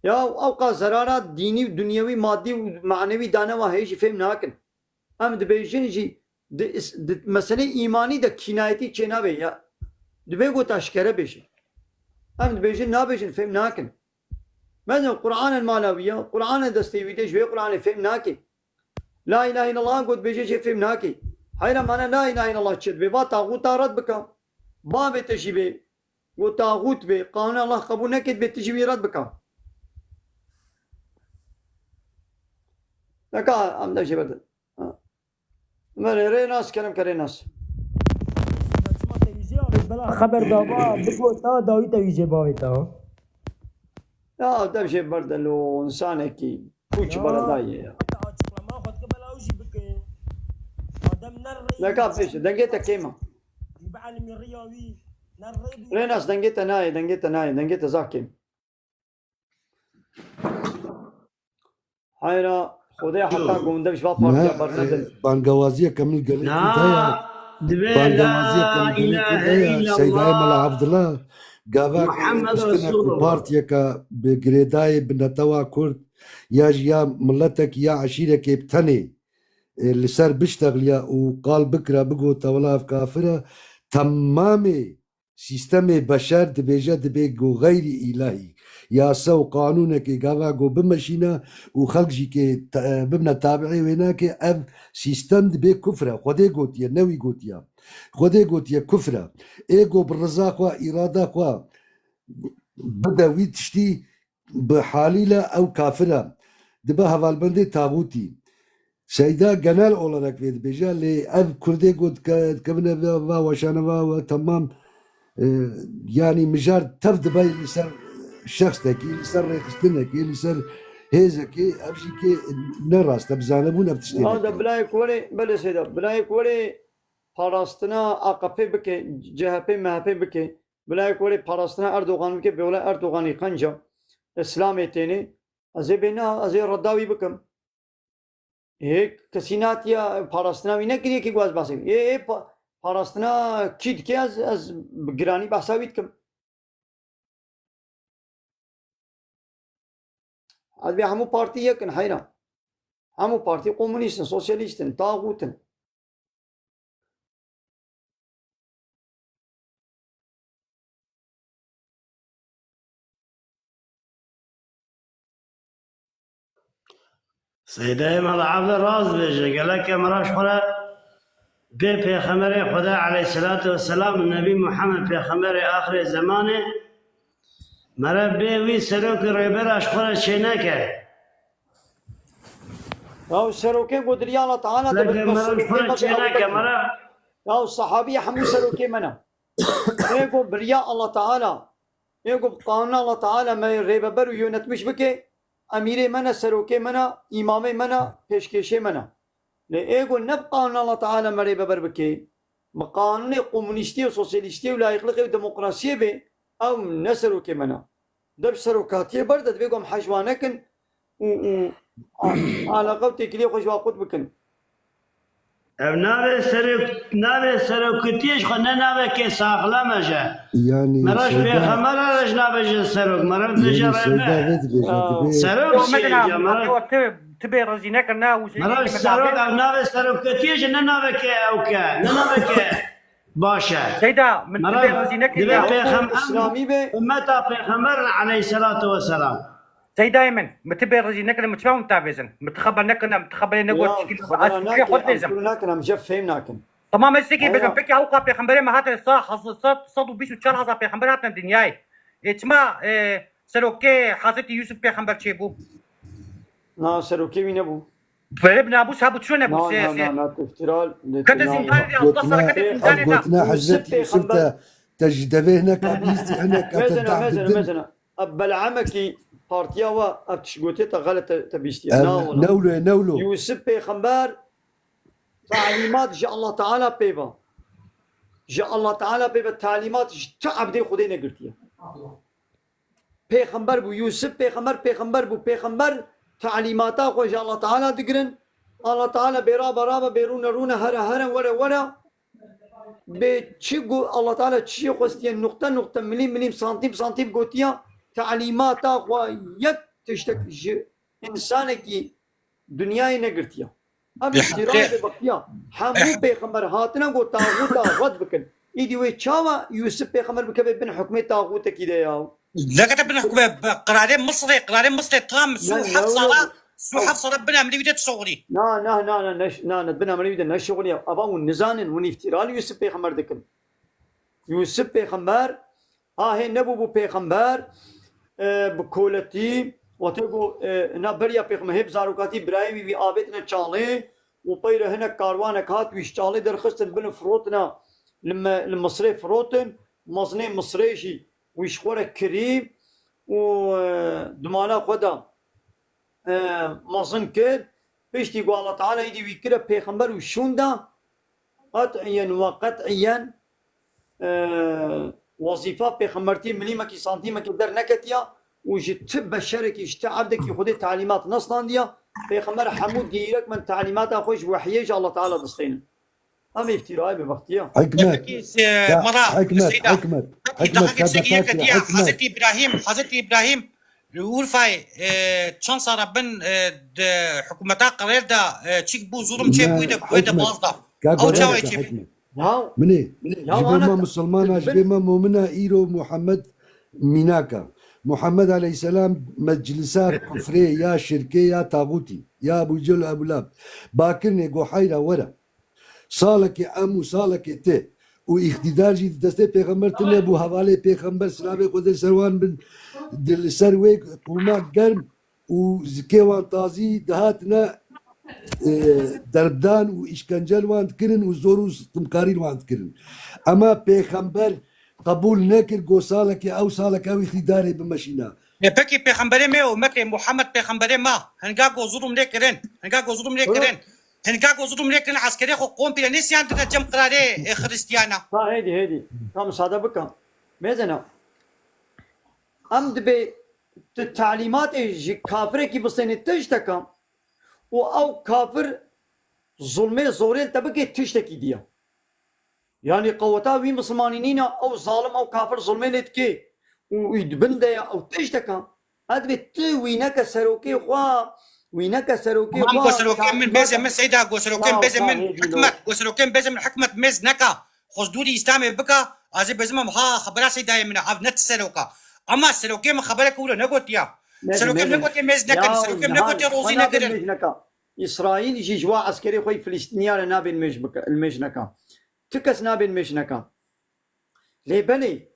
Ya ew qas zerara dînî û dunyewî, madî û manewî dane wa hê jî fêm nakin. Em dibêjin jî di, is- di meselê îmanî de kînayetî çênabe ya. Dibê ku te eşkere bêje. Em dibêjin nabêjin fêm nakin. Mezin Qur'anen mala wî ya. Qur'anen destê wî de ji wê Qur'anê fêm nake. La ilahe illallah got bêje jê fêm nake. Heyra mane la ilahe illallah çi dibê? Va taxûta red bika. Bavê te jî bê. Got taxût bê. Qanûn Allah qebûl neke dibê tu jî wî red bika. Neka em de jê berdin. Ha. Merê rê nas kerem kerê nas. Çima te wî jê avê bela xeber dava bigota dawî te wî jê bavê te ha. Ya dev jê berdin û insanekî pûç Ya. Beledayê ya. Açıklama xwe dike bela ew jî bike. Adem ne rê Neka pêşe dengê te kêm e. Bi elmî riya wî ne rê bî. Rê nas dengê te nayê, dengê te nayê, dengê te zaf kêm. Heyra, Xwedê heta ku min dev ji va partiya bernedin. Bangewaziyeke min gelê Na, ku de ya. Divê Bangewaziyeke la min gelê ku ilahe de ya. Seydayê illallah. Mela Abdullah. Gava ku Muhammed tiştine ku Resulullah. Partiyeke bi girêdayê bi netewa Kurd ya jî ya miletekî ya eşîrekê bi tenê, e, li ser biştexliya û qal bikira bigota wela ev kafir e, temamê sîstemê beşer dibêje dibê ku xeyrî îlahî, yasa û qanûnekê gava ku bimeşîne û xelk jî kê te-, bibine tabi'ê wê nake, ev sîstem dibê kufr e. Xwedê gotiye, ne wî gotiye. Xwedê gotiye kufr e. Ê ku bi riza xwe, îrada xwe bide wî tiştî, bi halîle ew kafir e. Dibe hevalbendê taxûtî. Seyda genel olarak vê dibêje, lê ev Kurdê ku dike-, dikevine va, va weşane va we temam, e, yanî mijar tev dibe li ser şexsekî, li ser rêxistinekê, li ser hêzekê, ev jî kê ne rast e, bi zanebûn ev tiştê Wanda neke. Bilayê ku werê, belê Seyda, bilayê ku werê parastina A K P bike, C H P, M H P bike, bilayê ku werê parastina Erdogan bike, bê wela Erdoganî qenca, Îslamê tênê, ez ê bê na, ez ê redda wî bikim. Ê kesî natiya parastina wî nekiriye ki gwaz basê. Ê, ê pa-, parastina kî dike ez, ez bi giranî behsa wî dikim. Ez bê hemû partî yek in heyra. Hemû partî komûnîst in, sosyalîst in, taxût in. Seydayê Mela Evde rast dibêje, gelek em re ji xwe re bê Pêxemberê Xwedê eleyhîsselatu wesselam, Nebî Muhammed Pêxemberê axirê zemanê, mere bê wî serokê rêber ji xwe re çêneke. Ya serokê ku diriya Allah Teala de Leke bidin, mera serokê xwe me çêneke bidin. Mera. Ya sahabî hemû serokê me ne. Ê ku biriya Allah Teala, ê ku bi qanûna Allah Teala me rêveber û yönetmiş bike, emîrê me ne, serokê me ne, îmamê me ne, pêşkêşê me ne. Lê ê ku ne bi qanûna Allah Teala me rêveber bike, bi qanûnê komûnîstiyê û sosyalîstiyê û layîqlixê û demokrasiyê bê, ew ne serokê me ne. Dev serokatiyê berde, divê ku em hej wan nekin û, û a-, alaqa û têkiliyê xwe ji wan qut bikin. Ev navê serok-, navê serokatiyê ji xwe ne navekê saxlem e je. Yanî Mera ji Seyda Pêxember re ji navê ji serok. Mera dibêje Yanî Seyda rêber. Vê dibêje, Ya. Dibê Serok Yo, çi mesela, je? Mera, tu, tu bê razî nekirine û mera serok, ev navê serokatiyê ji ne navekê ew ke, ne navekê baş e. Seyda, min tu Mera bê razî nekirine. Divê Pêxember, Îslamî be. Ummeta Pêxember eleyhîsselatu wesselam. Seydayê min, min tu bê razî nekirine, min çima min tavêzin? Min tu xeber nekirine, min tu xeberê negot, Ya, çikî xebera ez tu pê nake, xwe em dibêzim. Kuru nakin, em je fêm nakin. Tamam, ez tekî Heyra. Bêjim, pekî ewqa pêxemberê me hatine sa, haz-, sa, sed û bîst û çar hezar pêxember hatine dinyayê. Ê, çima, e, serokê Hazretî Yusuf pêxember çêbû? Na, serokê wî nebû. Böyle bir nabûs ha bu çi nebû? Na, na, na, na, tu iftira, Kete na, zîndanê de, hezda sala kete zîndanê de. Ev gotina Hezretî Yusuf te, te ji devê hineka bîstî, hineka te Mezene, mezene, mezene. Ev belamekî partiya we, ev tişt gotiye te xelet te, te bîstiye. Ev Na, wala. Newlo ye, newlo. Yusuf pêxember talîmat ji Allah Teala pê ve. Ji Allah Teala pê ve talîmat ji tu ebdê Xwedê negirtiye. pêxember bû. Yûsif pêxember, pêxember bû. Pêxember talîmata xwe ji Allah Teala digirin. Allah Teala bê rabe rabe, bê rûne rûne, here here, were were. Bê çi got, Allah Teala çi jê xwestiye, nuqte nuqte, milîm milîm, santîm santîm gotiya, talîmata xwe yek tiştek ji însanekî dinyayê negirtiya. Ev Bê îftîrayê heqê bêbextiya. Hemû pêxember hatine got taxûta red bikin. Îdî wê çawa Yûsif pêxember bikeve bin hukmê taxûtekî de ya? Nekete bin hukmê, bi qirarê Misrê, qirarê Misrê tam sî û heft sala, sî û heft sala bin emrê wî de dişuxulî. Na, na, na, na, ne, na, na, bin emrê wî de neşuxuliya. Ava hûn nizanin, hûn îftîra li Yûsif pêxember dikin. Yûsif pêxember, ha hê nebûbû pêxember, e, bi koletî, wextê ku, e, na beriya pêxember, hê bi zarokatî birayê wî, wî avêtine çalê û peyre hinek karwanek hat, wî ji çalê derxistin, bin firotina li me-, li Misrê firotin, mezinê Misrê jî wî ji xwe re kirî û, e, dumana xwe da, e, mezin kir. Piştî ku Allah Teala îdî wî kire pêxember û şûnda, qet'iyen ve qet'iyen, e, wezîfa pêxembertî milîmekî santîmekî derneketiya û ji ti beşerekî, ji ti evdekî Xwedê talîmat neslandiya. Pêxember hemû dîrek min talîmata xwe ji wehiyê ji Allah Teala distênin. Em îftîrayê bêbextiya. Hikmet. Peki, e, Ya, mala, hikmet, Seyda, hikmet, peki, hikmet, daha geçen yerde hikmet. Hazreti İbrahim, Hazreti İbrahim Urfayê, e, çend sala bin, e, de hikûmeta qirêr de, e, çik bû, zulum çê bû, de, wê de hikmet. Bazda. Ka Ew çawa çê bû? Hikmet. Ya, Minê, ya ji bê me musulmana, ji bê me mumina îro Muhammed mînaka. Muhammed aleyhisselam meclisa kufrê ya şirkê ya tağutî, ya Ebu Cehil, Ebu Leheb. Bakirinê go heyra were. Salekê em û salekê te û îqtîdar jî di destê pêxember tune bû, hevalê pêxember silavê Xwedê ser wan bin, di li ser wê qûma germ û zikê wan tazî dihatine, e, derbdan û îşkence li wan dikirin û zor û sitimkarî li wan dikirin. Ema pêxember qebûl nekir, go salekê ew salek ew îqtîdarê bimeşîna. E, pekî pêxemberê me, umetê Muhammed pêxemberê me, hinga go zulm lê kirin, hinga go zulm lê kirin. Hinga go zulm lê kirin, eskerê xwe komple nêsiyandine cem qirarê, e, Xiristiyana. Ta hêdî, hêdî. Ta misade bike. Mêzena. Em dibê tu talîmatê ji kafirekî bistênî tişteka û ew kafir zulmê zorê li te bike tiştekî diye. Yanî qeweta wî misilmanî nîne, ew zalim, ew kafir zulmê lê dike û wî di bin de ye, ew tişteka. Ev divê tu wî neke serokê xwe, wî neke serokê xwe. Tamam, go serokê min bêze min, Seyda, go serokê min bêze min, hikmet, go serokê min bêze min, hikmet mêz neka. Xwe ji dûrî Îslamê bika, ez ê bezimam ha xebera Seydayê min e, ev ne ti seroka. Ema serokê min xebereke wilo negotiya. Serokê min negotiye mêz nekin, serokê min negotiye rozî negirin. Îsraîl jî ji wa eskerê xwe yî Filistîniyan re nabên mêj bike, mêj neka. Ti kes nabên mêj neka. Lê belê,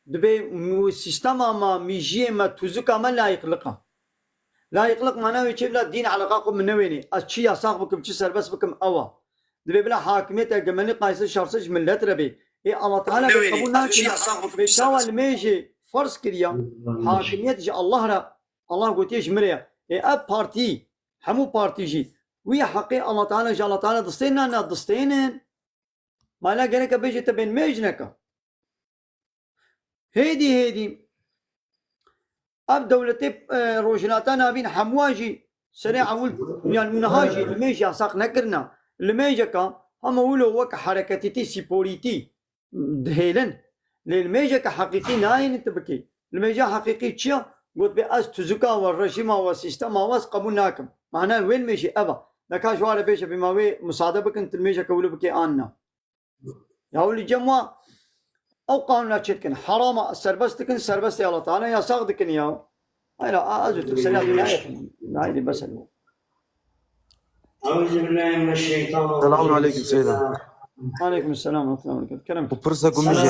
dibê mû-, sîstema me, mîjiyê me, tûzika me layîqliq e. Layîqliq mana wê çê bila dîn eleqa xwe min newênê. Ez çi yasax bikim, çi serbest bikim, ew e. Dibê bila hakimiyet hegemonî qayîsir şarsir ji millet re bê. Ê Allah Teala bê qebûl nake. Bê çawa limêjê ferz kiriya, hakimiyet ji Allah re, Allah gotiye ji min re ye. Ê ev partî, hemû partî jî wî heqê Allah Teala ji Allah Teala distênin, na distênin. Mala gereke bêje te bên mêj neka. Hêdî hêdî ev dewletê, e, Rojhilata Navîn hemûa jî serê ewil, yan niha jî limêj yasax nekirina. Limêjeka hema wilo wek hereketîtî, spîrîtî dihêlin. Lê limêjeke heqîqî nayênî tu bikî. Limêja heqîqî çi ya? Got bê ez tuzika we, rejîma we, sîstema we ez qebûl nakim. Mana wê limêjê ev e. Neka ji wa re bêje bê ma wê musade bikin, tu limêjeke wilo bikê an na. Ya li cem wa ew qanûna çê dikin? Herama serbest dikin, serbestê Allah Teala yasax dikin ya. Hayra, a, ez û tu sena nayê. Haydi bes el. Selamun aleyküm Seyda. Aleyküm selam ve rahmetullah. Kerem. Bu pırsa gümüş ya.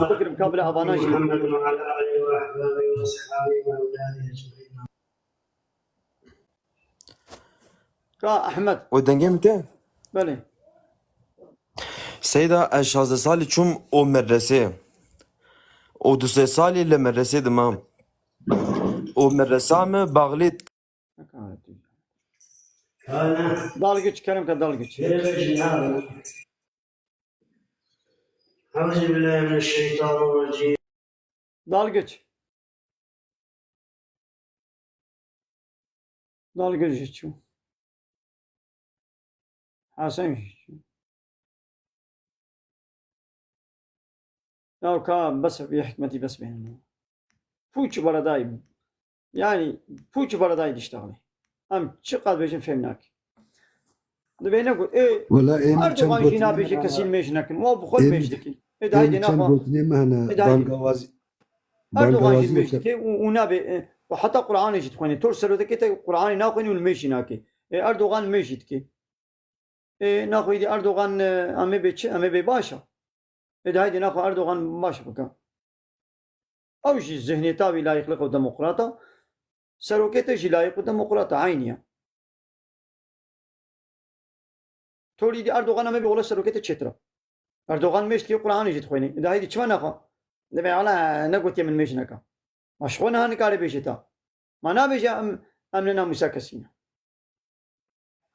Bikirim kabile avana jî. Muhammed ve ala alihi ve ahbabi ve ashabi ve evladi ecmaîn. Ka Ehmed. O dengê min te? Belê. Seyda, ez şazdeh salî çûm o medresê. O du sê salî li medresê dimam. O medresa me baxlê. Dalgiç, kerem ke dalgiç. Dalgiç. Dalgir jî çû. Hesen jî çû. Ya ka bes vê hikmetî bes bênin. Pûç beredayî. Yani pûç beredayî diştexilê. Em çiqas bêjin fêm nake. Dibê ne got, ê, Wela ê min çend Erdogan jî gotinê nabêje me kesî hene. Mêj nekin. Wa bi xwe Ê mêj min, dikî. Ê ê dahî min dê çend naxa. Gotinê me hene. Ê dahî dê. Bangawazî, Erdogan jî bangawazî mêj ke- dike û, û nabê, e, û heta Qur'anê jî dixwêne. Tor serokekê te Qur'anê naxwîne û li mêj jî nake. Ê Erdogan mêj jî dike. Ê naxwî dî Erdogan, e, em ê bê çi, em ê bê baş a. Ê dahî dê naxwe Erdogan baş bike. Ew jî zihniyeta wî layiqliq û demokrat a. Serokê te jî layiq û demokrat a, eynî ye. Torî dî Erdogan em ê bê wele serokê te çêtir a. Erdogan mêj dike Qur'anê jî dixwêne. Dahî dî çima naxwe? Dibê wele negotiye min mêj neke. Ma ji xwe niha nikare bêje ta. Ma nabêje em, em ne namûsa kesî ne.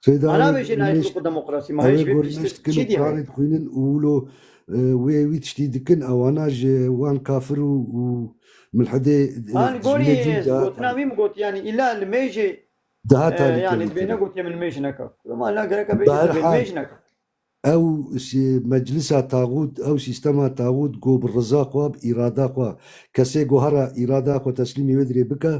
Seyda Ma ew nabêje layîqlik mêj-, û demokrasî. Ma ew hêj ê vê gor pîs mêj dikin çi û diye Qur'anê heye? Dixwînin û wilo, e, wê wî tiştî dikin, ewana ji wan kafir û, û milhidê, e, An gorî dijminê dîn de gotina wî min got, yani îlla li mêjê, daha e, talî yani tevî bê kirin. Negotiye min mêj neke. Ama la gereka bêje Bi her bê hal, mêj neke. Ew sî-, meclisa taxût, ew sîstema taxût ku bi riza xwe, bi îrada xwe, kesê ku hera îrada xwe teslîmî wê dirê bike,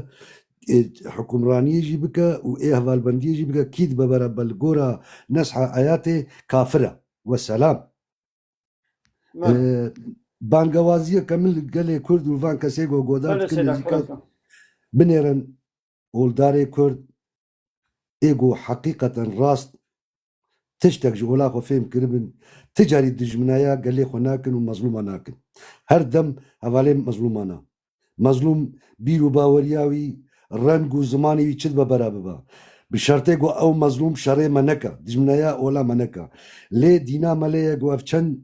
ê, hukimraniyê jî bike û ê hevalbendiyê jî bike, kî dibe berebe li gora nesha eyatê kafir e. Weselam. Ê, bangewaziyeke min li gelê Kurd û van kesê ku godar dikin nêzîka binêrin. Oldarê Kurd ê ku heqîqeten rast tiştek ji ola xwe fêm kiribin, ti carî dijminaya gelê xwe nakin û mezlûma nakin. Her dem hevalê mezlûman e. Mezlûm bîr û baweriya wî, reng û zimanê wî çi dibe bera bibe. Bi şertê ku ew mezlûm şerê me neke, dijminaya ola me neke. Lê dîna me lê ye ku ev çend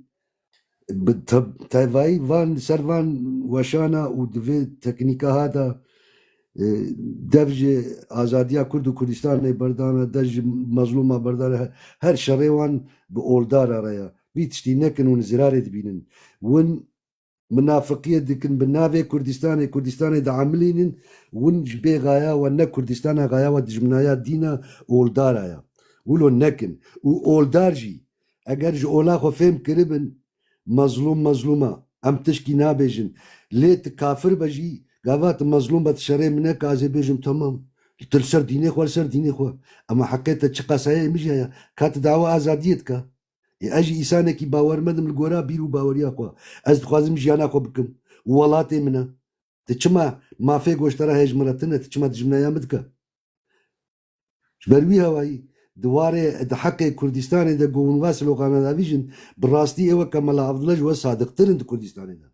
Bi te-, tevayî van, li ser van weşana û di vê teknîka ha de, e, dev ji azadiya Kurd û Kurdistanê berdana, dev ji mezlûma berdana, he-, her şerê wan bi oldara re ye. Vî tiştî nekin, hûn zirarê dibînin. Win minafiqiyê dikin bi navê Kurdistanê, Kurdistanê diemilînin, win ji bê gaya we ne Kurdistana, gaya we dijminaya dîna oldara ye. Wilo nekin. Û oldar jî, eger ji ola xwe fêm kiribin, Mezlûm, mezlûm e. Em tişkî nabêjin. Lê tu kafir be jî, gava tu mezlûm be, tu şerê min neke, ez ê bêjim, temam. Tu li ser dînê xwe, li ser dînê xwe. Ema heqê te çiqas heye, ê min jî heye. Ka tu dawa azadiyê dike. Ê, ez jî îsanekî bawermend im li gora bîr û baweriya xwe. Ez dixwazim jiyana xwe bikim. Welatê min e. Tu çima mafê goştara heye ji min re tune, tu çima dijminaya min dike? Ji ber wî hewayî, di warê, di heqê Kurdistanê de ku hûn va slogana davîjin, bi rastî ê weke Mela Evdila ji we sadiqtir in di Kurdistanê de.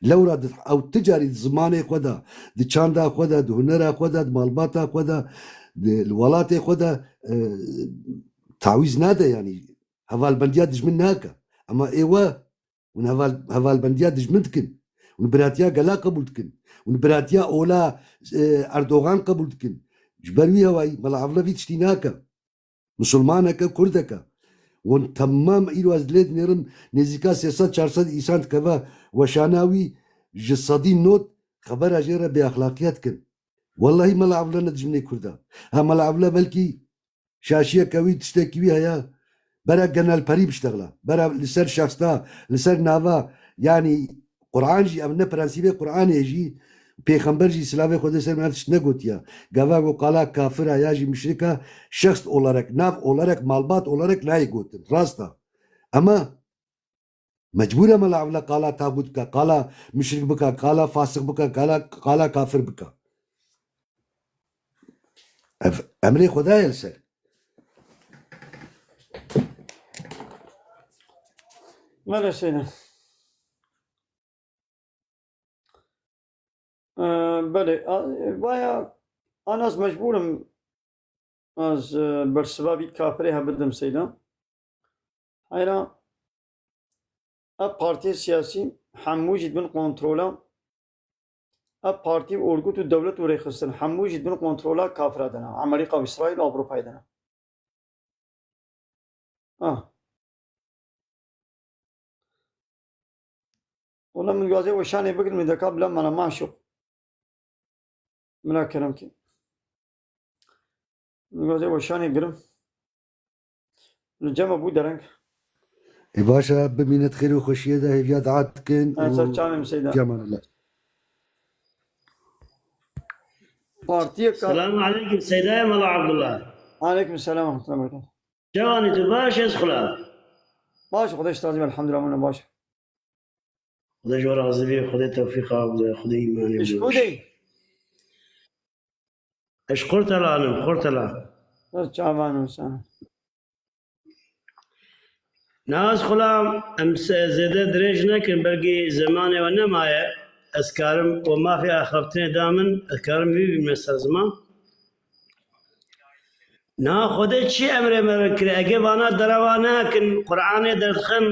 Lewra di, ew ti carî di zimanê xwe de, di çanda xwe de, di hunera xwe de, di malbata xwe de, di, li welatê xwe de, e, tawîz nade, yanî hevalbendiya dijmin nake. Ema ê we Hûn heval-, hevalbendiya dijmin dikin. Hûn biratiya gela qebûl dikin. Hûn biratiya ola, e, Erdogan qebûl dikin. Ji ber wî hewayî Mela Evla vî tiştî nake. Misilmaneke, Kurdeke. Hûn temam îro ez lê dinêrim nêzîka sê sed çar sed îsan dikeve weşana wî ji sedî not xebera jê re bêexlaqiyet dikin. Wellahî Mela Evla ne dijminê Kurd e. Ha Mela Evla belkî Şaşiyeke wî, tiştekî wî heye, bera genelperî biştexile. Bera li ser şexsta, li ser nava, yanî Quran jî, ev ne prensîbê Quranê jî, Pêxember jî silavê Xwedê ser min ev tişt negotiye. Gava ku qala kafir e ya jî müşrik e, şexs olarak, nav olarak, malbat olarak nayê gotin. Rast e. Ema Mecbûr e Mela Evla qala taxût bike, qala muşrik bike, qala fasiq bike, qala, qala kafir bike. Ev emrê Xwedayê li ser. Belê Seyda. Ee, belê. A, vaya, an ez mecbûr im ez, e, bersiva vî kafirê he bidim Seyda. Heyra, ev partiyên siyasî hemû jî dibin kontrola, ev partî û orgut û dewlet û rêxistin hemû jî dibin kontrola kafira de ne, Amerîka û Îsraîl û Ewropayê de ne. Ah. Wala min dixwazê weşanê bigirim, deka bila mala maşuq. Mila kerem kê. Nîgazê weşanê girim. Li cem bû dereng. Ê baş e, bimîne di xêr û xweşiyê de, hêviya dua dikin. Ha, û ser çavê min Seyda. Fi emanillah. Partiyek. Selamun aleyküm Seydayê Mela Abdullah. Aleyküm selam ve rahmetullah. Çawanî tu baş ez xula? Baş, Xwedê ji te razî be, elhamdulillah, min baş. Xwedê ji we razî be, Xwedê tewfîqa bide, Xwedê îmanê bide. Ji ku de yî? Ez ji Qurtela im, Qurtela. Ez çavan im sana. Niha ez xulam, em se-, zêde dirêj nekin, belkî zemanê we nemaye, ez karim, we mafê axaftinê da min, ez karim vî bîme ser ziman. Niha Xwedê çi emrê me re kir? Ege vana derewa nekin, Qur'anê derdixin,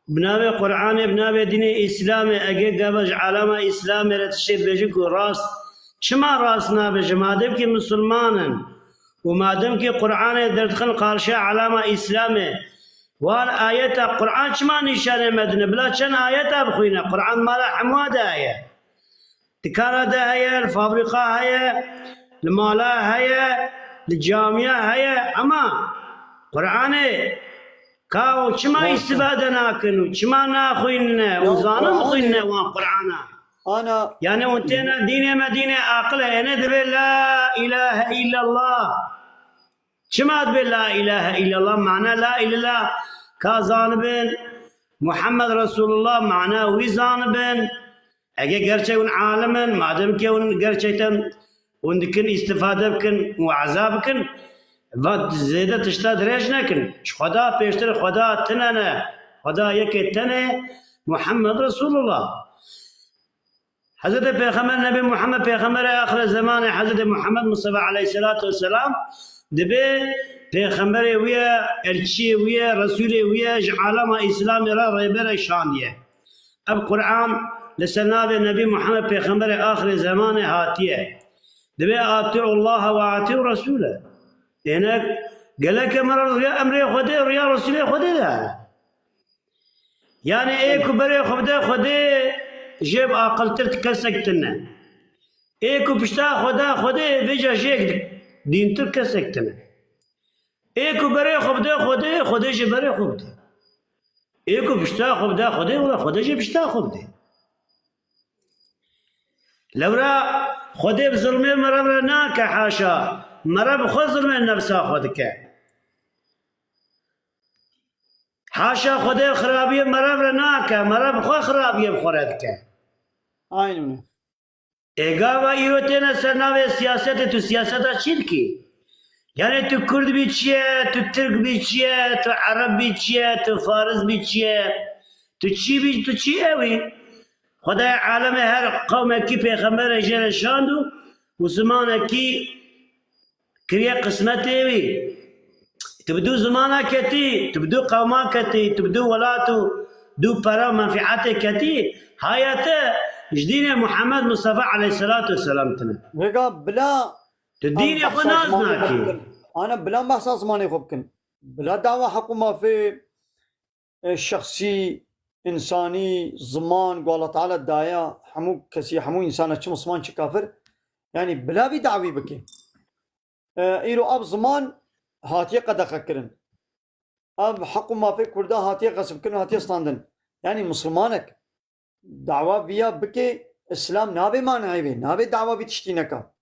bi navê Qur'anê, bi navê dînê Îslamê, ege gava ji alama Îslamê re tiştê dibêjin ku rast, çima rast nabêjin? Madem ki misilman in û madem ki Qur'anê derdixin qarşiya alama Îslamê, wan ayeta Qur'an çima nîşanê me dine? Bila çend ayeta bixwîne, Qur'an mala hemûa de heye. Dikana de heye, li fabrîka heye, li mala heye, li camiya heye, ema Qur'anê ka û çima, ya, îstîfade nakin û çima naxwînine û, ya, zanin Qur'anê bixwînine wan Qur'ana? Ana. Yani hûn têne dînê me dînê aqil e, êne dibê la ilahe illallah. Çima dibê la ilahe illallah? Mana la ilahe ka zanibin, Muhammed Resulullah mana wî zanibin. Ege gerçek hûn alim in, madem ki hûn gerçekten hûn dikin îstifade bikin û eza bikin, va zêde tişta dirêj nekin. Ji Xweda pêştir Xweda tine ne. Xweda yekê tenê, Muhammed Resulullah. Hezretê Pêxember Nebî Muhammed Pêxemberê axire zemanê, Hezretê Muhammed Mustafa aleyhisselatu vesselam dibê pêxemberê wî ye, elçiyê wî ye, resûlê wî ye, ji alema Îslamê re rêberek şandiye. Ev Qur'an li ser navê Nebî Muhammed Pêxemberê axirê zemanê hatiye. Dibê ati'u Allah ve ati'u Resûle. Êne gelek em re riya emrê Xwedê, riya Resûlê Xwedê de hene. Yani ê ku berê xwe bide Xwedê, jê bi aqiltir ti kesek tune. Ê ku pişta xwe da Xwedê, vêca jêk dîntir kesek tune. Ê ku berê xwe bide Xwedê, Xwedê jê berê xwe bide. Ê ku pişta xwe bide Xwedê, wela Xwedê jê pişta xwe bide. Lewra Xwedê bi zilmê meriv re nake, haşa. Meriv bi xwe zilmê nefsa xwe dike. Haşa Xwedê xirabiyê meriv re nake, meriv bi xwe xirabiyê bi xwe re dike. Aynen. Ê gava îro têne ser navê siyasetê, tu siyaseta çi dikî? Yani tu Kurd bî çi ye, tu Tirk bî çi ye, tu Ereb bî çi ye, tu Faris bî çi ye? Tu çi bî, tu çi ewî? Xwedayê alemê her qewmekî pêxemberek jê re şand û û zimanekî kiriye qismetê wî. Tu bi du zimana ketî, tu bi du qewma ketî, tu bi du welat û du pere û menfîetê ketî, haya te ji dînê Muhammed Mustafa aleyhisselatu vesselam tine. Vêga bila Tu dînê xwe nas nakî. Ana bila behsa zimanê xwe bikin. Bila dawa heq û mafê e, şexsî, însanî, ziman ku Allah Teala daye hemû kesî, hemû însana, çi misliman, çi kafir, yanî bila vî dawî bike. E, îro ev ziman hatiye qedexekirin. Ev heq û mafê Kurda hatiye xesibkirin, hatiye standin. Yanî mislimanek dawa viya bike, Îslam nabe manayê vê, nabe dawa vî tiştî neka.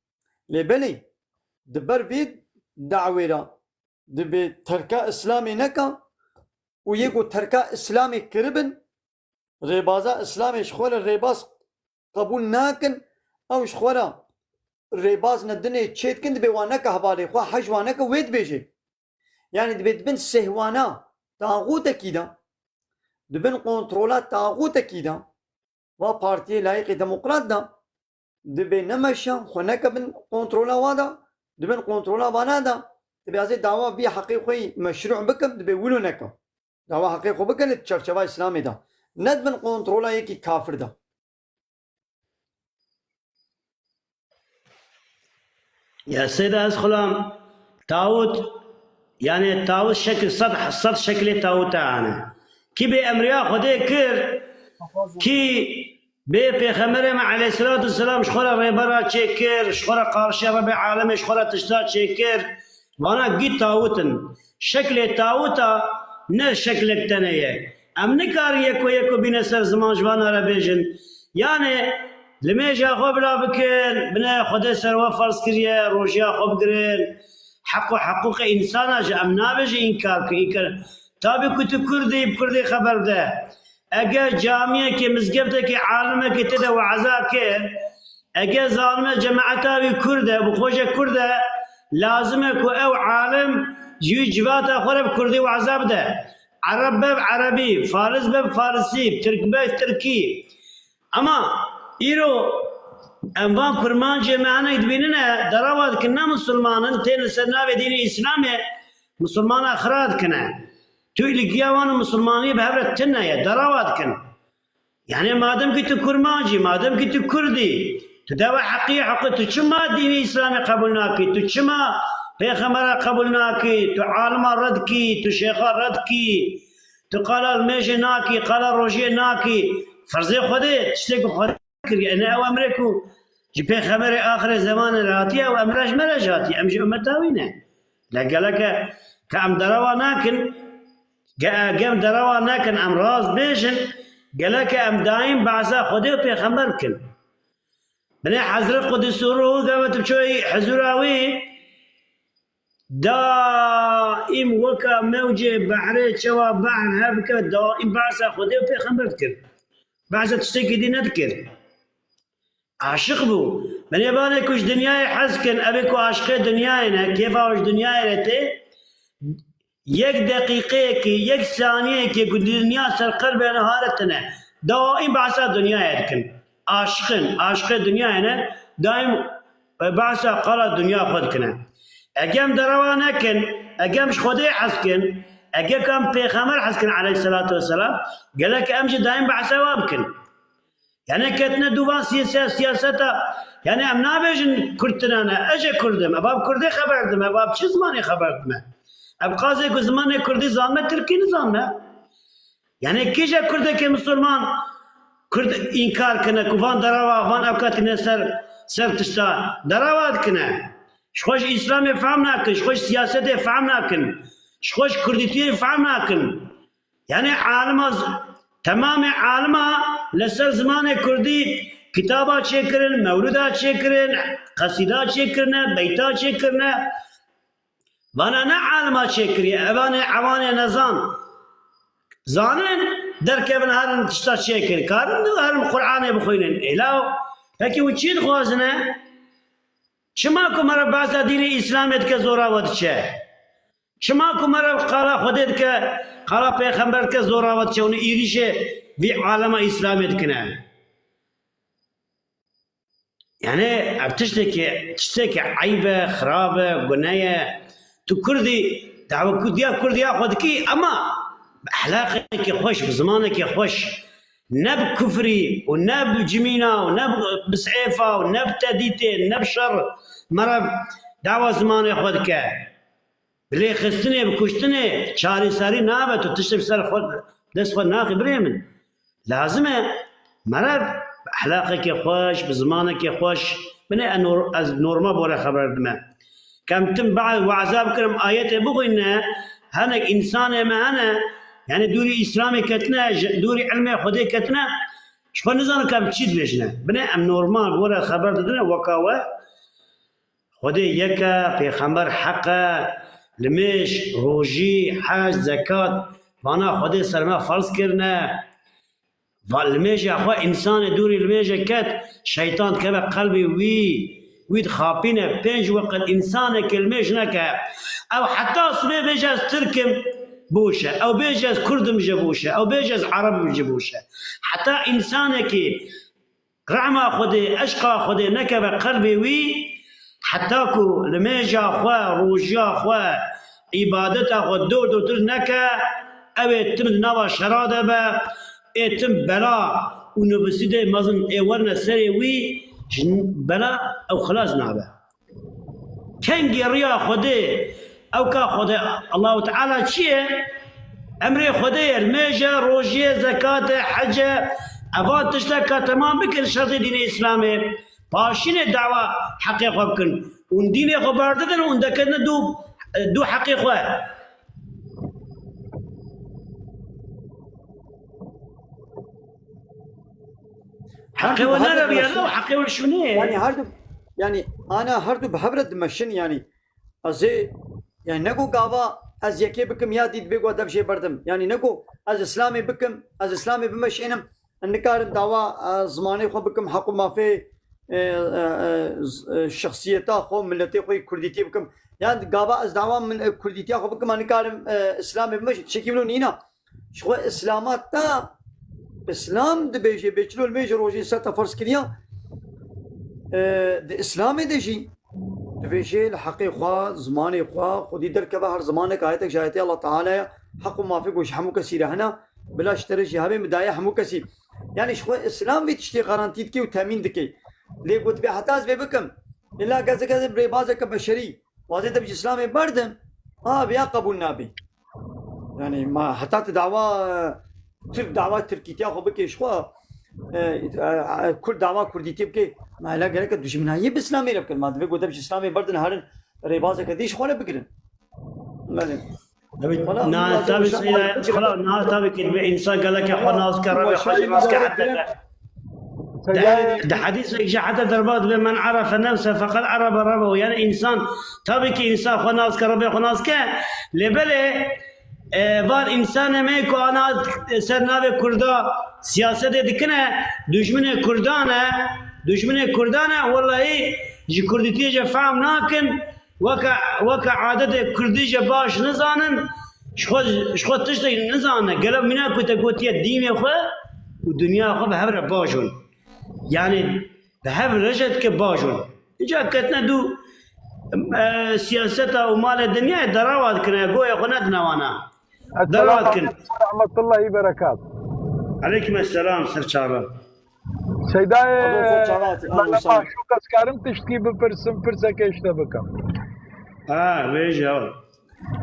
Lê belê, di ber vê dawê re dibê terka Îslamê neka û yê ku terka Îslamê kiribin, rêbaza Îslamê ji xwe re rêbaz qebûl nakin, ew ji xwe re rêbaz ne dinê çêdikin, dibê wan neke hevalê xwe, hej wan neke, wê dibêje. Yanî dibê di bin sêhwana taxûtekî de, di bin kontrola taxûtekî de, va partiyê layîqê demokrat de, dibê ne meşe, xwe neke bin kontrola wa de, di bin kontrola vana de, dibê ez ê dawa vî heqê xwe yî meşrû bikim, dibê wilo neke. Dawa heqê xwe bike li çerçeva Îslamê de. Ne di bin kontrola yekî kafir de. Ya Seyda, ez xulam tawut, yani tawut şekil sed, sed şekilê tawuta hene. Kî bê emriya Xwedê kir, kî Bê Pêxemberê me aleyhisselatu vesselam ji xwe re rêbera çêkir, ji xwe re qarşiya Rebê alemê ji xwe re tişta çêkir. Vana gî tawit in. Şeklê tawita ne şeklek tene ye. Em nikarin yeko yeko bîne ser ziman ji vana re bêjin. Yanê limêja xwe bila bikin, bine Xwedê ser we ferz kiriye, rojiya xwe bigirin. Heq û heqûqê însana jî em nabêjin înkar bikin. Înkar. Tabî ku tu Kurd î, bi Kurdî xeber de. Eger camiyekê, mizgeftekê, alimekê tê de we'za kir, eger zanime cemaeta wî Kurd e, bi xwe jî Kurd e, lazim e ku ew alim ji wî civata xwe re bi Kurdî we'za bide. Ereb be bi Erebî, Faris be bi Farisî, Tirk be bi Tirkî. Ema îro em van kurmancê me hinek dibînine, derawa dikin, ne misilman in, tên li ser navê dînê Îslamê misilmana xira dikine. Tu îlgiya wan û misilmaniyê bi hev re tune ye, derawa dikin. Yani madem ki tu kurmancî, madem ki tu kurdî, tu dewa heqî heqî, tu çima dînê Îslamê qebûl nakî? Tu çima pêxembera qebûl nakî? Tu alima red kî, tu şêxa red kî, tu qala limêjê nakî, qala rojiyê nakî. Ferzê Xwedê, tiştê ku Xwedê kiriye. Ne ew emrê ku ji pêxemberê axirê zemanê re hatiye, ew emra ji me re jî hatiye. Em jî ummeta wî ne. Le geleke ke em derewa nakin, ge-, ge em derewa nekin, em rast bêjin, geleke em daîm behsa Xwedê û pêxember bikin. Binê Hezret Qudisû Ruhû de ve tu çoyî hizûra wî, daîm weka mewcê behrê, çawa behr hev bike, daîm behsa Xwedê û pêxember dikir. Behsa tiştekî dî nedikir. Aşiq bû. Binêvanê ku ji dinyayê hez kin, evê ku aşiqê dinyayê ne, kêfa ji dinyayê re tê, yek deqîqeyekê, yek saniyeyekê ku dinya ser qelbê ne haretine. Daîm behsa dinyayê dikin. Aşiq in, aşiqê dinyayê ne, daîm, e, behsa qala dinya xwe dikine. Ege em derewa nekin, ege em ji Xwedê hez kin, ege em pêxember hez kin aleyhisselatu vesselam, gelek em jî daîm behsa wan bikin. Yani ketine dûvan siyase-, siyaseta, yani em nabêjin Kurd tune ne, ez jî Kurd im, ev bi Kurdî xeber dime, ev bi çi zimanê xeber dime? Ev qazê ku zimanê Kurdî zanme, Tirkî nizanme. Yani kîje Kurdekê misilman Kurd înkar kine ku van derewa, van ewka tîne ser, ser tişta derewa dikine. Ji xwe ji Îslamê fehm nakin, ji xwe ji siyasetê fehm nakin, ji xwe ji Kurdîtiyê fehm nakin. Yani alima z-, temamê alima li ser zimanê kurdî kitaba çêkirin, mewlûda çêkirin, qesîda çêkirine, beyta çêkirine. Vana ne alima çêkiriye, evanê ewanê nezan. Zanin derkevin herin tişta çêkirin. Karin herin Qur'anê bixwînin. Êla pekî hûn çi dixwazine? Çima ku meriv behsa dînê Îslamê dike zora we diçe? Çima ku meriv qala Xwedê dike, qala pêxember dike zora we diçe, hûn êrîşê vî alema Îslamê dikine? Yani ev tiştekî, tiştekî eyb e, xirab e, gune ye. Tu kurdî, dawa kurdiya, kurdiya xwe dikî, ema bi ehlaqekî xweş, bi zimanekî xweş, ne bi kufrî û ne bi cimîna û ne bi, bi sêfa û ne bi tedîtê, ne bi şer, meriv dawa zimanê xwe dike. Bi lêxistinê, bi kuştinê çareserî nabe, tu tiştê bi ser xwe, dest xwe naxî birê min. Lazim e meriv bi ehlaqekê xweş, bi zimanekê xweş, binê ez nor-, ez normal bore xeber dime. Kem tim ba-, we'za bikirim, ayetê bixwîne, hinek însanê me hene, yani dûrî Îslamê ketine, ji dûrî ilmê Xwedê ketine, ji xwe nizanin kem çi dibêjine. Binê em normal bore xeber didine weka we. Xwedê yek e, pêxember heq e, limêj, rojî, hec, zekat, vana Xwedê ser me ferz kirine. Va limêja xwe, însanê dûrî limêje ket, şeytan dikeve qelbê wî, wî dixapîne, pênc weqt însanekê limêj neke. Ew heta sibê bêje ez Tirk im, boş e. Ew bêje ez Kurd im, jî boş e. Ew bêje ez Ereb im, jî boş e. Heta însanekî rehma Xwedê, eşqa Xwedê nekeve qelbê wî, heta ku limêja xwe, rojiya xwe, îbadeta xwe dor dotir neke, ew ê tim di nava şera de be, ê tim bela û nivîsî de mezin ê werine serê wî, ji bela ew xilas nabe. Kengî riya Xwedê, ewka Xwedê, Allahu Teala çi ye? Emrê Xwedê ye, limêje, rojiyê, zekate, hece, Eva tişteka temam bikin şertê dînê Îslamê. Paşînê dawa heqê xwe bikin. Hûn dînê xwe berdidin, hûn dikevine dû, dû heqê xwe. Heqê we nere biyane û heqê we şûnê. Yani her du, yani ana her du bi hev re dimeşin yani. Ez ê, yani ne ku gava ez yekê bikim ya dî dibê ku dev jê berdim. Yani ne ku ez Îslamê bikim, ez Îslamê bimeşînim, nikarim dawa, e, zimanê xwe bikim, heq û mafê, e, e, e, z-, e, şexsiyeta xwe, miletê xwe yê Kurdîtiyê bikim. Yan gava ez dawa min, e, Kurdîtiya xwe bikim, ez nikarim, e, Îslamê bimeşim. Tiştekî min nîna. Ji xwe Îslama te, Îslam dibêje, bê çilo li mêje rojê ser te ferz kiriya, e, di Îslamê de jî dibêje li heqê xwe, zimanê xwe, xwedî derkeve her zimanek, ayetek ji ayetê Allah Teala ye, heq û mafê ku ji hemû kesî re hene, bila ji te re jî hebe min daye hemû kesî. Yani ji xwe Îslam vê tiştê garantî dike û temîn dike. Lê ku dibê heta ez vê bikim, illa kesek ez rêbazeke beşerî, wazê te bi Îslamê berdim, ha, vêya qebûl nabe. Yani ma heta tu dawa, e, Tirk dawa Tirkîtiya xwe bike ji xwe, e, e, e, Kurd dawa Kurdîtiyê bike, ma hela gereke dijminayiyê bi Îslamê re bikin. Ma divê ku dev ji Îslamê berdin herin rêbazeke dî ji xwe re bigirin. Belê. Tabii, Wala na, hûn tabii, lazim Seyda, şahit xala, na, tabii ki bir insan gelek xwe nas ke, Rabê xwe nas ke, heta Di, di hedîsek jî heta derbat be, "Men arafe nefse feqad arafe Rabbehu." Yani insan, tabii ki insan xwe nas ke, Rabbê xwe nas ke. Lê belê, e, van insanê me ku ana ser navê Kurda siyasetê dikine, dijminê Kurdan e, dijminê Kurdan e, wellahî ji Kurdîtiyê jî fehm nakin. Weke, weke adetê Kurdî jî baş nizanin, ji xwe, ji xwe tiştek nizane. Gelo mîna ku te gotiye dînê xwe û dinya xwe bi hev re bajon. Yani bi hev re jî dike bajon. Îca ketine dû, e, siyaseta û malê dinyayê derawa dikine, goya xwe nedine wana. Derawa dikin. Esselamu aleykum ve rahmetullahi ve berekat. Aleykum esselam, ser çava. Seydayê, Alo, ser çava, alo, merhaba, sağ ol. Şu kes karim tiştkî bipirsim, pirseke işte bikim. Ha, vêje.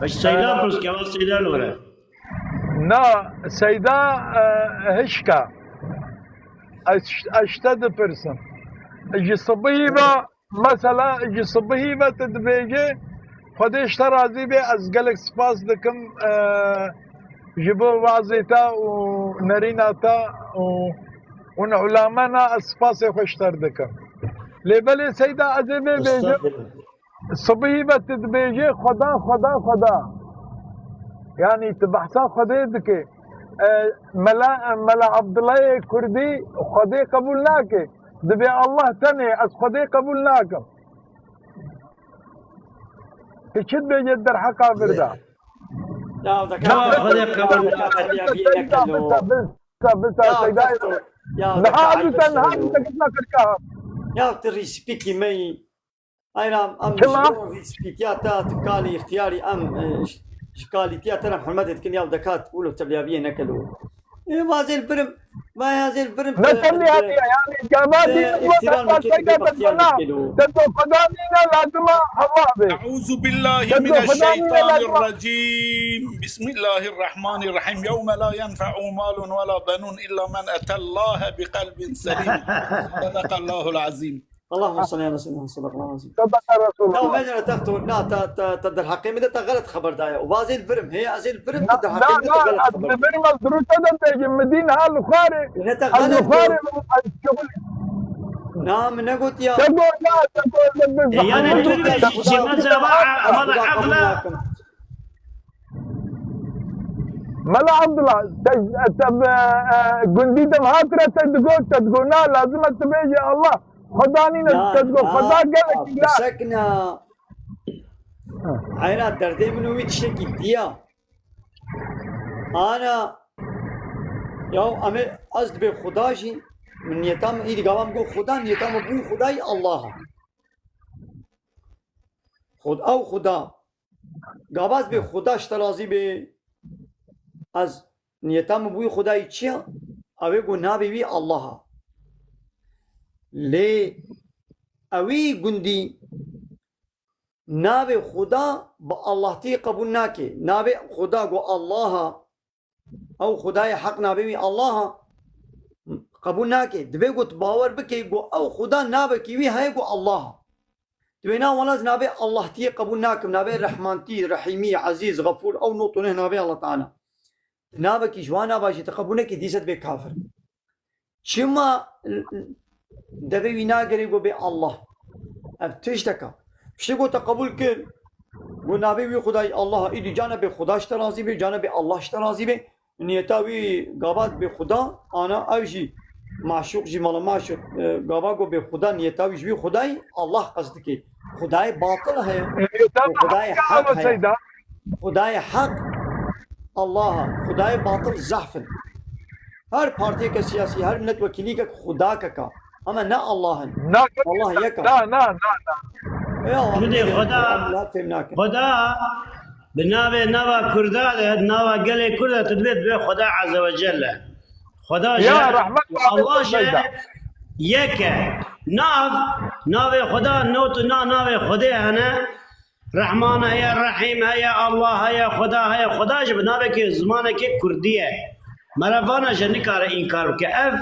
Eş Seyda Ee, pirs, keva Seyda li were. Na, Seyda, e, hişka. Eş-, eşte dipirsim. Ji sibihî ve, mesela, ji sibihî ve tu dibêjî, Xwedê ji te razî be, ez gelek spas dikim, e, ji bo wazê te û nerîna te û hûn ulamena, ez spasê xwe ji te dikim. Lê belê Seyda, ez ê vê bêjim. Estağfurullah. Sibihî ve tu dibêjê Xweda, Xweda, Xweda. Yanî tu behsa Xwedê dikê. E, Mela, Mela Abdullahê Kurdî Xwedê qebûl nake. Dibê Allah tenê, ez Xwedê qebûl nakim. Tu çi dibêjê derheqa vir de? Ya, deka Çawa Xwedê qebûl nake? Bita, bita, bita, bita, Ya, Seyda. Doktor, ya, Niha deka bita, niha bita, bita, bita, bita. Ya, tu rîspîkî me yî. Aynen, em Çima? Ji bo rîspîtiya te, tu kalî, îxtiyarî, em, e, ji, ji kalîtiya te re hurmetê dikin, ya dekat, wilo teryabiyê nekelo. E, vazêl birim, vazêl birim, Ne te, teryabiyê, yani, cemaat te, dîn bu ihtiram kadar dikê, saygı dikê, bahtiyar beklemez. Dikelo. Te to Xweda nîne, lazima Allah be. أعوذ بالله Te من to Xweda nîne, الشيطان lazima. الرجيم. بسم الله الرحمن الرحيم. يوم لا ينفع مال ولا بنون إلا من أتى الله بقلب سليم. صدق الله العظيم. Allahümme salli ala seyyidina Muhammed, sadakallahul azim. Sadaka Resulullah. Ya, mecra texto, na, ta, ta, ta derheqê min de ta xelet xeber daye. Û vazê li vir im, hê, ez ê li vir im, ta derheqê min de ta xelet xeber daye. Na, na, ez li vir im, ez dirû te de bêjim, min dîn ha li xwarê. Ne ta xelet xwarê, ez çabul. Na, min negot ya. Te got, na, te got, te got. E, yani, tu dibêjî, çi mesela, ama da aqla. Mela Abdullah, te, te, e, e, gundî dem hat re te digot, te digot, na, lazim e tu bêjî Allah. Xweda nîne, Ya, te digot, ya, Xweda gelek ya, îla. Bisekna. Ha. Heyra derdê min û wî tiştekî diya. Ana, ya, em ê, ez dibê Xweda jî, min niyeta min, îdî gava min got Xweda, niyeta min bû Xwedayî Allah a. Xwed-, ew Xweda. Gava ez bê Xweda ji te razî bê, ez niyeta min bûyî Xwedayî çi ya? Ew ê ku navê wî Allah a. Lê ewî gundî navê Xweda bi Allahtî qebûl nake. Navê Xweda ku Allah a, ew Xwedayê heq navê wî Allah a, Qebûl nake. Dibê ku tu bawer bikey ku ew Xuda navekî wî heye ku Allah. Dibê na wela ez navê Allahtiyê qebûl nakim. Navê Rehmantî, Rehîmî, Ezîz, Xefûr, ew not û neh navê Allah Teala. Navekî ji wan nava jî tu qebûl nekî, dîse dibê kafir. Çima devê wî nagerê ku bê Allah? Ev tişteka. Piştî ku te qebûl kir, ku navê wî Xwedayî Allah, îdî cana bê Xweda ji te razî bê, cana bê Allah ji te razî bê. Niyeta wî gava bê Xweda, ana ev jî maşûq jî mala maşûq, e, gava ku bê Xweda, niyeta wî ji wî Xwedayî Allah qesd dike. Xwedayê batil heye. Niyeta û Xwedayê heq heye. Seyda. Xwedayê heq Allah e. Xwedayê batil zehf in. Her partiyeke siyasî, her miletwekîlîkek xwedakek e. Ama ne Allah in. Na, Allah yek e. Na, na, na, na. Ya, Min ê Xweda, em milet fêm nakin. Xweda bi navê nava Kurda de, nava gelê Kurda tu dibê, dibê Xweda Azze ve Celle. Xweda ji Ya, rahmet Allah ji Seyda. Yek e. Nav, navê Xweda, not na navê Xwedê hene. Rehman heye, Rehîm heye, Allah heye, Xweda heye. Xweda jî bi navekê zimanekê kurdî ye. Mera vana jî nikare înkar bike. Ev,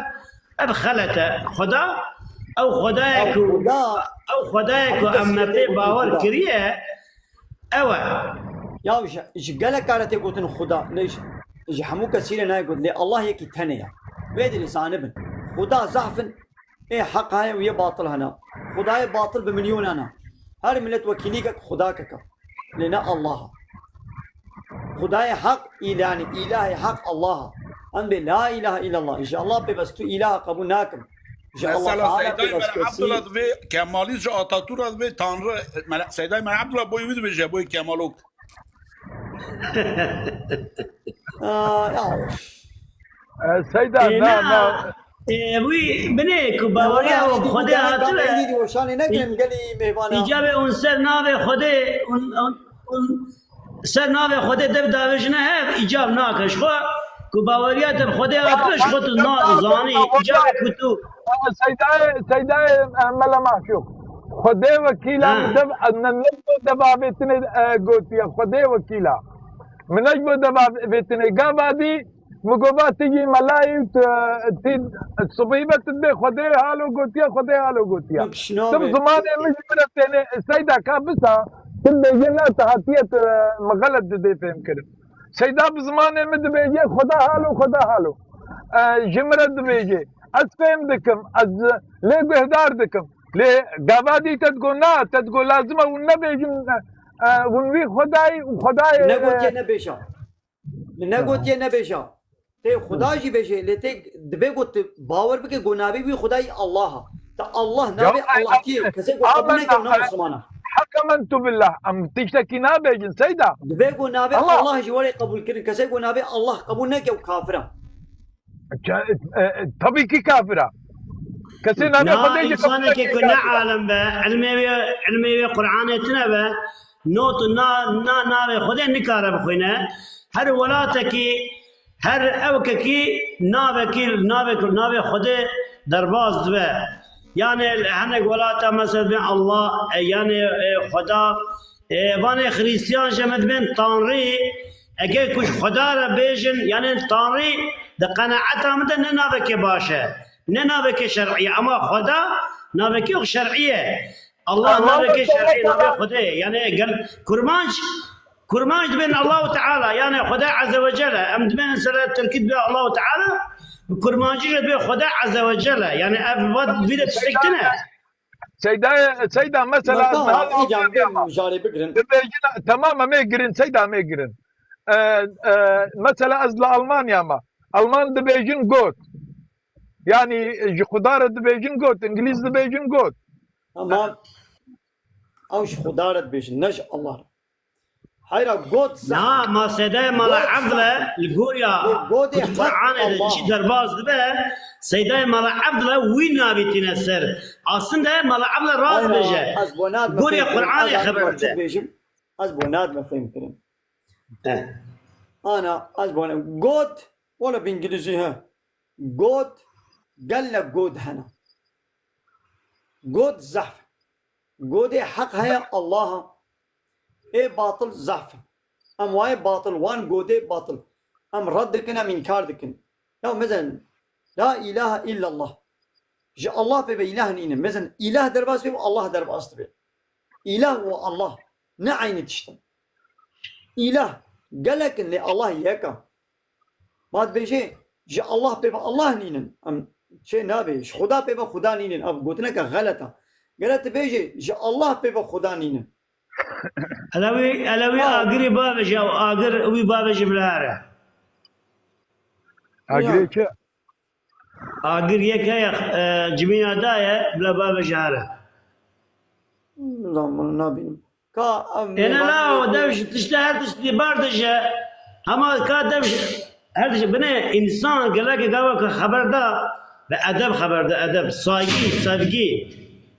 ev xelet e. Xweda, ew Xwedayê Ew ku, Xweda, ew Xwedayê ku ew em me pê bawer kiriye, ew e. Ya ji, ji gelek kare tê gotin Xweda. Lê ji, ji hemû kesî re nayê got. Lê Allah yekî tenê ye. Vê dilê zanibin. Xweda zehf in. Ê heq heye û yê batil hene. Xwedayê batil bi milyonan e. Her milet wekîlîkek xwedakek e. Lê ne Allah e. Xwedayê heq, îl-, yanî îlahê heq Allah e. Em bê la ilahe illallah. Ji Allah pê bes tu îlaha qebûl nakim. Ji Allah Teala pê bes tu Sî. Mesela Seydayê Mela Ebdullah divê Kemalîst ji Atatürk re divê Tanrı, Mela-, Seydayê Mela Ebdullah boyê wî dibêje, boyê Kemalok. Aa, ya. E, Seyda, Ê, na, na, na. Ê, wî binê ku baweriya wan bi Xwedê hatire. Gelî weşanê negirin, gelî mêvana. Îcabê hûn ser navê Xwedê, hûn, hûn, hûn ser navê Xwedê dev davêjine hev, îcab nake. Ji xwe ku baweriya te bi Xwedê hatire, ji xwe tu na zanî, îcabê ku tu Seydayê, Seydayê, e, Mela Mahşûk. Xwedê wekîla Ha. dev, e, ne, ne bo deva vêtinê, e, gotiye. Xwedê wekîla. Min ne ji bo deva vêtinê. Gava dî, min gova tu yî melayî û tu, tu sibî ve tu dibê Xwedê halo gotiye, Xwedê halo gotiye. Min pişna Tim be. Zimanê min ji min re têne, Seyda ka bisa, tim bêjin na tu hatiye tu, e, min xelet didê fêm kirin. Seyda bi zimanê min dibêje, Xweda halo, Xweda halo. E, ji min re dibêje. Ez fêm dikim, ez lê guhdar dikim. Lê gava dî te digo na, te digo lazim e hûn nebêjin, e, hûn wî Xwedayî û Xwedayê, e, Negotiye nebêja. Min negotiye nebêja. Tê Xuda jî bêje, lê tê dibe got tu bawer bike ku navê wî Xudayî Allah e. Te Allah Ya, navê ay, Allahtiyê, ay, kesê ku qebûl neke, amenna, ew ne ay, Muslimana. Hakamen tu billah, em tiştekî nabêjin, Seyda. Dibe ku navê Allah. Allah jî were qebûl kirin, kesê ku navê Allah qebûl neke, ew kafir e. Ke-, e, e, tabii ki kafir e. Kesê navê Na Xudê jî qebûl insanekê neke, ku ne kafir e. Alim be, ilmê wê, ilmê wê Qur'anê tune be, not û na, na navê Xudê nikare bixwîne. Her welatekî Her ewkekî navekî, navek, navê Xwedê derbas dibe. Yanê li hinek welata mesela dibên Allah, e, yanê, e, Xweda, e, vanê Xristiyan jî me dibên Tanrî, eger ku ji Xweda re bêjin, yanê Tanrî di qenaeta min de ne navekê baş e, ne navekê şer'î ye, ama Xweda navekê xwe şer'î ye. Allah Allah navekê şer'î, navê Xwedê. Yanê gel kurmanc Kurmanc dibên Allahu Teala, yanê Xwedê Azze ve Celle. Em dibên mesela Tirkî dibe Allahu Teala, bi kurmancî jî dibe Xwedê Azze ve Celle. Yanê ev vat vî de tiştek tune. Seydayê, Seyda, mesela, Meta, niha îcan Almanya bê ma. Mijarê bigirin. Dibêjin, tamam, em ê girin, Seyda, em ê girin. E, e, mesela ez li Almanya ma. Alman dibêjin Gott. Yani ji Xuda re dibêjin Gott, İngiliz dibêjin Gott. Tamam. Ew ji Xuda re dibêjin, ne ji Allah re. Heyra Gott zehf. Na, ma Seydayê Mala Gott Evdile zehf. Li goriya Lê Godê ku di heq Qur'anê de Allah. Çi derbas dibe, Seydayê Mala Evdile wî navî tîne ser. Aslinde Mala Evdile rast Heyra, dibêje. Ez bo nat me Goriya fêm kirin. Qur'anê Ez xeber dibêjim, dide. Ez bo nat me fêm kirin. Eh. Ana, ez bo nat. Gott, wala bi îngilîzî he. Gott, gelek Gott hene. Gott zehf. Godê heq heye Allah e. Ê batil zehf e. Em wayê batil, wan godê batil. Em red dikin, em înkar dikin. Ya mezen, La ilahe illallah. Ji Allah pê ve îlah nînin. Mezin îlah derbas be û Allah derbas dibe. Îlah û Allah ne eynî tişt in. Îlah gelek in lê Allah yek e. Ma dibêje ji Allah pê ve Allah nînin. Em çê nabe. Ji Xuda pê ve Xuda nînin. Ev gotineke xelet e. Gere tu bêje ji Allah pê ve Xuda nînin. Elewî, elewî Ha. agirî bavêje, agir wî bavêje bila here. Agirê Ya. çi? Agir yek heye, e, cimîna daye, bila bavêje here. Zaman nabînim. Ka em Êne mêvan na, o dev ji tiştê her tiştî bar dije. Hema ka dev ji her tiştî binê însan gelekê gava ke xeber da, bi edeb xeber da, edeb, saygî, sevgî.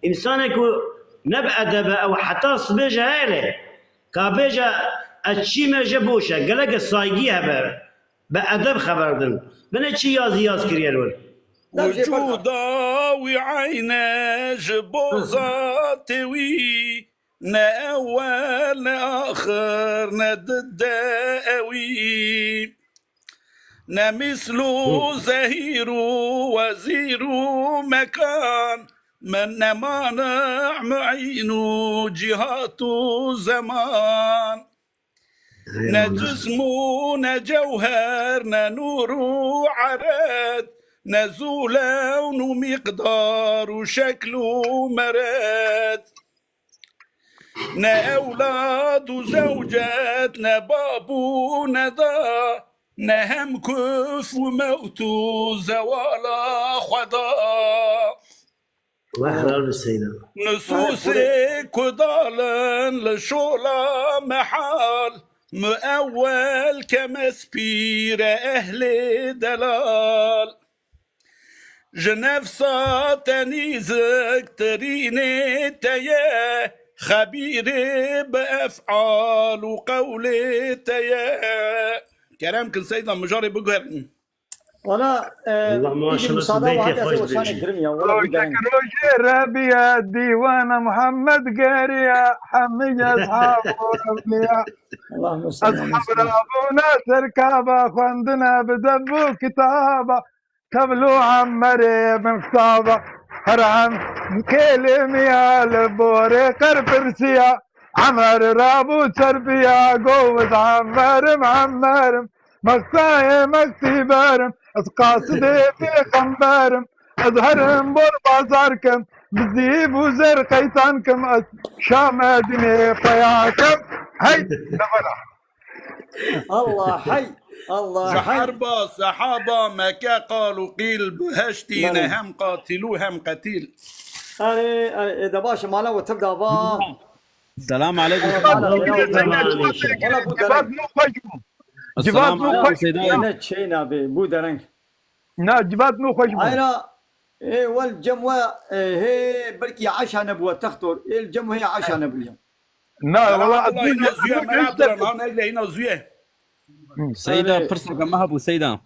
Însanê ku ne bi edeb e, ew heta sibê jî heye lê. Ka bêje, ez çî me jî boş e, gelekê saygî hebe, bi edeb xeber din. Binê çi yazî yaz kiriye li wir. Dev jê berda. Wicûda wî eyne ji bo zatê wî. Ne ewel ne axir ne dide ewî. Ne mîsl û zehîr û wezîr û mekan. Min ne mani'u mu'în û cîhat û zeman. Ne cism û ne cewher, ne nûr û ered, ne zû lewn û mîqdar û şekl û mered. Ne ewlad û zewcet, ne bab û ne da, ne hem kuf û mewt û zewala Xweda. Allah helal be Seyda. Nusûsê ku dalin li şola mehal, muewwel kemespîre ehlê delal. Ji nefsa te nîziktirînê te ye, xebîrê bi efal û qewlê te ye. Kerem kin Seyda, mijarê biguherin. Wala, e, Allah îdî maşallah, musada beytê wa hate xweş se dibêjî. Weşanê girin ya, wala bu Rojek dereng. Rojê Rebiya dîwana Muhammed geriya, hemî eshab Rebiya. Allahümme salli ala Eshab Muhammed. Rabûna ser kaba, xwendine bi deb û kitaba, tevlû Emmerê bin Xitaba, her em kêlimiya li borê qer pirsiya, Emmer rabû çerbiya, govuz Emmerim, Emmerim. Mexsayê mexsîberim, ez qasidê pêxemberim, ez herim bor bazar kim, bi zîv û zêr qeytan kim, ez Şamedînê peya kim. Hey, devera. Allah hey, Allah Ji hey. herba sehaba Mekke qal û qîl, biheştî ne Bele. hem qatil û hem qetîl. Erê, erê, e, de baş e, mala we tev de ava. Selam aleykum. Wala, wala, wala, wala, bu dereng. Civat nû xweş bû. Civat Selam nû aleykum xweş bû. Seyda. Ne çê nabe, bu dereng. Na, civat nû xweş bû. Ayra, e, wel cem we, e, hê, belkî eşa nebûye textor. Ê, cem we hê eşa nebûye. Na, wala, Abdullah, hîna zûye, Mela Abdullah, na, negle, hîna zûye. Seyda, Erê. pirseke me hebû, Seyda.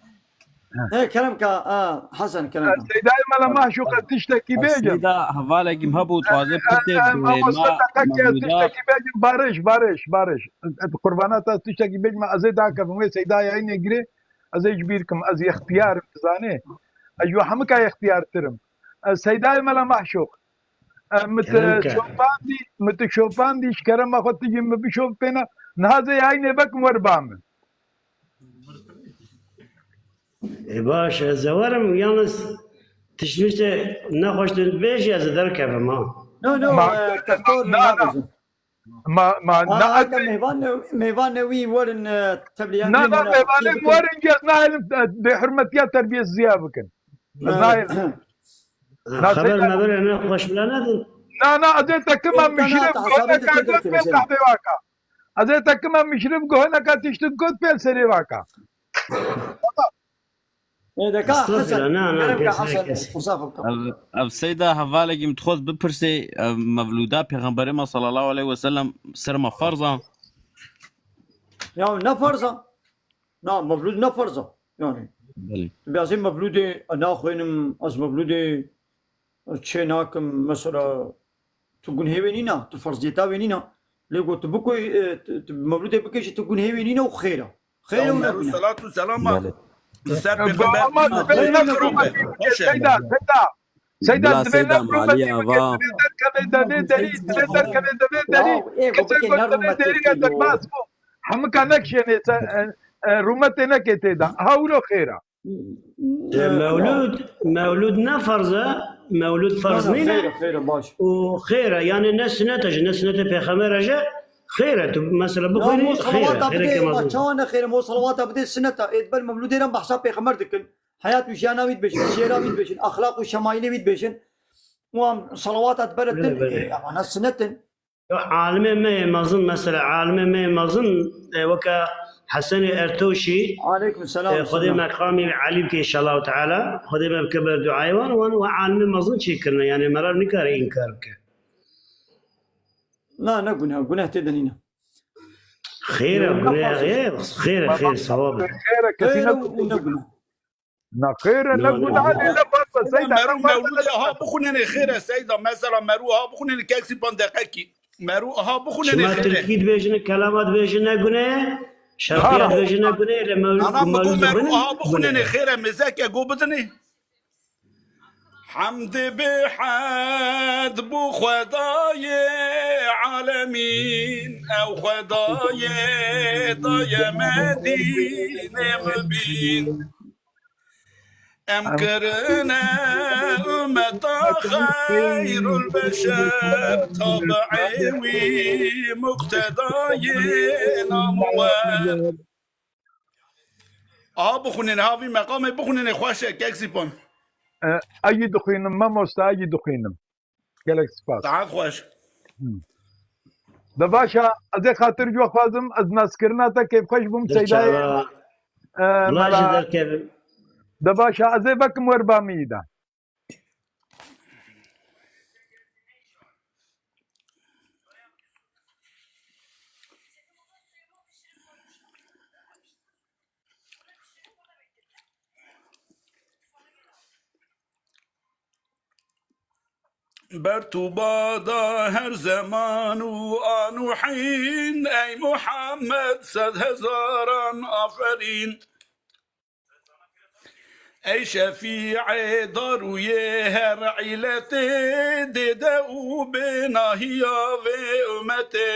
He, kerem ka, a, Hesen, kerem ka. Seydayê Mela Maşûq, ez tiştekî bêjim. Seyda, hevalekî me hebû, dixwaze pirsê, e, e, mamoste, ma, Mevlûda. Tiştekî bêjim, Barış, Barış, Barış. Ez, ez qurbana te tiştekî bêjim, ez ê dakevim, wê Seyda yayînê girê, ez ê ji bîr kim, ez yextiyar im, dizanê. Ez ji we hemika yextiyartir im. Ez Seydayê Mela Maşûq. E, mi tu Kerem ke. şopandî, mi tu şopandî, ji kerema xwe tu jî mi bişopêne, niha zê yayînê vekim wer ba min. Ê baş, ez ê werim, yalnız tiştmiştê nexweş tu bêjî, ez ê derkevim, ha. No, no, Ma-, e, textor na, na, nabêjim. Ma, ma, Aa, na, heke ez ê mêvan ne-, mêvan newî werin, e, tevlî Na, na, mêvanê werin, ez nahêlim, e, bêhurmetiya terbiyesizî bikin. Ez nahêlim. Ha, Na, xeber Seyda mebere nexweş bila nedin. Na, na, ez ê tekima Ê, mişirif, ta hesabê gohine te ka tê got pêl mesela. Qehvê vaka. Ez ê tekima mişirif, gohine ka tiştin got pêl serê vaka. Ê, deka, Estağfirullah, Hesen, na, na, gerek kes, kes. Ev, ev Seyda hevalekî min dixwest bipirsê, ev mevlûda Pêxemberê me sallallahu aleyhi ve sellem ser me ferz a? Ya ne ferz a? Na, mevlûd ne ferz a. Yani, Belê. tu bê ez ê mevlûdê, e, naxwînim, ez mevlûdê, e, çê nakim, mesela, tu gunhê wê nîna, tu ferziyeta wê nîna. Lê got tu bikoy, e, tu, tu mevlûdê bikê jî tu gunhê wê nîna û xêr a. Xêr e û Peyxember nebûne. Salatu selama Belê. Li ser Pêxember Ama dibê ne rûmetê bike, Seyda, Seyda. Seyda, dibê ne rûmetê bike, dibê derkeve devê derî, dibê derkeve devê derî. Kesê ku dibê derî ya derbas bû. Hemika nekişênê, e, e, rûmetê nekê tê de. Ha wilo xêr e. E, mewlûd, mewlûd ne ferz e, mewlûd ferz nîne. Xêr e, xêr e, baş. Û xêr e, yani ne sinet e jî, ne sinetê pêxember e jî, xêr e. Tu mesela bixwînî, xêr e, xêr e, kêmazin. Çawa ne xêr e, mo salawata bidê sinet e. Ê, di ber mewlûdê re behsa pêxember dikin. Heyat û jiyana wî dibêjin, şêra wî dibêjin, exlaq û şemaîlê wî dibêjin. Wan salawata di ber din, ê, ama ne sinet in. Yo, alimê me yê mezin, mesela, alimê me yê mezin, e, weke Hesenê Ertoşî, Aleykum selam, e, Xwedê selam. Meqamî wî elî bike, înşallah teala. Xwedê me bike ber duayê wan, wan, wan alimê mezin çê kirine, yani, meriv nikare înkar bike. Na, ne guneh, guneh tê de nîne. Xêr e, guneh e, xêr e, xêr, sewab e. Xêr e, kesî ne guneh. Na xêr e, ne guneh e, ne farz e, Seyda, ne farz e. Merû mewlûdê ha bixwînenê xêr e, Seyda, mesela merû ha bixwînenê, kek Sîpan deqekî. Merû ha bixwînenê xêr e. Şima tirkî dibêjin, kelama dibêjin ne guneh e, şerqiya dibêjin ne guneh e, lê mewlûd, ana mi got merû ha bixwînenê xêr e, mêzeke go bidinê. Hemdê bi hed bo Xwedayê alemîn, ew Xwedayê daye me dînê mibîn. Em kirine ummeta xeyrul beşer, tabi'ê wî, muqtedayê namwer. Aha bixwînên, ha vî meqamê bixwînenê, xweş e, kek Sîpan. E, eyî dixwînim, mamosta, eyî dixwînim. Gelek spas. Saet xweş. Hı. De baş e, ez ê xatir ji we xwazim, ez naskirina te kêfxweş bûm, Seydayê, e, Mela. De baş e, ez ê vekim wer bamiyî de. Ber tu bada her zeman û an û hîn, ey Muhammed, sed hezaran aferîn. Ey şefî'ê darûyê her îletê, dêde û bênahiya vê ummetê.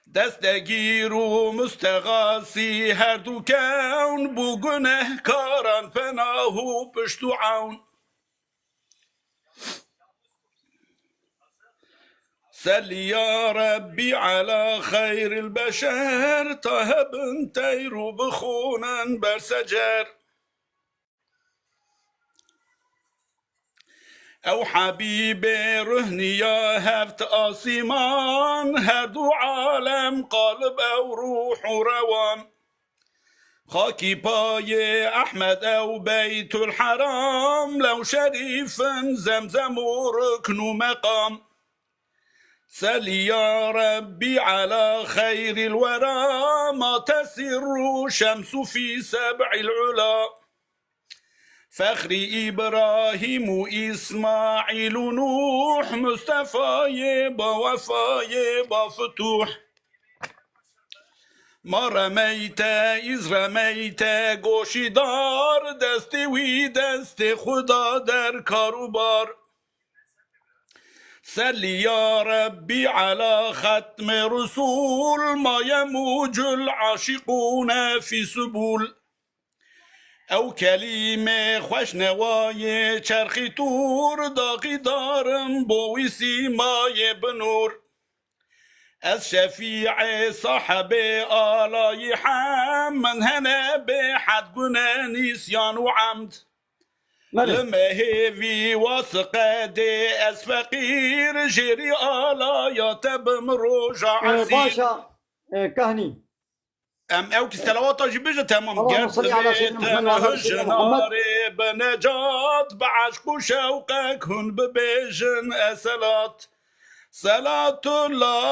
Destegîr û mustexasî her du kewn, bo gunehkaran penah û pişt û ewn. Sellî ya Rebbî ala xeyril beşer, ta hebin teyr û bixûnin ber secer. Ew Habîbê ruhniya heft asîman, her du alem qalib ew ruh û rewan. Xakî payê Ehmed ew Beytul Heram, lew şerîf in Zemzem û rukn û meqam. Selî ya Rebbî ala xeyrîl wera, ma tesirru şemsu fî seb'îl ula. Fexrî Îbrahîm û Îsmaîl û Nûh, Mustefayê ba wefayê ba fitûh. Ma remeyte, îz remeyte goşîdar, destê wî destê Xuda der kar û bar. Sellî ya Rebbî ala xetmê Rusûl, ma yemûcul aşîqûne fî subûl. Ew kelîmê xweşnewayê çerxî tûr, daxîdar im bo wî sîmayê bi nûr. Ez şefî'ê sahebê alayî hem, min hene bê hed gune nîsyan û emd. Belê. Li mehê vî wasiqedê ez feqîr, jêrî alaya te bim roja Ee, esîr. Baş e, e, Kahnî. Em ew ki selawata jî bêje, temam. Allahümme salli ala seyyidina Muhammed ve ala seyyidina Muhammed. Ger divê te hujnarê bi necat, bi eşq û şewqek hûn bibêjin eselat. Selatullah.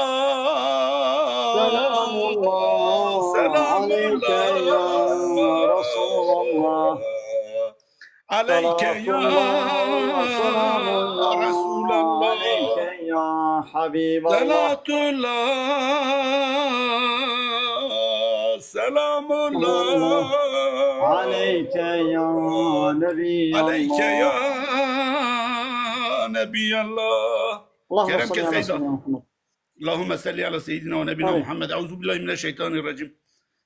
Selamullah. Selamullah. Aleyke ya Resulallah. Aleyke ya Resulallah. Aleyke ya Habiballah. Selatullah. سلام الله عليك يا نبي عليك الله. يا نبي الله. اللهم صل على سيدنا محمد. اللهم صل على سيدنا ونبينا آمين. محمد. أعوذ بالله من الشيطان الرجيم.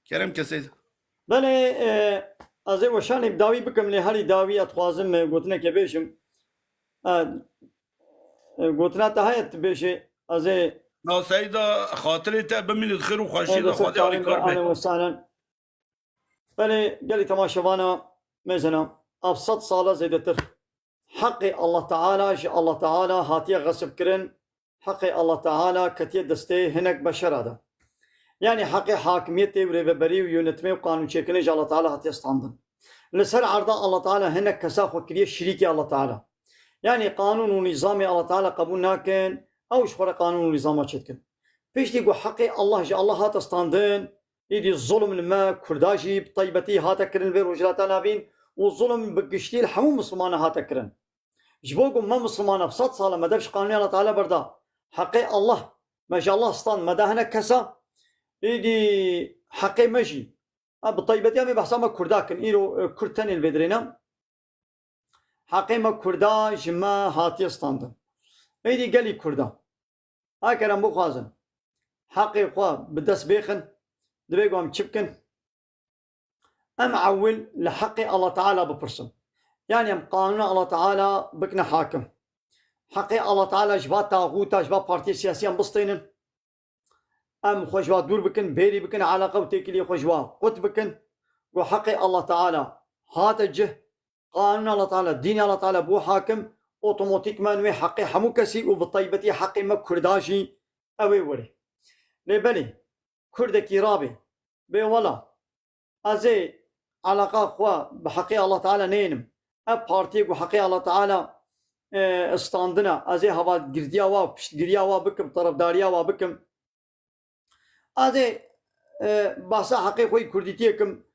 Kerem ke Seyda. Belê, e, ez ê weşanê bi dawî bikim, lê herî dawî ez dixwazim, e, gotineke bêjim. E, e, gotina te heye tu bêjê, ez ê Na Seyda, xatirê te bimîne di xêr û xweşiyê de, Xwedê alîkar be. Ehlen we sehlen. Belê, gelî temaşevana mêzena, ev sed sala zêdetir. Heqê Allah Teala ji Allah Teala hatiye xesibkirin, heqê Allah Teala ketiye destê hinek beşera de. Yanî heqê hakimiyetê û rêveberî û yönetimê û qanûnçêkirinê ji Allah Teala hatiye standin. Li ser erda Allah Teala hinek kesa xwe kiriye şirîkê Allah Teala. Yanî qanûn û nîzamê Allah Teala qebûl nakin, ew ji xwe re qanûn û nîzama çêdikin. Piştî ku heqê Allah ji Allah hate standin, Êdî zulm li me Kurda jî bi taybetî hate kirin vê Rojhilata Navîn û zulm bi giştî li hemû Mislimana hate kirin. Ji bo ku me Mislimana bi sed sala me dev ji qanûnê Allah Teala berda, heqê Allah, me ji Allah stand, me da hinek kesa, êdî heqê me jî, ha, bi taybetî em ê behsa me Kurda kin, îro, e, Kurd tenê li vê dirê ne. Heqê me Kurda ji me hatiye standin. Êdî gelî Kurda. Eger em bixwazin heqê xwe bi dest bêxin, divê ku em çi bikin? Em ewil li heqê Allah Teala bipirsin. Yanî em qanûna Allah Teala bikine hakim. Heqê Allah Teala ji va taxûta, ji va partiyê siyasî em bistênin. Em xwe ji wa dûr bikin, bêrî bikin, eleqa û têkiliyê xwe ji wa qut bikin. Ku heqê Allah Teala hate cih, qanûna Allah Teala, dînê Allah Teala bû hakim, otomatîkman wê heqê hemû kesî û bi taybetî heqê me Kurda jî ew ê were. Lê belê, Kurdekî rabê, bê wela, ez ê eleqa xwe bi heqê Allah Teala neynim. Ev partiyê ku heqê Allah Teala, e, standina, ez ê hevagirtiya wa, piştgiriya wa bikim, terefdariya wa bikim. Ez ê, e, behsa heqê xwe yî kurdîtiyê kim,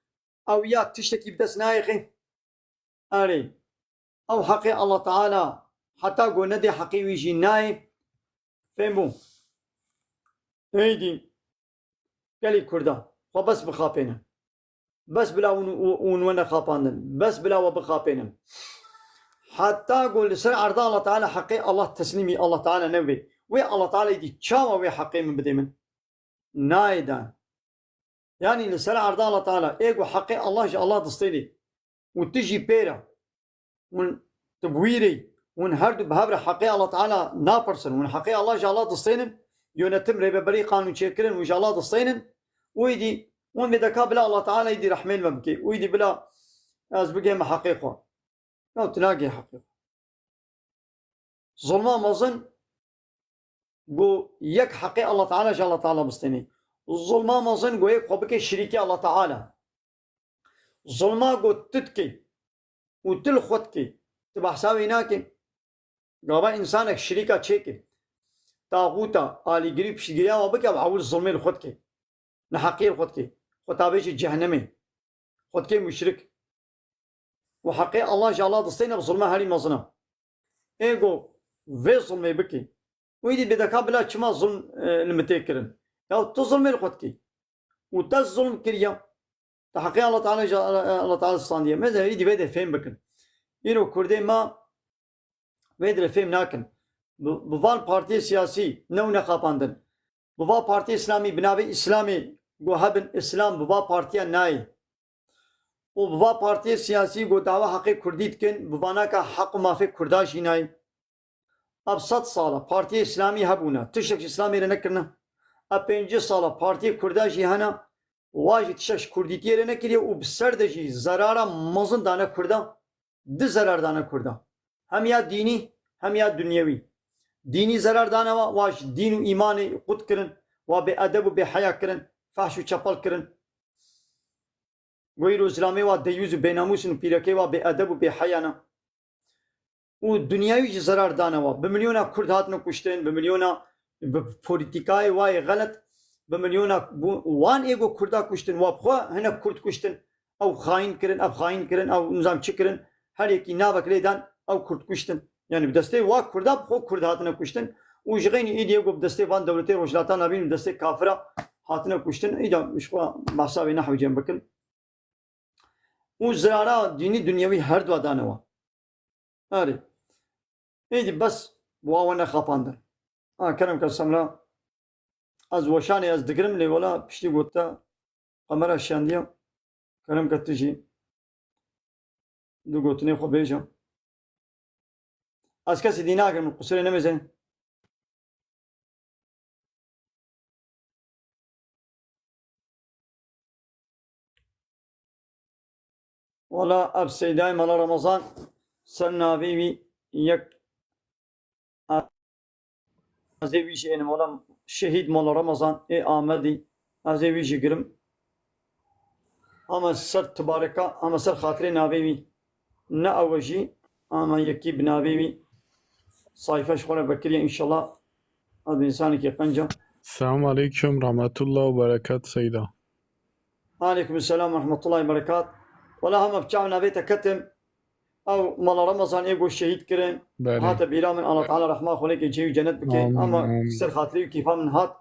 ew ya tiştekî bi dest nayê xê. Erê, ew heqê Allah Teala heta ku nedê heqê wî jî nayê. Fêm bû. Êdî, gelî Kurda, xwe bes bixapêne. Bes bila hûn, hûn we nexapandin. Bes bila we bixapênin. Heta ku li ser erda Allah Teala heqê Allah teslîmî Allah Teala nebê. Wê Allah Teala êdî çawa wê heqê min bidê min? Nayê dan. Yanî li ser erda Allah Teala, ê ku heqê Allah ji Allah distênê û tu jî pê re, hûn tu bi wî rê, hûn her du bi hev re heqê Allah Teala napirsin, hûn heqê Allah ji Allah distênin, yönetim, rêveberî, qanûnçêkirin, hûn ji Allah distênin, û êdî hûn vê deka bila Allah Teala êdî rehmê li me bike, û êdî bila ez bigihime heqê xwe. Ya tu nagihî heqê xwe. Zulma mezin ku yek heqê Allah Teala ji Allah Teala bistênî. Zulma mezin ku yek xwe bike şirîkê Allah Teala. Zulma ku tu dikî û tu li xwe dikî, tu behsa wî nakî. Gava însanek şirîka çêkî, taxûta, alîgirî, piştgiriya wa bike, ew ewil zulmê li xwe dikî. Neheqiyê li xwe dikî. Xwe tabê jî cehennemê. Xwe dikê muşrik. Û heqê Allah ji Allah distêne bi zulma herî mezin e. Ê ku vê zulmê bikî. Wî dî bêdeka bila çima zulm, e, li min tê kirin. Ya tu zulmê li xwe dikî. Û te zulm kiriya. Te heqê Allah Teala ji Allah Teala standiye. Mesela êdî vê de fêm bikin. Îro Kurdê me vê dire fêm nakin. Bi, bi van partiyê siyasî new nexapandin. Bi va partiyê Îslamî, bi navê Îslamê ku hebin, Îslam bi va partiya nayê. Û bi va partiyê siyasî ku dawa heqê Kurdî dikin, bi vanaka heq û mafê Kurda jî nayê. Ev sed sal e, partiyê Îslamî hebûne, tiştek ji Îslamê re nekirine. Ev pêncî sal e, partiyê Kurda jî hene, wa jî tiştek ji Kurdîtiyê re nekiriye û bi ser de jî zerara mezin dane Kurda. Di zerar dane Kurda. Hem ya dînî, hem ya dunyewî. Dînî zerar dane wa, wa ji dîn û îmanê qut kirin, wa bêedeb û bêheya kirin, fehş û çepel kirin. Weyro zilamê wa deyûz û bênamûs in û pîrekê wa bêedeb û bêheya ne. Û dinyayî jî zerar dane wa. Bi milyona Kurd hatine kuştin, bi milyona bi polîtîkayê wa yê xelet, bi milyona bû-, wan ê ku Kurda kuştin, wa bi xwe hinek Kurd kuştin. Ew xayîn kirin, ev xayîn kirin, ew nizam çi kirin. Her yekî navek lê dan, ew Kurd kuştin. Yani bi destê wa Kurda bi xwe Kurd hatine kuştin. Û ji xeynî êdî ê ku bi destê van dewletê Rojhilata Navîn û destê kafira hatine kuştin, îda ji xwe behsa wê nehewcên bikin. Û zirara dînî dunyewî her dua dane wan. Erê. Êdî bes wa we nexapandin. Ha, kerem ke Semra. Ez weşanê ez digirim, lê wela piştî got te kamera şendiya. Kerem ke tu jî du gotinê xwe bêje. Ez kesî dî nagirim, qusirê nemêze. Wala ev Seydayê Mela Remezan ser navê wî yek ez ê wî jî ênim, wala Şehîd Mela Remezan ê Amedî, ez ê wî jî girim. Ama ser tibareka, ama ser xatirê navê wî. Ne ew jî, ama yekî bi navê wî sayfe ji xwe re vekiriye, înşallah ez bi însanekî qenc a. Selamun aleykum, rahmetullah ve berekat Seyda. Aleykum selam ve rahmetullah ve berekat. Wala hema bi çav navê te ketim. Ew Mala Remezan ê got şehîd kirin. Belê. Hate bîra min, Allah Teala rehma xwe lê ke cihê wî cennet bike. Amîn, ama amîn. Ser xatirê wî kîfa min hat.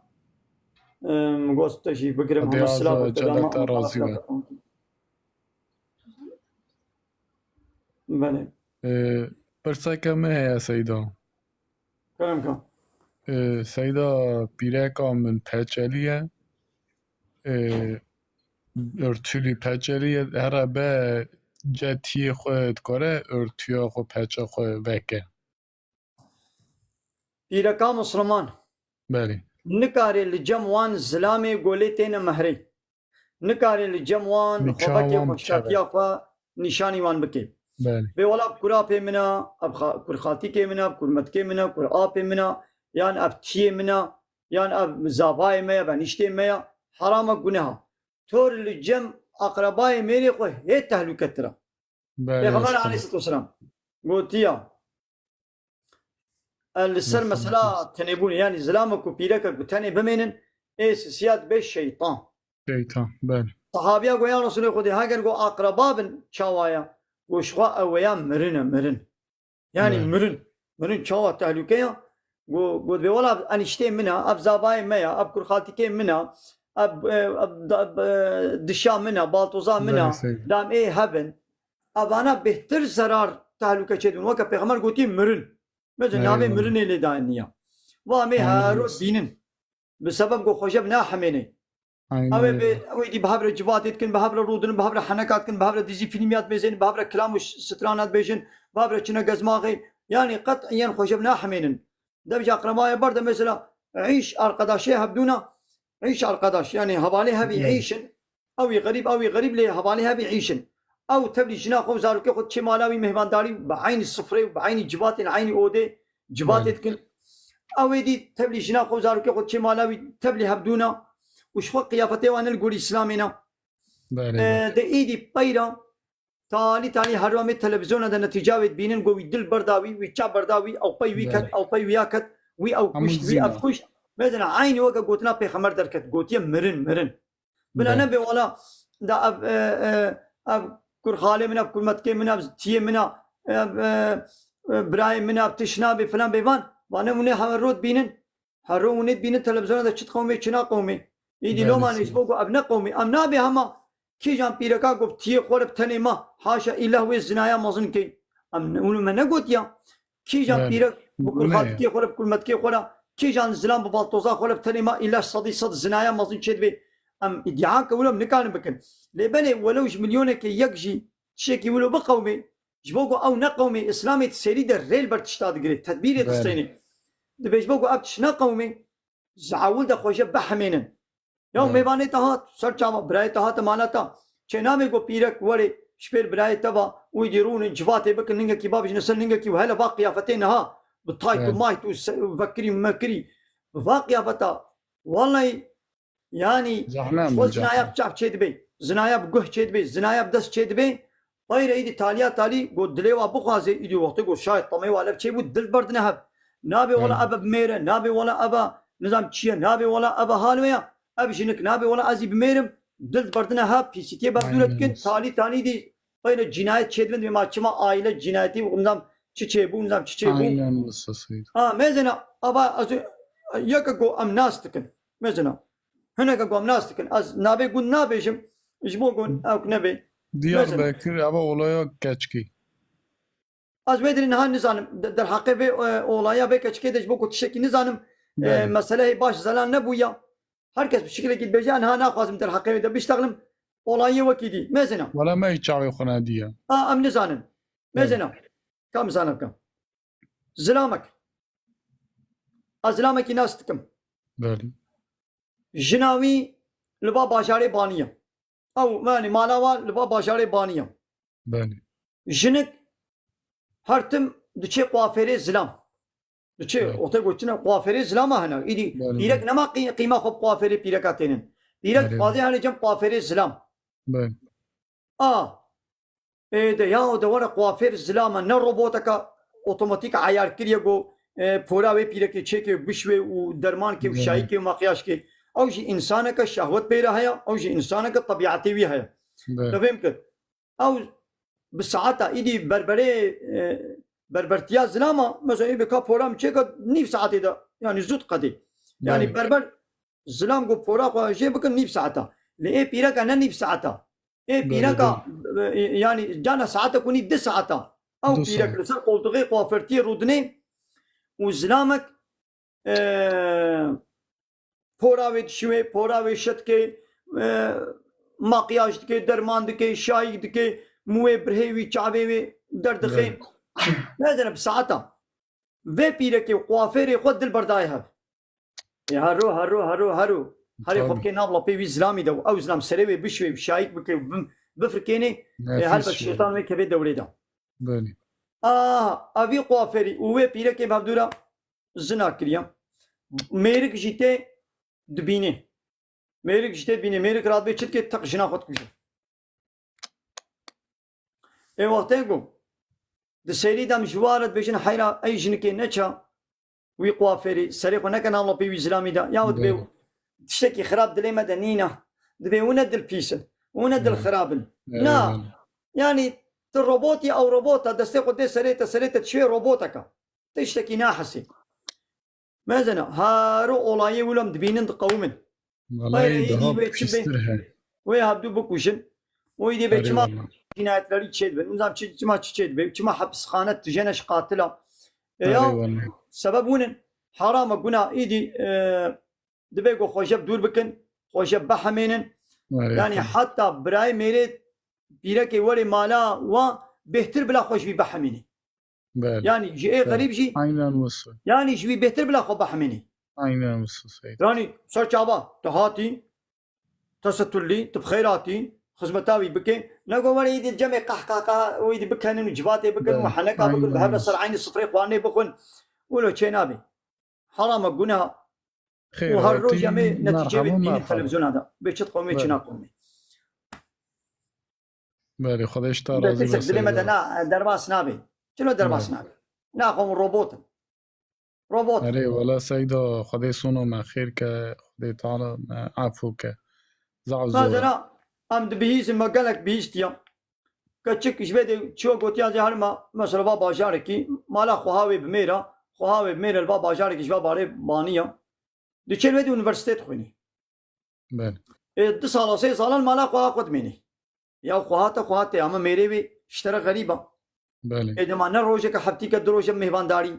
Em, got te jî bigirim, Hadi hema silav Azza ve Celle te razî be. Belê. Ee, pirseke min heye Seyda. Kerem ka. Ee, Seyda, pîreka min peçelî ye. Ee, örtülü peçelî ye. Here be cetiyê xwe dikare, örtüya xwe, peçe xwe veke. Pîreka Musliman. Belê. Nikarê li cem wan zilamê golê têne mehrê. Nikarê li cem wan xwebekê xweşatiya xwe nîşanî wan bike. Belê. Bê wela bi kurapê min a, ev xa-, kurxaltîkê min a, bi kurmetkê min a, kurapê min a, yan ev tiyê min a, yan ev zavayê me ya, benîştê me ya, herama guneha. Tor li cem aqrebayê mêrê xwe hê tehlûketir a. Belê, Pêxember estağfurullah. Aleyhisselatu vesselam gotiya, e, li ser mesela tenêbûnê, yanî zilamek û pîrekek bi tenê bimênin, ê sisiya dibe şeytan. Şeytan, belê. Sahabiya go, ya Resulê Xwedê, heger go aqreba bin çawa ya? Go, ji xwe ew ya mirin e, mirin. Yanî mirin. Mirin çawa tehlûke ya? Go, go dibê wela eniştê min a, ev zavayê me ya, ev kurxaltîkê min a, ev, e, ev da-, e, dişa min a, baltoza min a, Belê, seyî. Dam ê hebin. Evana bêhtir zerar tehlûke çêdibin. Weke Pêxember gotî mirin. Mesela navê mirinê lê dayiniya. Va em ê her roj bînin. Bi sebeb ku xwe jeb nahemêne. Ew ê bi, ew ê dî bi hev re civatê dikin, bi hev re rûdinin, bi hev re heneka dikin, bi hev re dizî fîlmîya dibêjin, bi hev re kilam û ş-, strana dibêjin, bi hev re çine gezmaxê. Yanî qet'iyen xwe jeb nahemênin. Dev ji aqrebayê berde mesela îş arkadaşê hevdûna, îş arkadaş, yanî hevalê hevî îş in. Ew ê xerîb, ew ê xerîb lê hevalê hevî îş in. Ew tevlî jina xwe û zarokê xwe diçê mala wî mêhvandarî bi eynî sifrê û bi eynî civatê li eynî odê civatê dikin. Ew ê dî tevlî jina xwe û zarokê xwe diçê mala wî tevlî hevdûna û ji xwe qiyafetê wan ne li gorî Îslamê ne. Belê, Ee, belê. De êdî peyra Talî talî her wê em ê televîzyona de netîca wê dibînin, go wî dil berda wî, wî çav berda wî, ew pey wî ket, ew pey wîya ket, wî ew kuşt, wî ev kuşt. Mezina eynî weke gotina Pêxember derket, gotiye mirin, mirin. Bila nebe wala da ev, e, e, ev kurxalê min, ev kurmetkê min, ev tiyê min a, ev, e, e, birayê min a, ev tişt nabe, filan bêvan. Vane hûn ê her roj dibînin. Her roj hûn ê dibînin televîzyona de çi qewmê, çi naqewmê. Îdî loma ji bo ku ev ne qewmê, em nabê hema kîjan pîreka ku bi tiyê xwe re bi tenê ma, haşa îlah wê zinaya mezin key. Em ne, hûn me negotiya. Kîjan pîrek bi kurxaltikê xwe re, bi kurmetkê xwe re, kîjan zilam bi baltoza xwe re bi tenê ma îlah sedî sed zinaya mezin çêdibe. Em îdia ke wilo em nikarin bikin. Lê belê welew ji milyonekê yek jî tiştekî wilo biqewmê, ji bo ku ew neqewmê, Îslamê di serî de rê li ber tişta digire, tedbîrê distêne. Dibê ji bo ku ev tişt neqewmê, ji ewil de xwe jê bihemênin. Ya mêvanê te hat, ser çava birayê te hate mala te. Çênabê ku pîrek were ji pêr birayê te va û êdî rûnin civatê bikin, ningekî babijine ser ningekî û hele va qiyafetê niha, bi tayt û mayt û se-, vekirî mekirî, bi va qiyafeta, wallahî, Yanî, Zehne xwe min zinaya bi çav çêdibe, zinaya bi guh çêdibe, zinaya bi dest çêdibe. Peyre îdî taliya talî, got dilê wa bixwaze, îdî wextê got şayet temê wa lev çêbû, dil berdine hev. Nabe wela eve bimêre, nabe wela eve nizam çi ye, nabe wela eve hal wê ya, ev jinik nabe wela ez ê bimêrim, dil berdine hev, pîsîtiyê bev dûre dikin, talî talî dî Peyre cînayet çêdibin, dibê ma çima aile cînayetî û nizam çi çêbû, nizam çi çêbû. Aynen wisa Seyîd. Ha, mezena, ava, ez, yeke ku em nas dikin. Mezena. Hineke ku em nas dikin. Ez navê gund nabêjim, ji bo ku ew nebê. Diyarbekir, eva olaya keçkî. Ez wê dirê niha nizanim. De-, derheqê vê, e, olaya vê keçikê de ji bo ku tiştekî nizanim, e, Belê. meseleyê baş zelan nebûya. Her kes bi şiklekî dibêje, niha naxwazim derheqê wê de biştexlim. Olayê wekî dî. Mêzena. Wala me hiç çaxê xwe nediya. A, em nizanin. Belê. Mêzena. Kam zana bikim. Zilamek. Ez zilamekî nas dikim. Belê. Jina wî li va bajarê baniye. Ew, yani mala wa li va bajarê baniye. Belê. Jinik her tim diçe kuafêrê zilam. Diçe, Belê. ote gotina kuafêrê zilama hene. Îdî Belê, pîrek belê. nema qî-, qîma xwe bi kuafêrê pîreka tênin. Pîrek Belê, dixwaze belê. hene cem kuafêrê zilam. Belê. A, ê, de ya, o de were kuafêr zilama, ne roboteka otomatîk eyar kiriye ku, e, pora wê pîrekê çêke, bişwê û derman ke û Belê. şayî ke û makyaj ke. Ew jî insaneke şehwet pê re heye, ew jî insaneke tebiatê wî heye. Belê. Te fêm kir. Ew bi saeta îdî berberê, e, berbertiya zilama, mesela, ê bika pora min çêka nîv saetê de, yani zû diqedê. Yani Belê. berber zilam ku pora xwe jê bikin nîv saeta. Lê ê pîreka ne nîv saeta. Ê Belê, pîreka, belê. e, yani cana saeta ku nîv di saeta. Ew Du pîrek saet. li ser qoltuxê kuafirtiyê rûdinê û zilamek, e, pora wê dişiwê, pora wê şetkê, e, makyaj dike, derman dike, şayî dike, mûyê birhê wî, çavê wê derdixe. Belê. Nezane bi saeta. Vê pîrekê û kuafêrê xwe dil berdayê hev. Ê hero, hero, hero, hero. Herê xwe Tabii. bikê nav lapê wî zilamî de û ew zilam serê wê bişwê, şayîk bike û bim-, bifirkênê. Ê Nefis helbet şiir. şeytan wê kevê dewrê de. Belê. Aha, evî kuafêrî û wê pîrekê bi hevdû re zina kiriye. Mêrik jî tê dibînê. Mêrik jî tê dibînê. Mêrik radibê çi dike, teq jina xwe dikuje. Ê wextê ku di serî de em ji wa re dibêjin heyra ey jinikê neça wî kuafêrî, serê xwe neke nav lapê wî zilamî de. Ya dibê Doğru. tiştekî xirab dilê me de nîne. Dibê hûn ne dil pîs in. Hûn ne dil Evet. xirab in. Evet, Na. evet. Yani tu robotî, ew robota, destê xwe dê serê te, serê te dişê roboteka. Tiştekî nahesî. Mezena, haro olayê wilo em dibînin, diqewimin. Vallahi Bayra êdî daha wê çi be? pîstir he. Wê hevdû bikujin. Û êdî be Erê çima vallahi. cinayetlerî çêdibin? Nizam çi, çima çi çêdibe? Çima hepisxane tijene ji qatila? E Erê ya, vallahi. sebeb hûn in. Haram e, guna êdî, e, dibe ku xwe jeb dûr bikin, xwe jeb bihemênin. Erê Yani xwe. heta birayê mêrê pîrekê werê mala wa bêhtir bila xwe ji wî bihemînî. Belê. Yani ji ê Belê. xerîb jî Aynen wisa. yani ji wî bêhtir bila xwe bihemînî. Aynen wisa Seyîd. Yani ser çava tu hatî, tesetullî, tu bi xêr hatî, xizmeta wî bike. Ne ku were êdî cemê qehqeqa û êdî bikenin û civatê bikin û Belê. heneka bikin, bi hev re Aynen ser wisa. eynî sifrê xwarinê bixwin. Wilo çê nabe. Haram e, guneh e. Xêr û her roj hatî, em ê netîcê wê merhaba, dibînin merhaba. televizyona de. Bê çi qomê, çi Belê. na qomê. Belê, Xwedê ji te Bê razî be, pirsek dilê me de Seyda. na, derbas nabe. Çilo derbas Belê. nabe? Na xwe robot in. Robot. Erê, wela Seyda, Xwedê sono me xêr ke, Xwedê Teala me efû ke. Zaf zor e. Mesela, em dibihîzin, me gelek bihîstiya. Keçik ji vê de çiyo gotiya zê herma, mesela va bajarekî, mala xweha wê bi mêra, xweha wê bi mêre li va bajarekî ji va barê baniya. Diçe li wê de unîversîte dixwînî. Belê. Ê, du sala, sê salan mala xweha xwe dimênî. Ya xweha te, xweha te, ama mêrê wê ji te re xerîb e. Belê. Ê, dema ne rojeke, heftîke, du roje mêvandarî.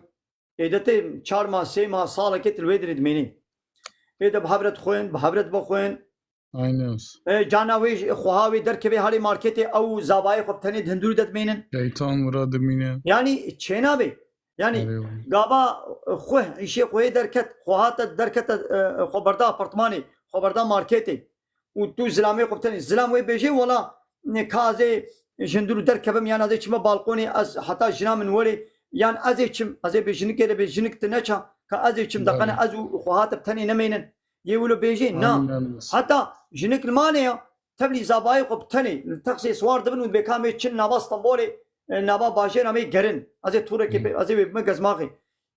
Ê, de tê çar ma, sê ma, salekê tu li wê dirê dimênî. Ê, de bi hev re dixwin, bi hev re dibixwin. Aynen. E, cana wê ji, xweha wê derkeve herê marketê, ew zabayê xwe bi tenê di hundirû de dimênin. Şeytan wira dimîne. Yani çê nabe. Yani Erê wala. gava xwe, îşê xwe yê derket, xweha te derkete, e, xwe berda apartmanê, xwe berda marketê. Û tu zilamê xwe bi tenê. Zilam wê bêje, wala, ne, ka ez ê ji hundirû derkevim, yan ez ê çime balkonê, ez heta jina min were, yan ez ê çim, ez ê bê jinikê re bê jinik tu neça, ka ez ê çim, Belê. deqene ez û xweha te bi tenê nemênin. Yê wilo bêjê, na. Aynen wisa. Heta jinik li malê ya, tevlî zabayê xwe bi tenê, li texsê siwar dibin û dibê ka em ê çin nava Stenbolê, e, nava bajêra me gerin. Ez ê tûrekê Hı. pê, ez ê wê bime gezmaxê.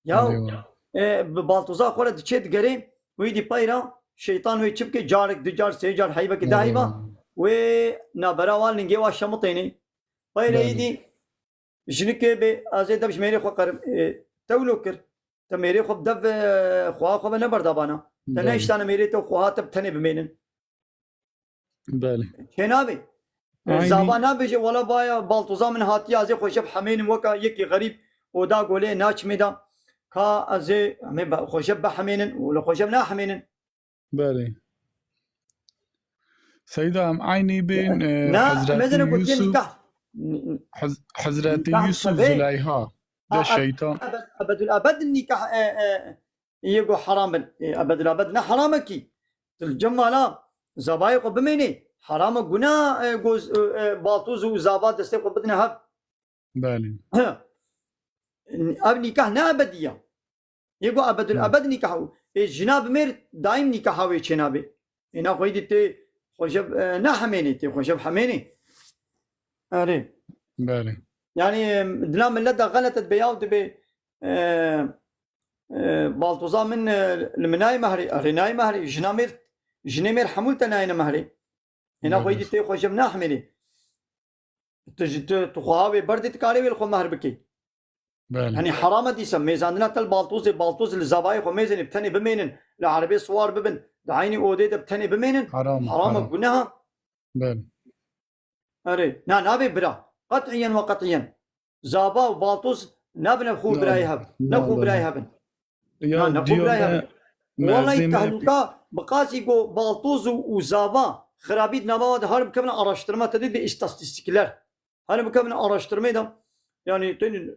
Ya, Eyvallah. e, bi baltoza xwe re diçê digerê, wî dî peyra şeytan wê çi bike, carek, du car, sê car, heyvekê, deh heyva, Eyvallah. wê nabera wa lingê wa şemitênê. Peyra Belê. êdî jinikê bê, ez ê dev ji mêrê xwe qerim, e, tewlo kir. Te mêrê xwe bi dev, e, xweha xwe ve neberdabana. Te Belê. nehiştane mêrê te û xwe hate bi tenê bimênin. Belê. Çênabê. E, Aynî. Zava nabêje, wela baya baltoza min hatiye, ez ê xwe jeb hemênim weka yekî xerîb, oda golê naçimê da. Ka ez ê, em ê be-, xwe jeb bihemênin, û li xwe jeb nahemênin. Belê. Seyda, em eynî bên, e, Na, Hezretî mezene gotiye Yusuf, nikah. N-, n-, Hez-, Hezretî nikah Yusuf tabii. Züleyha, A, de a, şeytan. Ebed, ebedül ebed nikah, e, e, yê go haram bin. E, ebedül ebed ne haram e kî. Tu li cem mala zabayê xwe bimênê. Haram e, guna, e, goz, e, e, baltoz û zava destê xwe bidine hev. Belê. Ev nikah ne ebedî ya. Yê go ebedül Hmm. ebed nikah û, ê, jina bi mêr daîm nikaha wê çênabê. Êna xweyî dî tê xwe jev, e, nehemênê, tê xwe jev hemênê. Erê. Belê. Yani, e, dila millet de xelet dibê yaw dibê, e, e, baltoza min, e, li min nayê mehrê, erê nayê mehrê, jina mêr, jinê mêr hemû te nayêne mehrê. Êna xweyî Belê. dî tê xwe jev nahemênê. Tu ji, tu, tu xwe wê berdê dikarê wê li xwe mehr bikê. Belê. Hani haram e dîsa mêzandina tel baltozê, baltoz li zavayê xwe mêzênê bi tenê bimênin, li erebê siwar bibin, di eynî odê de bi tenê bimênin, Haram, haram e, haram. guneha. Belê. Erê, na, nabê bira. Qet'iyen ve qet'iyen. Zava û baltoz nabine xwe Na, birayê hev. Ne na, xwe na, birayê na. hebin. Ya Na, ne xwe diya birayê me hebin. Wallahî merzê me tehlûka bi qasî ku baltoz û, û zava xirabî di nava de, her bikevin araştirma te dê, dê îstatîstîkler. Her bikevin araştirmê de, yani, tên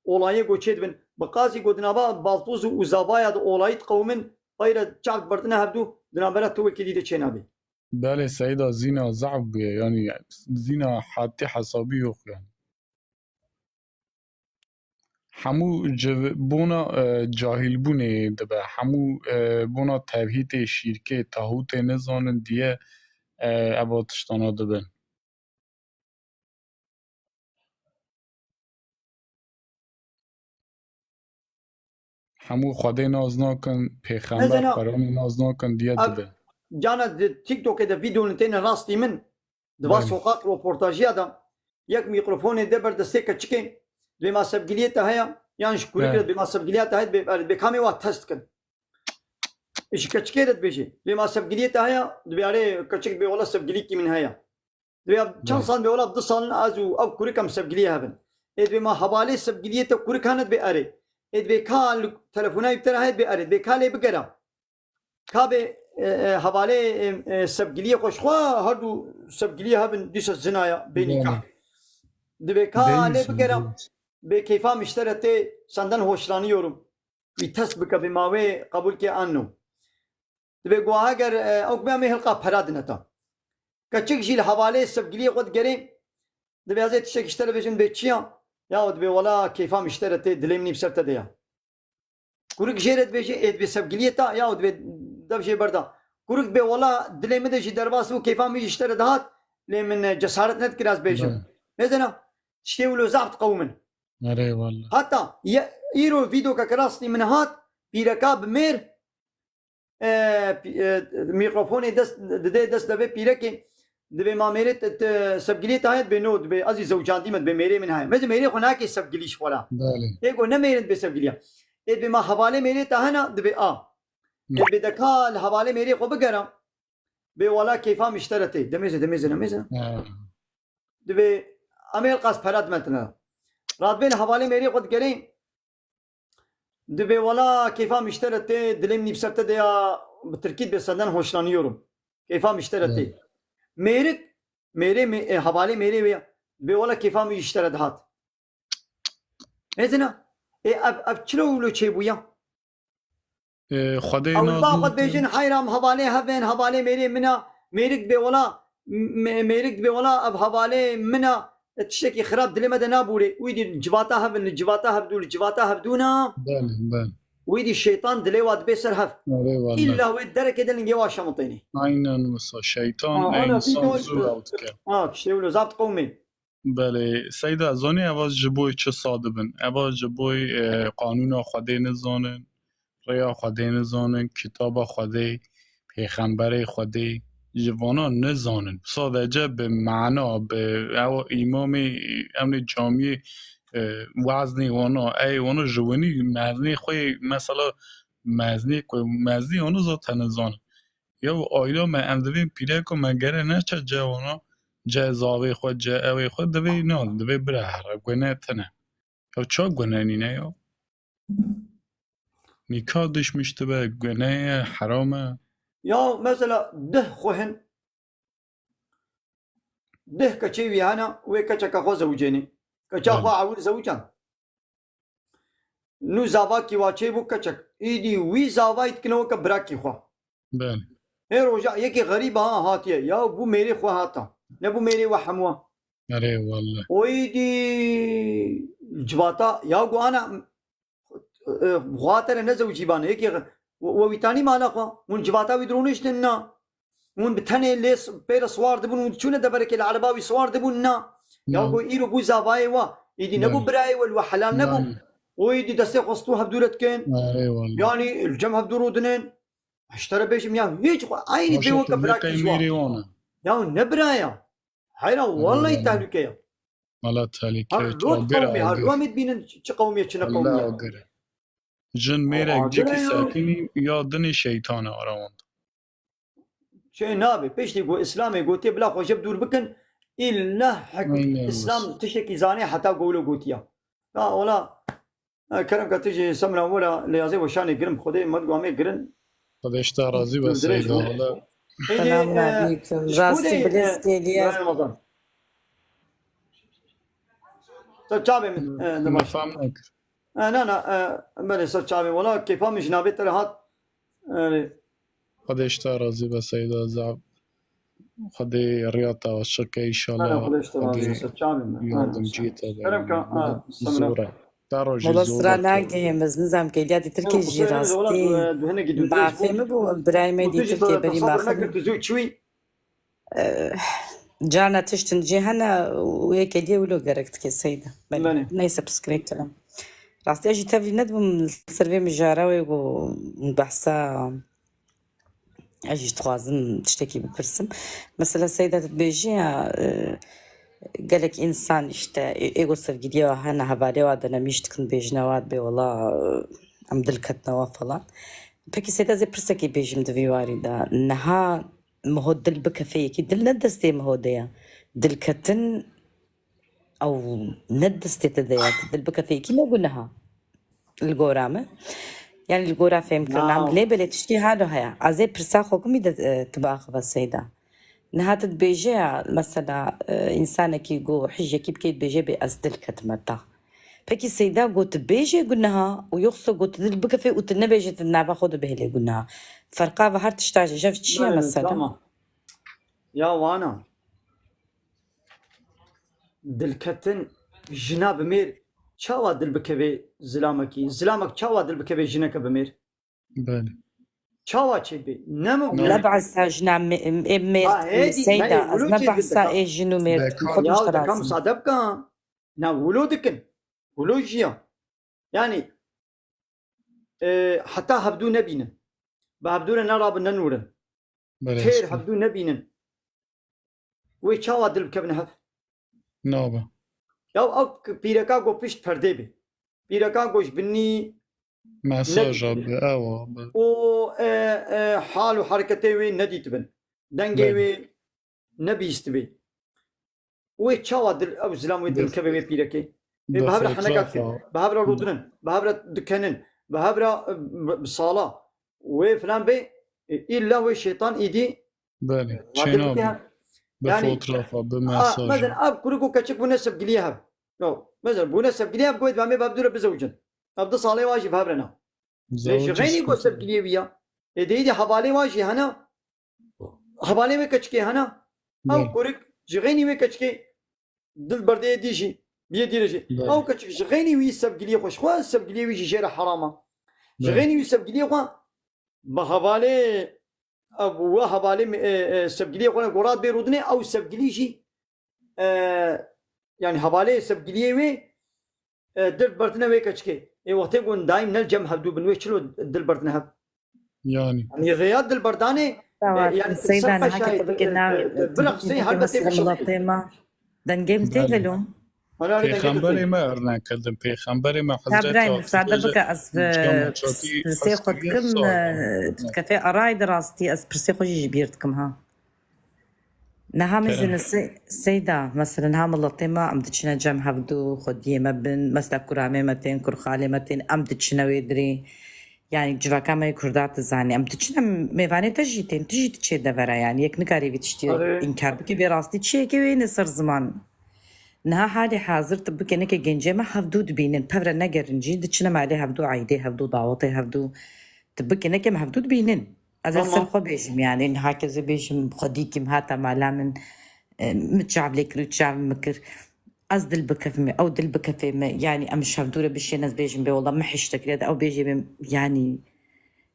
olayê ku çê dibin. Bi qasî ku di nava baltoz û, û zavaya de olayî diqewimin, peyre çav dibertine hevdû, di navbera tu wekî dî de çênabê. Belê Seyda, zîna zaf bûye, yani zîna haddi hesabî yok yani. Hemû civ-, bona, e, cahîlbûnê dibe, hemû, e, bona tevhîdê, şîrkê, tahûtê nizanin diye, e, eva tiştana dibin. Hemû Xwedê nas nakin, pêxember, Mezena, Quranê nas nakin, diye ev dibe. Cana di TikTokê de vîdeonê têne rastî min, di va Belê. sokak roportajiya de, yek mîkrofonê de ber destê keçikê, dibê ma sevgiliyê te heye, yan ji kurik Belê. re dibê ma sevgiliya te heye, dibê, dibê kamê wa test kin. Ji keçikê de dibêjê, dibê ma sevgiliyê te heye, dibê arê keçik dibê wela sevgilîkî min heye. Dibê ya çend Belê. sal dibê wela du sal in ez û ev kurik em sevgiliyê hebin. Ê dibê ma hevalê sevgiliyê te kurik hene dibê erê. Ê dibê ka li telefonayê bi te re heye dibê erê. Dibê ka lê bigera. Ka bê, e, e, hevalê, e, e, sevgiliyê xwe ji xwe her du sevgiliyê hebin dîsa zina ya bê Belê. nîkah. Dibê ka Belê lê bigera. Bê keyfa miştere tê senden hoşlanıyorum. Wî test bike bê ma wê qebûl kê an no. Dibê guha ger, e, ew bê em ê hilqa pera dine ta. Keçik jî li hevalê sevgiliyê xwe digerê, dibê ez ê tiştekî ji te re bêjim, dibê çi ya? Ya dibê wela keyfa min ji te re tê, dilê min î bi ser te de ya. Kurik jê re dibêje, ê dibê sevgiliyê ta, ya dibê dev jê berda. Kurik dibê wela dilê min de jî derbas bû, keyfa min jî ji te re dihat, lê min, e, cesaret nedikir ez bêjim. Belê. Mêzena, tiştê wilo zaf diqewimin. Erê wela. Heta ye, îro vîdeoke ke rastî min hat, pîreka bi mêr, e, pî-, e, mîkrofonê dest, didê dest devê pîrekê, dibê ma mêrê te, te sevgiliyê te heye, dibê no, dibê ez jî zewcandî me, dibê mêrê min heye. Mezin mêrê xwe nake sevgilî ji xwe re. Belê. Ê go ne mêrin dibê sevgiliya. Ê dibê ma hevalê mêrê te hena, dibê a. Ê dibê de ka li hevalê mêrê xwe bigera, bê wela keyfa min ji te re tê. Demêze, demêze, demêze. Ha. Dibê em ê qas pera dimetine. Radibê li hevalê mêrê xwe digerê, Dibê wela keyfa min ji te re tê, dilê min î bi ser te de ya, bi tirkî dibê senden hoşlanıyorum. Keyfa min ji te re tê. Evet. Mêrik, mêrê, mê-, e, hevalê mêrê wê ya. Dibê wela keyfa min ji te re dihat. Mêzina, ê, ev, ev çilo wilo çêbûya? E, Xwedê Ew li ba xwe nazin dibêjin, heyra em hevalê hev in, hevalê mêrê min a. Mêrik dibê wela, m-, mêrik dibê wela ev hevalê min a. E, tiştekî xirab dilê me de nabûrê. Wî dî civata hev in, li civata hevdû, li civata hevdû na. Belê, belê. Wî dî şeytan dilê wa dibê ser hev. Erê wele. Îlla wê derekê de lingê wa şemitênê. Aynen wisa. Şeytan, Ha, e, ana, însan vîdeo, zû ew dike. Ha, tiştê wilo zaf diqewimê. Belê, Seyda, ez zanî eva ji bo çi sa dibin. Eva ji bo, e, qanûna Xwedê nizanin, rêya Xwedê nizanin, kitaba Xwedê, pêxemberê Xwedê, ji vana nizanin. Sadece bi mana, bi ew îmamê, ewnê camiyê, e, weznê wana, ey wana ji winî mezinê xwe, mesela, meznî ku meznî onu zaten nizanin. Ya aîla me em divê pîreko me gere neçe ce wana, ce zavê xwe, ce ewê xwe divê na, divê bira here, gune tine. Ya ça gune nîne ya? Nîka dişmiş dibe, gune ye, heram e. Ya mesela dih xwe hin, dih keçê wî hene, wê keçeka xwe zewicênê. Keça xwe Belê. ewil zewican. Nû zavakî wa çêbû keçek. Îdî wî zavayî dikine weke birakî xwe. Belê. Hê roja yekî xerîb ha hatiye. Ya bû mêrê xwe hata. Ne bû mêrê we hemû. Erê welle. O îdî civata ya gu ana, e, xwatere ne zewcîbane. Yekî xe-, we, we wîtanî mala xwe. Hûn civata wî dironiştin na. Hûn bi tenê lê s-, pê re siwar dibûn, hûn çûne deverekê li ereba wî siwar dibûn, na. Ya Yanî. ku îro bû zavayê we, îdî nebû Yanî. birayê we, li we helal nebû. Yanî. O îdî destê xwe stû hevdû re dikin. Erê welle. Yanî li cem hevdû rûdinin. Ji te re bêjim ya hiç xwe, eynî Baş bê e, weke tu ne birakî ji wan. qeymîrê wan e. Ya ne biraya. Heyra, wellahî Welle. tehlûke ya. Mala tehlîke Her ya, dot agir e, qewmê, her agir. dua me dibînin çi qewmê, çi ne Welle qewmê. agir e. Jin mêrek Agir e cikî ya. sekinî ya dinê şeytan e ara wan de. Şey nabe, piştî ku Îslamê gotiye bila xwe ji dûr bikin, îlla hek-, Aynen. Îslam tiştekî zanê heta ku wilo gotiya. Ya wala, e, kerem ka tu jî semra wira lê yazê weşanê girin, Xwedê me dua me girin. Xwedê ji te razî be Dirêj Seyda, be. wala. Êdî, Selamun e, aleyküm. ji Rastî kûdê, bilez e, geliye. Ramazan. Ser çavê min, e, ne baş. Fam nekir. E, na, na, e, belê ser çavê. Wala kêfa min ji navê te re hat. E, Xwedê ji te razî be Seyda, zaf. Xwedê riya te açik ke, înşallah. Ana, Xwedê ji te razî be, Xwedê ser çavê min. Ha, yardimciyê te be. Kerem ka, ha, semra. Zor e. Te rojê Mola zor sira e. nagihê, ez nizam ke, ya dîtir Ya, ke jî Huseyinê de wala rastî du-, e, du hinekî dû dirêj mafê bû. min bû, birayê me Û tu jî dîtir ke te berî tesewwur mafê min. nekir, tu zû çûyî. Eh, carna tiştin jî hene û yekê diyê wilo gerek dike Seyda. Belê. Belê. Neyse, piskirêk kirim. Rastî ez jî tevlî nedibûm li ser vê mijara wê ku behsa, ez jî dixwazim tiştekî bipirsim. Mesela Seyda tu dibêjî ya, eh, gelek însan işte ê-, êgo sevgiliya wa hene, hevalê wa de nemîş dikin, bêjine wa dibê wela, eh, em dil ketine wa falan. Pekî Seyda, ez ê pirsekê bêjim di vî warî de. Niha Miho dil bikefê yekî, dil ne destê Miho de ye. Dilketin ew ne destê te de ye. Dil bikefê yekî ne guneh e. Li gora min. Yani li gora fêmkirina min. Lê belê tiştî halo heye. Ez ê pirsa xwe kumî de, e, tu biaxive Seyda. Niha tu dibêje ya, mesela, e, însanekî ku hijekî bikê dibêje bê ez dil ketime ta. Pekî Seyda got bêjê guneha û yoxsa got dil bikefê û tu nebêjê tu nava xwe dibihêlê guneha. Ferqa ve her tişta ji jev çi ye Belê, mesela? Tamam. Ya wana. Dilketin jina bi mêr çawa dil bikevê zilamekî? Zilamek çawa dil bikevê jineke bi mêr? Belê. Çawa çêdibê? Ne mi Ne. bû? Leb'esa jina me-, em, em mêr Ha, hêdî, Seyda, ne, ez wilo ne çêdibê behsa deka. ê jin û mêr Deka. dikim, xwe Ya, duşt deka dirazim. Misadeb ka. Na, wilo dikin. Wilo jiya. Yani, e, heta hevdû nebînin. Bi hevdû re ne rabin, ne nûrin. Belê, Têr işte. hevdû nebînin. Wê çawa dil bikevin hev? Nabe. Ya ew k-, pîreka ku pişt perdê be. Pîreka ku ji binî Mesaja nedîtibin. be, ewa be. Û, e, e, hal û hereketê wê nedîtibin. Dengê Belê. wê nebihîstibê. Wê çawa dil, ew zilam wê Bi- dil keve wê pîrekê? Wê bi bi hev re heneka fotoğrafa. dikin, bi hev re rûdinin, bi hev re dikenin, bi hev re, e, bi, bi sala. Wê filan bê, e, îlla wê şeytan îdî Belê, radil çêna bike. bi. Bi Yani, fotoğrafa, bi a, mesaja. Mezin ev kurik û keçik bûne sevgiliye hev. No, mezin bûne sevgiliye hev, goyê divamê bi hev dû re bizewicin. Ev du salê wa jî bi hev re na. Lê ji Zewicî xeynî ku spor. sevgiliyê wî ya. Ê, deyî de hevalê wa jî hene. Hevalê wê keçikê hene. Ew Belê. kurik ji xeynî wê keçikê dil berdê yê dî jî. Bi yê dî re jî. Belê. Ew keçik ji xeynî wî sevgiliyê xwe. Ji xwe sevgiliyê wî jî jê re herama. Ji Belê. xeynî wî sevgiliyê xwe bi hevalê, ev, we hevalê, e, e, sevgiliyê xwe ne gorat bê rûdinê, ew sevgilî jî, e, yani hevalê sevgiliyê wê, e, dil berdine wê keçikê. Ê wextê ku daîm ne li cem hevdû bin, wê çilo dil berdine hev? Yani. Yani rêya dilberdanê, Tamam, e, yani Seyda, ser niha peşayê, ke tu bike e, nav, e, tu bira bike qiseyê bike helbetê mesela bişewitî. Milatê ma. Dengê min tê Belê. velo. Pêxemberê me örnek kildin, pêxemberê me Hezret Birayê, misade bike, ez pirsê xwe dikim, tu dikefê arayê de rastî, ez pirsê xwe jî ji bîr dikim ha. Niha mezin e Seyda, mesela niha miletê me, em diçine cem hevdû, xwediyê me bin, mesela kuramê me tên, kurxalê me tên, em diçine wê dirê. Yani civaka me yê Kurda tu zanî. Em diçine mêvanê te jî tên, tu jî diçê devera yani. Yek nikarê vî tiştî înkar bike, vê rastî çiyekê wê yêne ser ziman. Niha halê hazir tu bike neke gencê me hevdû dibînin. Pevre negerin jî, diçine malê hevdû, eydê hevdû, dawetê hevdû. Tu bike neke em hevdû dibînin. Ez ê ser xwe bêjim yani. Niha kezê bêjim, xwedî kim hate mala min, e, min çav lê kir û çav min kir. Ez dil bikevim, ew dil bikevê me. Yani em ji hevdû re bişên, ez bêjim bê wela min hişte kiriye de ew bêjê bê yani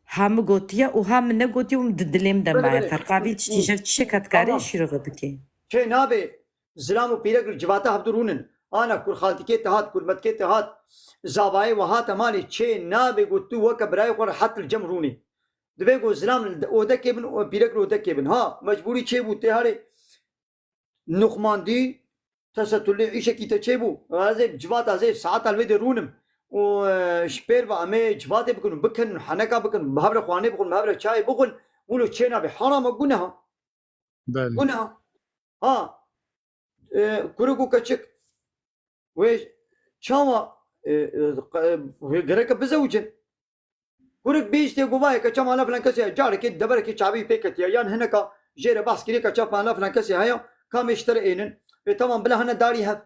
ha min gotiye û ha min negotiye û di dilê min de maye. Ferqa vî tiştî ji çiyek dikarê şîrove bikê. Çê nabe zilam û pîrek li civata hevdû rûnin. Ana kurxaltikê te hat, kurmetkê te hat, zabayê we hate malê, çê nabe ku tu weke birayê xwe rehet li cem rûnî. Divê ku zilam li odekê bin û pîrek li odekê bin. Ha, mecbûrî çêbû tê herê nuxmandî, tesetulê îşekî te çêbû. Ez ê bi civata, ez ê saeta li wê de rûnim û, e, ji pêr ve em ê civatê bikin û bikin, heneka bikin, bi hev re xwanê bixwin, bi hev re çayê bixwin. Wilo çê nabe, heram e, guneha. Belê. Guneha. Ha, e, kurik û keçik. Wê çawa, e, e, e, wê gereke bizewicin. Kurik bihiştê ku vayê keça mala filan kesê ye, carekê deverekê çavî pê ketiye, yan hineka jê re behs kiriye keça mala filan kesê heye, ka em ê ji te re ênin. Ê, temam, bila hene darî hev.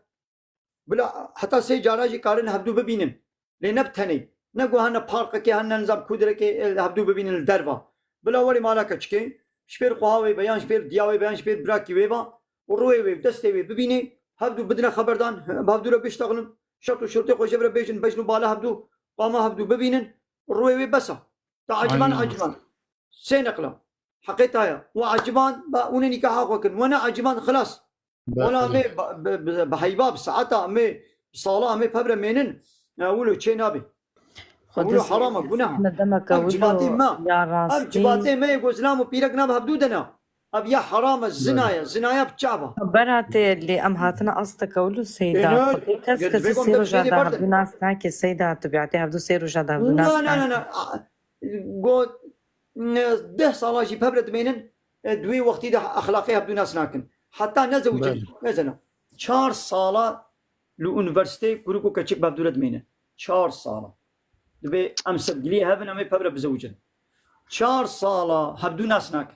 Bila heta sê cara jî karin hevdû bibînin. Lê ne bi tenê. Ne ku hene parkekê, hene nizam kudirekê, e, hevdû bibînin li derva. Bila werî mala keçikê, ji pêr xweha wê be, yan ji pêr diya wê be, yan ji pêr birakî wê be, û rûyê wê, destê wê bibînê, hevdû bidine xeberdan, bi hevdû re biştexilin, şert û şurtê xwe ji vir re bêjin, bejn û bala hevdû, qama hevdû bibînin, rûyê wê bes e. Ta eciban, aynen, eciban. Sê neqla. Heqê ta ye. We eciban, ba, hûn ê nîkaha xwe kin. We ne eciban, xilas. Be-, Ola em ê ba-, bi, bi, bi heyba, bi saeta, em ê bi sala, em ê pevre mênin. Ya, wilo çê nabe. Wilo heram e, guneh e. Ev civatê me. Ev civatê me yê ku zilam û pîrek nav hevdû de ne. Ev ya heram e, zina ye, zina ye bi çava. Beratê lê em hatine asteke wilo Seyda. Ê, ne, kes, kes sê roja da hevdû nas nake Seyda, tu biatê hevdû sê roja da hevdû nas nake. Na, na, na, na. A, got, ne, deh sala jî pevre dimênin, e, di wê wextî de exlaqê hevdû nas nakin. Heta nezewicin, belê, nezena. Çar sala li unîversîteyê kurik û keçik bi hevdû re dimênin. Çar sala. Dibê em sevgiliyê hev in, em ê pevre bizewicin. Çar sala hevdû nas nakin.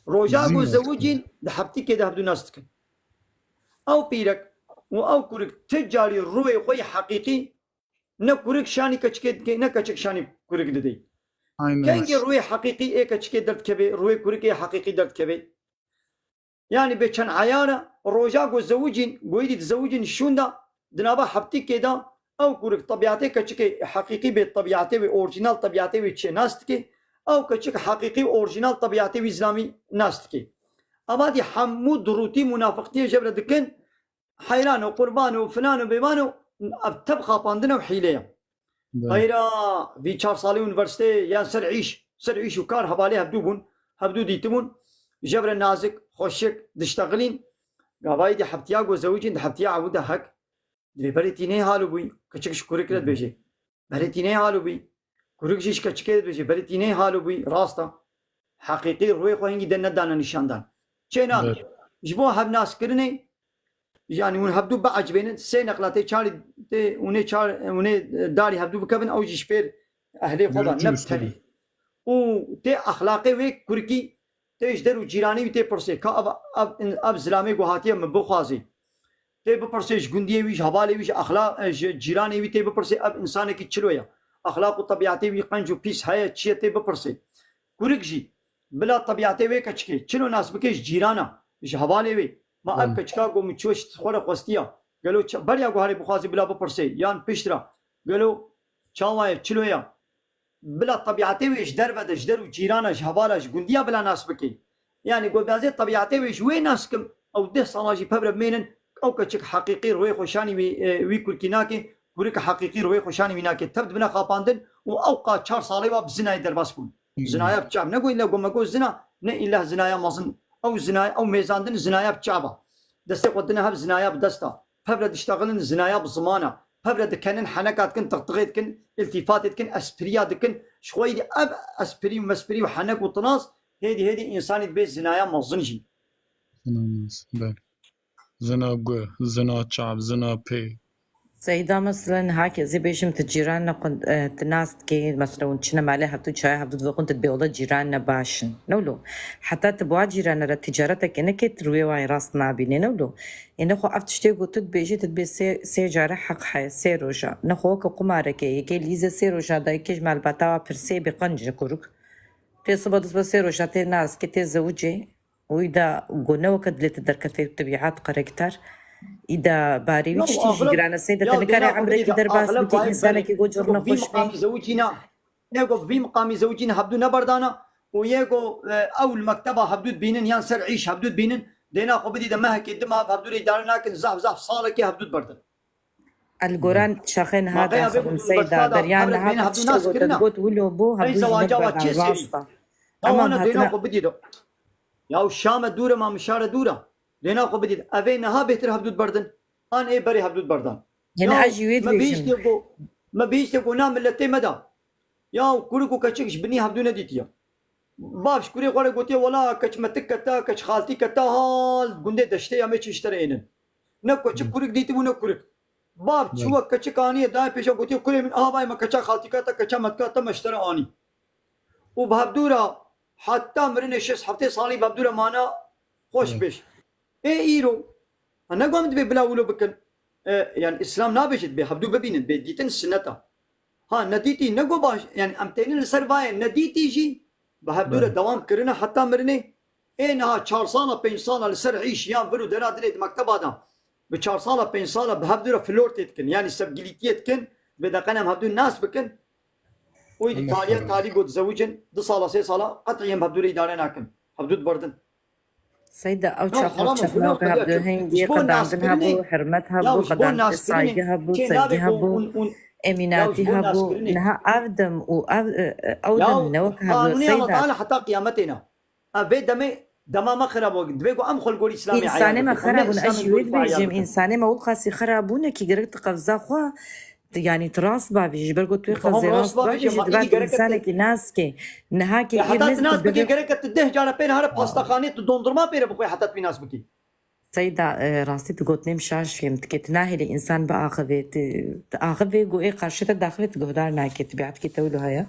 Roja ku zewicîn, di heftîkê de hevdû nas dikin. Ew pîrek û ew kurik ti carî rûyê xwe yê heqîqî ne kurik şanî keçikê dike, ne keçik şanî kurik didê. Aynen. Kengê rûyê heqîqî ê keçikê derdikeve, rûyê kurik ê heqîqî derdikeve. Yani bê çend eyar e, roja ku zewicîn, ku êdî dizewicîn şûnda, di nava heftîkê de ew kurik tebiatê keçikê heqîqî bê tebiatê wê, orjînal tebiatê wê çê nas dike, ew keçik heqîqî orjînal tebiatê wî zilamî nas dike. Ema dî hemû dirûtî munafiqtiyê ji vir re dikin, heyran û qurban û filan û bêvan û ev tev xapandin û hîle ye. Belê. Xeyra vî çar salî unîversîteyê yan ser îş, ser îş û kar hevalê hevdû bûn, hevdû dîtibûn. Ji vir re nazik, xweşik, diştexilîn. Gavayî di heftiya ku zewicîn, di heftiya ewil de hek. Divê berê tînê hal bûyî, keçik ji kurik re dibêje. Berê tînê hal bûyî. Kurik jî ji keçikê dibêje, berê tînê hal bûyî, rast e. Heqîqî rûyê xwe hingî de nedane nîşandan. Çê nabe. Evet. Ji bo hevnaskirinê, yani hûn hevdû biecibênin, sê neqla tê çarî tê hûnê çar, hûnê darî hevdû bikevin, ew jî ji pêr ehlê xwe de ne bi tenê. Û tê exlaqê wê kurikî, tê ji der û cîranê wî tê pirsê, ka ev, ev, ev zilamê ku hatiye min bixwazê. Tê bipirsê ji gundiyê wî, ji hevalê wî, ji exla-, ji cîranê wî tê bipirsê, ev însanekî çilo ye? Exlaq û tebiatê wî qenc û pîs heye, çi ye tê bipirsê. Kurik jî, bila tebiatê wê keçikê, çilo nas bike ji cîrana, ji hevalê wê. Ma ev keçika ku min çû ji xwe re xwestiya, gelo ça-, beriya ku herê bixwazî bila bipirsê, yan pişt re, gelo çawa ye, çilo ye? Bila tebiatê wê ji derve de, ji der û cîrana, ji hevala, ji gundiya bila nas bike. Yani ku bihêzê tebiatê wê ji wê nas kim, ew deh sala jî pevre bimênin, ew keçik heqîqî rûyê xwe şanî wî, e, wî kurkî nake, kurik heqîqî rûyê xwe şanî wî nake. Tev dibine xapandin û ew qa çar salê wa bi zinayê derbas bûn. Hmm. Zinaya bi çav. Ne ku îlla ku me got zina, ne îlla zinaya mezin. Ew zinaya, ew mêzandin zinaya bi çav a. Destê xwe dine hev zinaya bi dest a. Hevre diştexilin zinaya bi zimana. Hevre dikenin heneka dikin, tixtixê dikin, iltîfatê dikin, espriya dikin. Ji xwe yî dî ev espirî û mespirî û henek û tinas hêdî hêdî însanî dibê zinaya mezin jî. Zina nas, belê. Zina guh, zina çav, zina pê. Seyda, mesela niha ke ez ê bêjim tu cîranine xwe, e, tu nas dikî, mesela hûn çine malê hevdû, çaya hevdû divexwin, tu dibê wela cîranine baş in. Ne wilo? Heta tu bi wa cîrane re ticareteke nekê, tu rûyê wan rast nabînî, ne wilo? Ê nexwe ev tiştê ku tu dibêjî, tu dibê sê, sê care heq heye, sê roja. Nexwe weke qumareke, yekê lîze sê roja da, yekê ji malbata wa pirsê bê qenc e kurik. Tê siba, du siba, sê roja tê nas dikî, tê zewicê. Û îda go ne weke dilê te derkefê tebîat, karakter. Îda barê wî Ya tiştî jî axleb, giran e. Seyda, te ya nikare dêna xwe emrekî bidî de, derbas axleb bikî vayê însanekî belê. go cor Nego vî nexweş bê. miqamî zewicîna, nego vî miqamî zewicîna hevdû neberdana û yê go, e, ew li mekteba hevdû dibînin yan ser îş hevdû dibînin, dêna xwe bidî de mehekê dima hevdû rê îdare nakin, zehf zehf salekê hevdû diberdin. El goran şaxê niha Maqeya vê daxivin gotin Seyda. bersada, Beriya hevre niha dêna tu hevdû tiştê nas gote, kirina. got wilo bû, Ey hevdû ji zewaca wa nekberdan, çê serî. rast e. Ama Tawana niha dêna tine xwe bidî de. Ya şame dûr e ma mişare dûr e. Dêna xwe bidî de. Evê niha bêhtir hevdû diberdin. An ê berê hevdû diberdan. Yine Ya ez jî wê me dibêjim. bihîştê ku, me bihîştê ku na milletê me de. Ya kurik û keçik ji binî hevdû nedîtiye. Bav ji kurê xwe re gotiye, wela keç metik kete, keç xaltî kete, ha li gundê deştê ya me çi ji te re ênin. Ne keçik kurik dîtibû ne kurik. Bav çi wek keçik aniye daye pêşa gotiye, kurê min, aha vay me keça xaltîka te, keça metika te me ji te re anî. Û bi hevdû re heta mirinê şêst heftê salî bi hevdû re mane xweş pêş. Ê îro, ha, ne got em dibê bila wilo bikin. E, yani Îslam nabêje dibê hevdû bibînin, bê dîtin sinnet e. Ha, nedîtî, ne got baş, yani em tênin li ser vayê, nedîtî jî bi hevdû re dewam kirine heta mirinê. Ê niha çar sala, pênc sala li ser îş yan vir û dera dilê di mekteba de bi çar sala, pênc sala bi hevdû re flörtê dikin, yani sevgilîtiyê dikin, dibê deqen em hevdû nas bikin. Û îdî taliye talî got zewicin, du sala, sê sala qet'î em hevdû re îdare nakin. Hevdû diberdin. Seyda, ew Ya çax ew haram çax filo newke xeliya hebû, çi? hingî Ji bo qedandin naskirinê, hebû, hurmet ya hebû, ji bo qedandin, naskirinê saygî hebû, çê sevgî nabê ku hebû, un, un, ya emînatî ji bo hebû. naskirinê. Niha ev dem û ev, e, e, ew Ya dem newke hebû, qanûnê Allah Seyda. Teala heta qiyametê ne. Ev vê demê dema me xirab o. Dibê ku em xwe li gor Îslamê Însanê eyar me bikin. Em ne xirabûn, ez Îslamê jî li gor wê xwe eyar dibêjim, bikin. însanê me wilqasî xirabûne kî gerek tu qevza xwe, tu, yanî tu rast bavî, ji ber ku tu wê Tamam, qevzê rast rast bavî bavî jî, ma diba îdî tu gerek e tu, însanekî nas ke. Niha ke ya heta tu nas bikî, gerek e tu deh cara pê re here pastaxanê, tu dondurma pê re bixwe heta tu wî nas bikî. Seyda, e, rastî tu gotinê min şaş fêm dike. Tu nahêlî însan biaxivê. Tu, tu axivê, ku ê qarşî te daxivê, tu guhdar nake. Tebîatekî te wilo heye.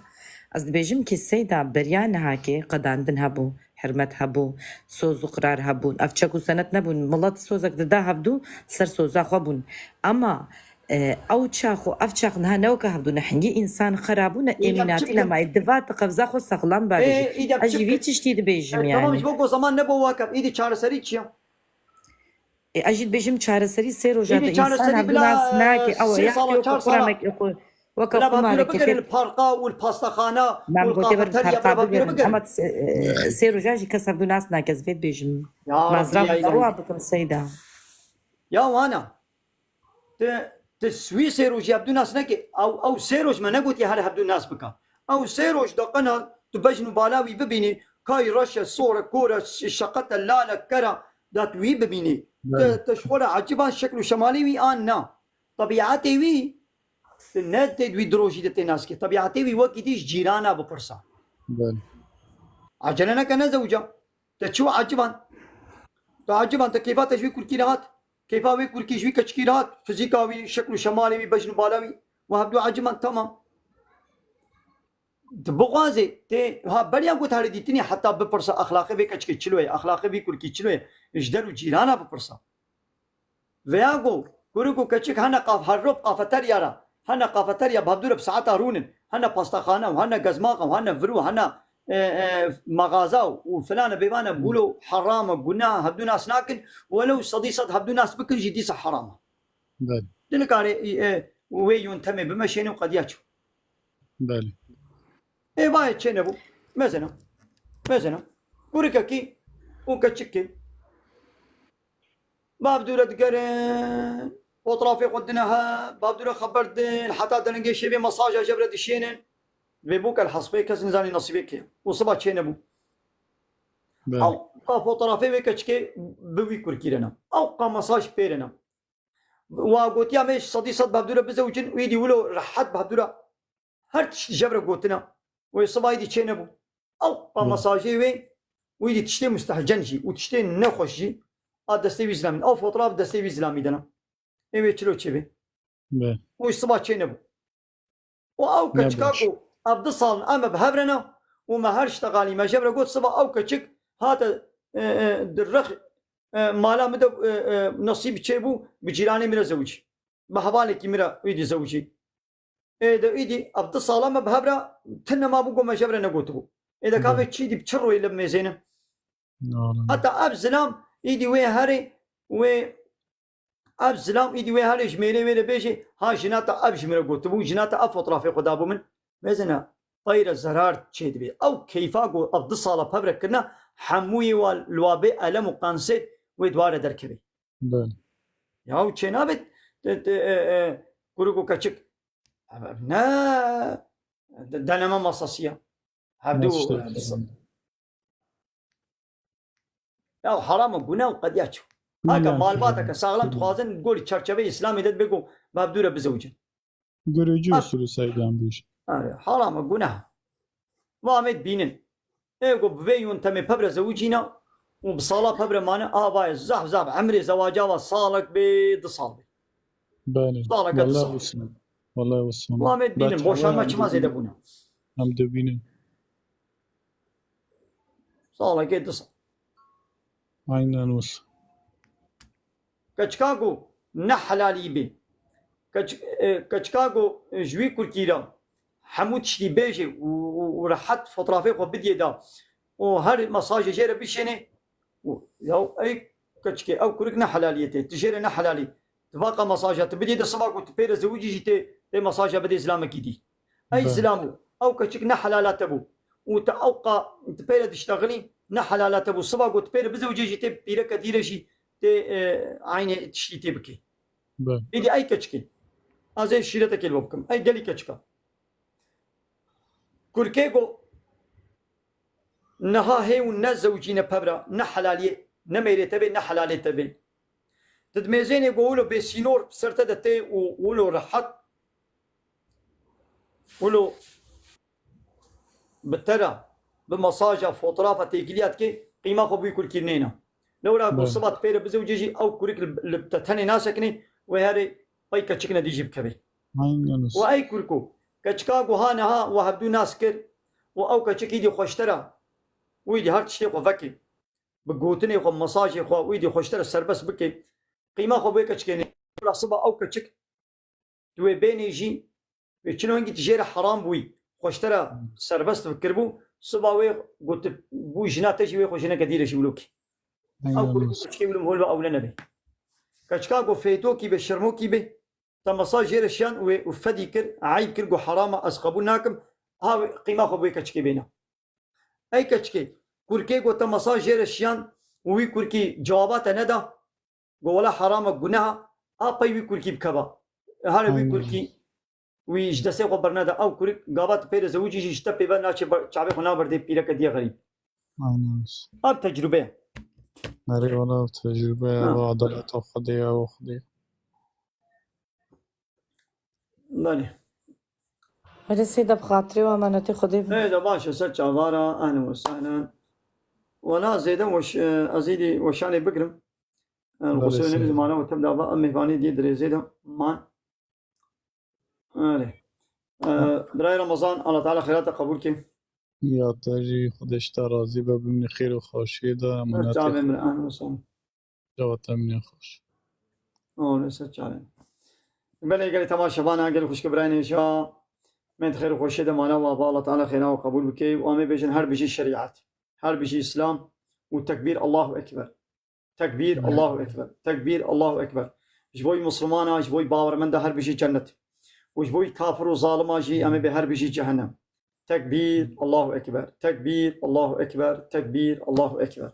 Ez dibêjim kî Seyda beriya niha kê qedandin hebû, hurmet hebû, soz û qirar hebûn. Ev çek û senet nebûn. Milet sozek dida hevdû, ser soza xwe bûn. Ema, e, ew çax û ev çax niha ne weke hevdû ne. Hingî însan xirabûne, Îdî em çi emînatî bikin? Lema yê diva tu qevza xwe sexlam bavêjî. Ê, îdî em Ez çi jî vî bikin? Tiştî dibêjim, E, yani. Tamam, ji bo ku zaman nebo wake, îdî çareserî çi ye? Ê, ez jî dibêjim çareserî sê roja de însan hevdû nas nake. Ew ya weke quremek, weke qumarekê. Bila hevdû re bigerin li parka û li pastaxana û li kafeterya, bila hevdû re bigerin. Ama sê, e, sê roja jî kes hevdû nas nake, ez vê dibêjim. Ya Rabbi, mazra ya îlahi. Bikim Seyda. Ya wana. Ti, ti swî sê rojî hevdû nas neke. Ew, ew sê roj me negotiye her hevdû nas bika. Ew sê roj de qena tu bejn û bala wî bibînî, kay reş e, sor e, kor e, şeqet e, lal e, ker e, da tu wî bibînî. Ti, ti ji xwe re eciban şekl û şemalê wî an na. Tebîetê wî, tu ne tê di wî di rojî de tê nas kir. Tebîetê wî wekî dî ji cîrana bipirsa. Belê. Ecele neke ne zewca. Te çi eciban? Te eciban, te keyfa te ji wî kurkî re hat? Keyfa wê kurkî ji wî keçikî re hat? Fizîka wî, şekl û şemalê wî, bejn û bala wî, we hevdû eciban, tamam. Tu bixwazê, tê, ha, beriya ku te herê dîtinî heta bipirse exlaqê vê keçikê çilo ye, exlaqê vî kurkî çilo ye, ji der û cîrana bipirse. Veya ku, kurik û keçik hene qaf-, her roj kafeterya re, hene kafeterya bi hevdû re bi saeta rûnin, hene pastaxane û hene gezmaxa û hene vir û hene, e, e, mexaza û filan e bêvan e, gulo heram e, gunah e, hevdû nas nakin, welew sedî sed hevdû nas bikin jî dîsa heram e. Belê. Tu nikarê, e, wê yontemê bimeşênî û qediya çû. Belê. Ê vayê çê nebû. Mezin e. Mezin e. Kurikekî û keçikê. Bavdûre digerin, fotoğrafê xwe dine he, bavdûre xeber din, heta delengê şevê mesaja jevre dişênin. Vê bû kel hesbê kes nizanî nesîbê kê. Û siba çê nebû. Belê. Ew qa fotoğrafê wê keçikê bi wî kurkî re ne. Ew qa mesaj pê re ne. Wa gotiya me sedî sed bi hevdû re bizewicin û êdî wilo rehet bi hevdû re her tişt ji hev re gotine. Wê siba êdî çênebû. Ew qa mesajê wê û êdî tiştê mustehcen jî û tiştê nexweş jî a destê wî zilamî. Ew fotoğraf destê wî zilamî dene. Ê wê çilo çêbê. Be. Û siba çênebû. Û ew keçika ku ev du sal em bi hev re ne û me her ji teqalî me ji hev re got, siba ew keçik hate, e, e, di rix, e, mala min de, e, e, nesîb çêbû, bi cîranê min re zewicî. Bi hevalekî min re êdî zewicî. Ê de êdî ev du sala me bi hev re tune mabû, ku me ji hev re negotibû. Ê de ka vê çî dî bi çi rûyê li mêzêne? Heta ev zilam êdî wê herê, wê ev zilam êdî wê herê ji mêrê wê re bêjê, ha jina te ev ji min re gotibû, jina te ev fotoğrafê xwe dabû min. Mêzêne, pey re zerar çê dibê. Ew keyfa ku ev du sala pev re kirine, hemûyê wa li wa bê elem û qensê wê di wa re derkevê. Belê. Ya ew çênabe, te, te, e, e, kurik û keçik. Ev, ev ne de-, deneme masasî ya. Hevdû, e, ya heram e, gune û qediya çi? Haka malbateke saxlem dixwazin, gorî çerçeveyê Îslamê de dibe ku bi hevdû re bizewicin. Görücü usulü saygıdan bu iş. Heram e, guneh. Va em ê dibînin. Ê ku bi vê yontemê pev re zewicîne û bi sala pev re mane, a va ye zaf zaf emrê zewaca va salek bê, du sal bê. Belê. Saleke du sal. Vallahi wisa. Vallahi wisa. Va em ê dibînin, boşanma çima zêde bûne? Em dibînin. Salekê du sal. Aynen wisa. Keçika ku ne helalî bê. Keç-, e, keçika ku ji wî kurkî re hemû tiştî bêjê û, û, û rehet fotoğrafê xwe bidiyê de û her mesajê jê re bişênê û ya ey keçikê, ew kurik ne helaliyê tê, tu jê re ne helalî. Tu vaqa mesaja tu bidê de siba ku tu pê re zewicî jî tê, tê mesaja bidê zilamekî dî. Ey zilam û ew keçik ne helala te bû. Û te ew qa tu pê re diştexilî ne helala te bû. Siba ku tu pê re bizewicê jî tê pîreke dî re jî tê, e, eynê tiştî tê bikê. Êdî ey keçikê. Ez ê şîretekê li we bikim. Ey gelî keçika. Kurkê ku niha hê û ne zewicîne pev re, ne helaliyê, ne mêrê te bê, ne helalê te bê. Di dimêzênê ku wilo bêsînor bi ser te de tê û wilo rehet, wilo bi te re, bi mesaja, fotoğrafa têkiliya dikê, qîma xwe bi wî kurkî nêne. Lewra ku siba tu pê re bizewicê jî ew kurik li, li te tenê nasekinê, wê herê pey keçikine dî jî bikevê. Aynen. Û ey kurko, keçika ku ha niha we hevdû nas kir û ew keçikî dî xweştera, wî dî her tiştê xwe vekê. Bi gotinê xwe, mesajê xwe, wî dî xweştera serbest bikê. Qîma xwe bi wê keçikê nê. Lewra siba ew keçik tu wê bênê jî, wê çilo hingî tu jê re heram bûyî, xweştera serbest bikiribû, siba wê gotibû jina te jî wê xwe jineke dî re jî wilo kî. Ew Aynen. Kurikî wilo hol ve ewle nebe. Keçika ku fêtokî be, şermokî be, te mesaj jê re şiyan wê û fedî kir, eyb kir, got, "Heram e, ez qebûl nakim." Ha wê qîma xwe bi wê keçikê bêne. Ey keçikê, kurkê got, te mesaj jê re şiyan û wî kurkî cewaba te neda, got, "Wela heram e, guneh e." Ha pey wî kurkî bikeva. Here wî Aynen. Kurkî wî ji destê xwe berneda. Ew kurik gava tu pê re zewicî jî ji te pê ve naçe ber-, çavê xwe naberdê pîreke diye xerîb. Aynen. Ev tecrube ye. Erê wela tecrube ye, Ha. Ev adaleta Xwedê ye, ew Xwedê ye. Belê. Belê seyda bi xatirê û emanetê Xwedê bin. Ê de baş e, ser çavara, ehlen we sehlen. Wela zêde weş, e, ez êdî weşanê bigirim. E, Belê, Xwesê seyda. Nemî zimana we tem dava, em mêvanê dî dirêzê de man. Erê. E, Ha. Birayê Ramazan, Allah Teala xêra te qebûl ke. Ya te jî Xwedê ji te razî be, bimînî xêr û xweşiyê de, emanetê Çavê min, ehlen we sehlen. Cewata min ya xweş. Û li ser çavên. Belê gelê temaşevana, gelê xwişkê birayên hêja. Em ê di xêr û xweşiyê de mane wa ba, Allah Teala xêra we qebûl bike û em ê bêjin her bijî şerîet. Her bijî Îslam û tekbîr, Allahu Ekber. Tekbîr, Belê. Allahu Ekber. Tekbîr, Allahu Ekber. Ji bo wî Mislimana, ji bo wî bawermenda her bijî cennet. Û ji bo wî kafir û zalima jî em ê bê her bijî cehennem. Tekbîr, Allahu Ekber. Tekbîr, Allahu Ekber. Tekbîr, Allahu Ekber.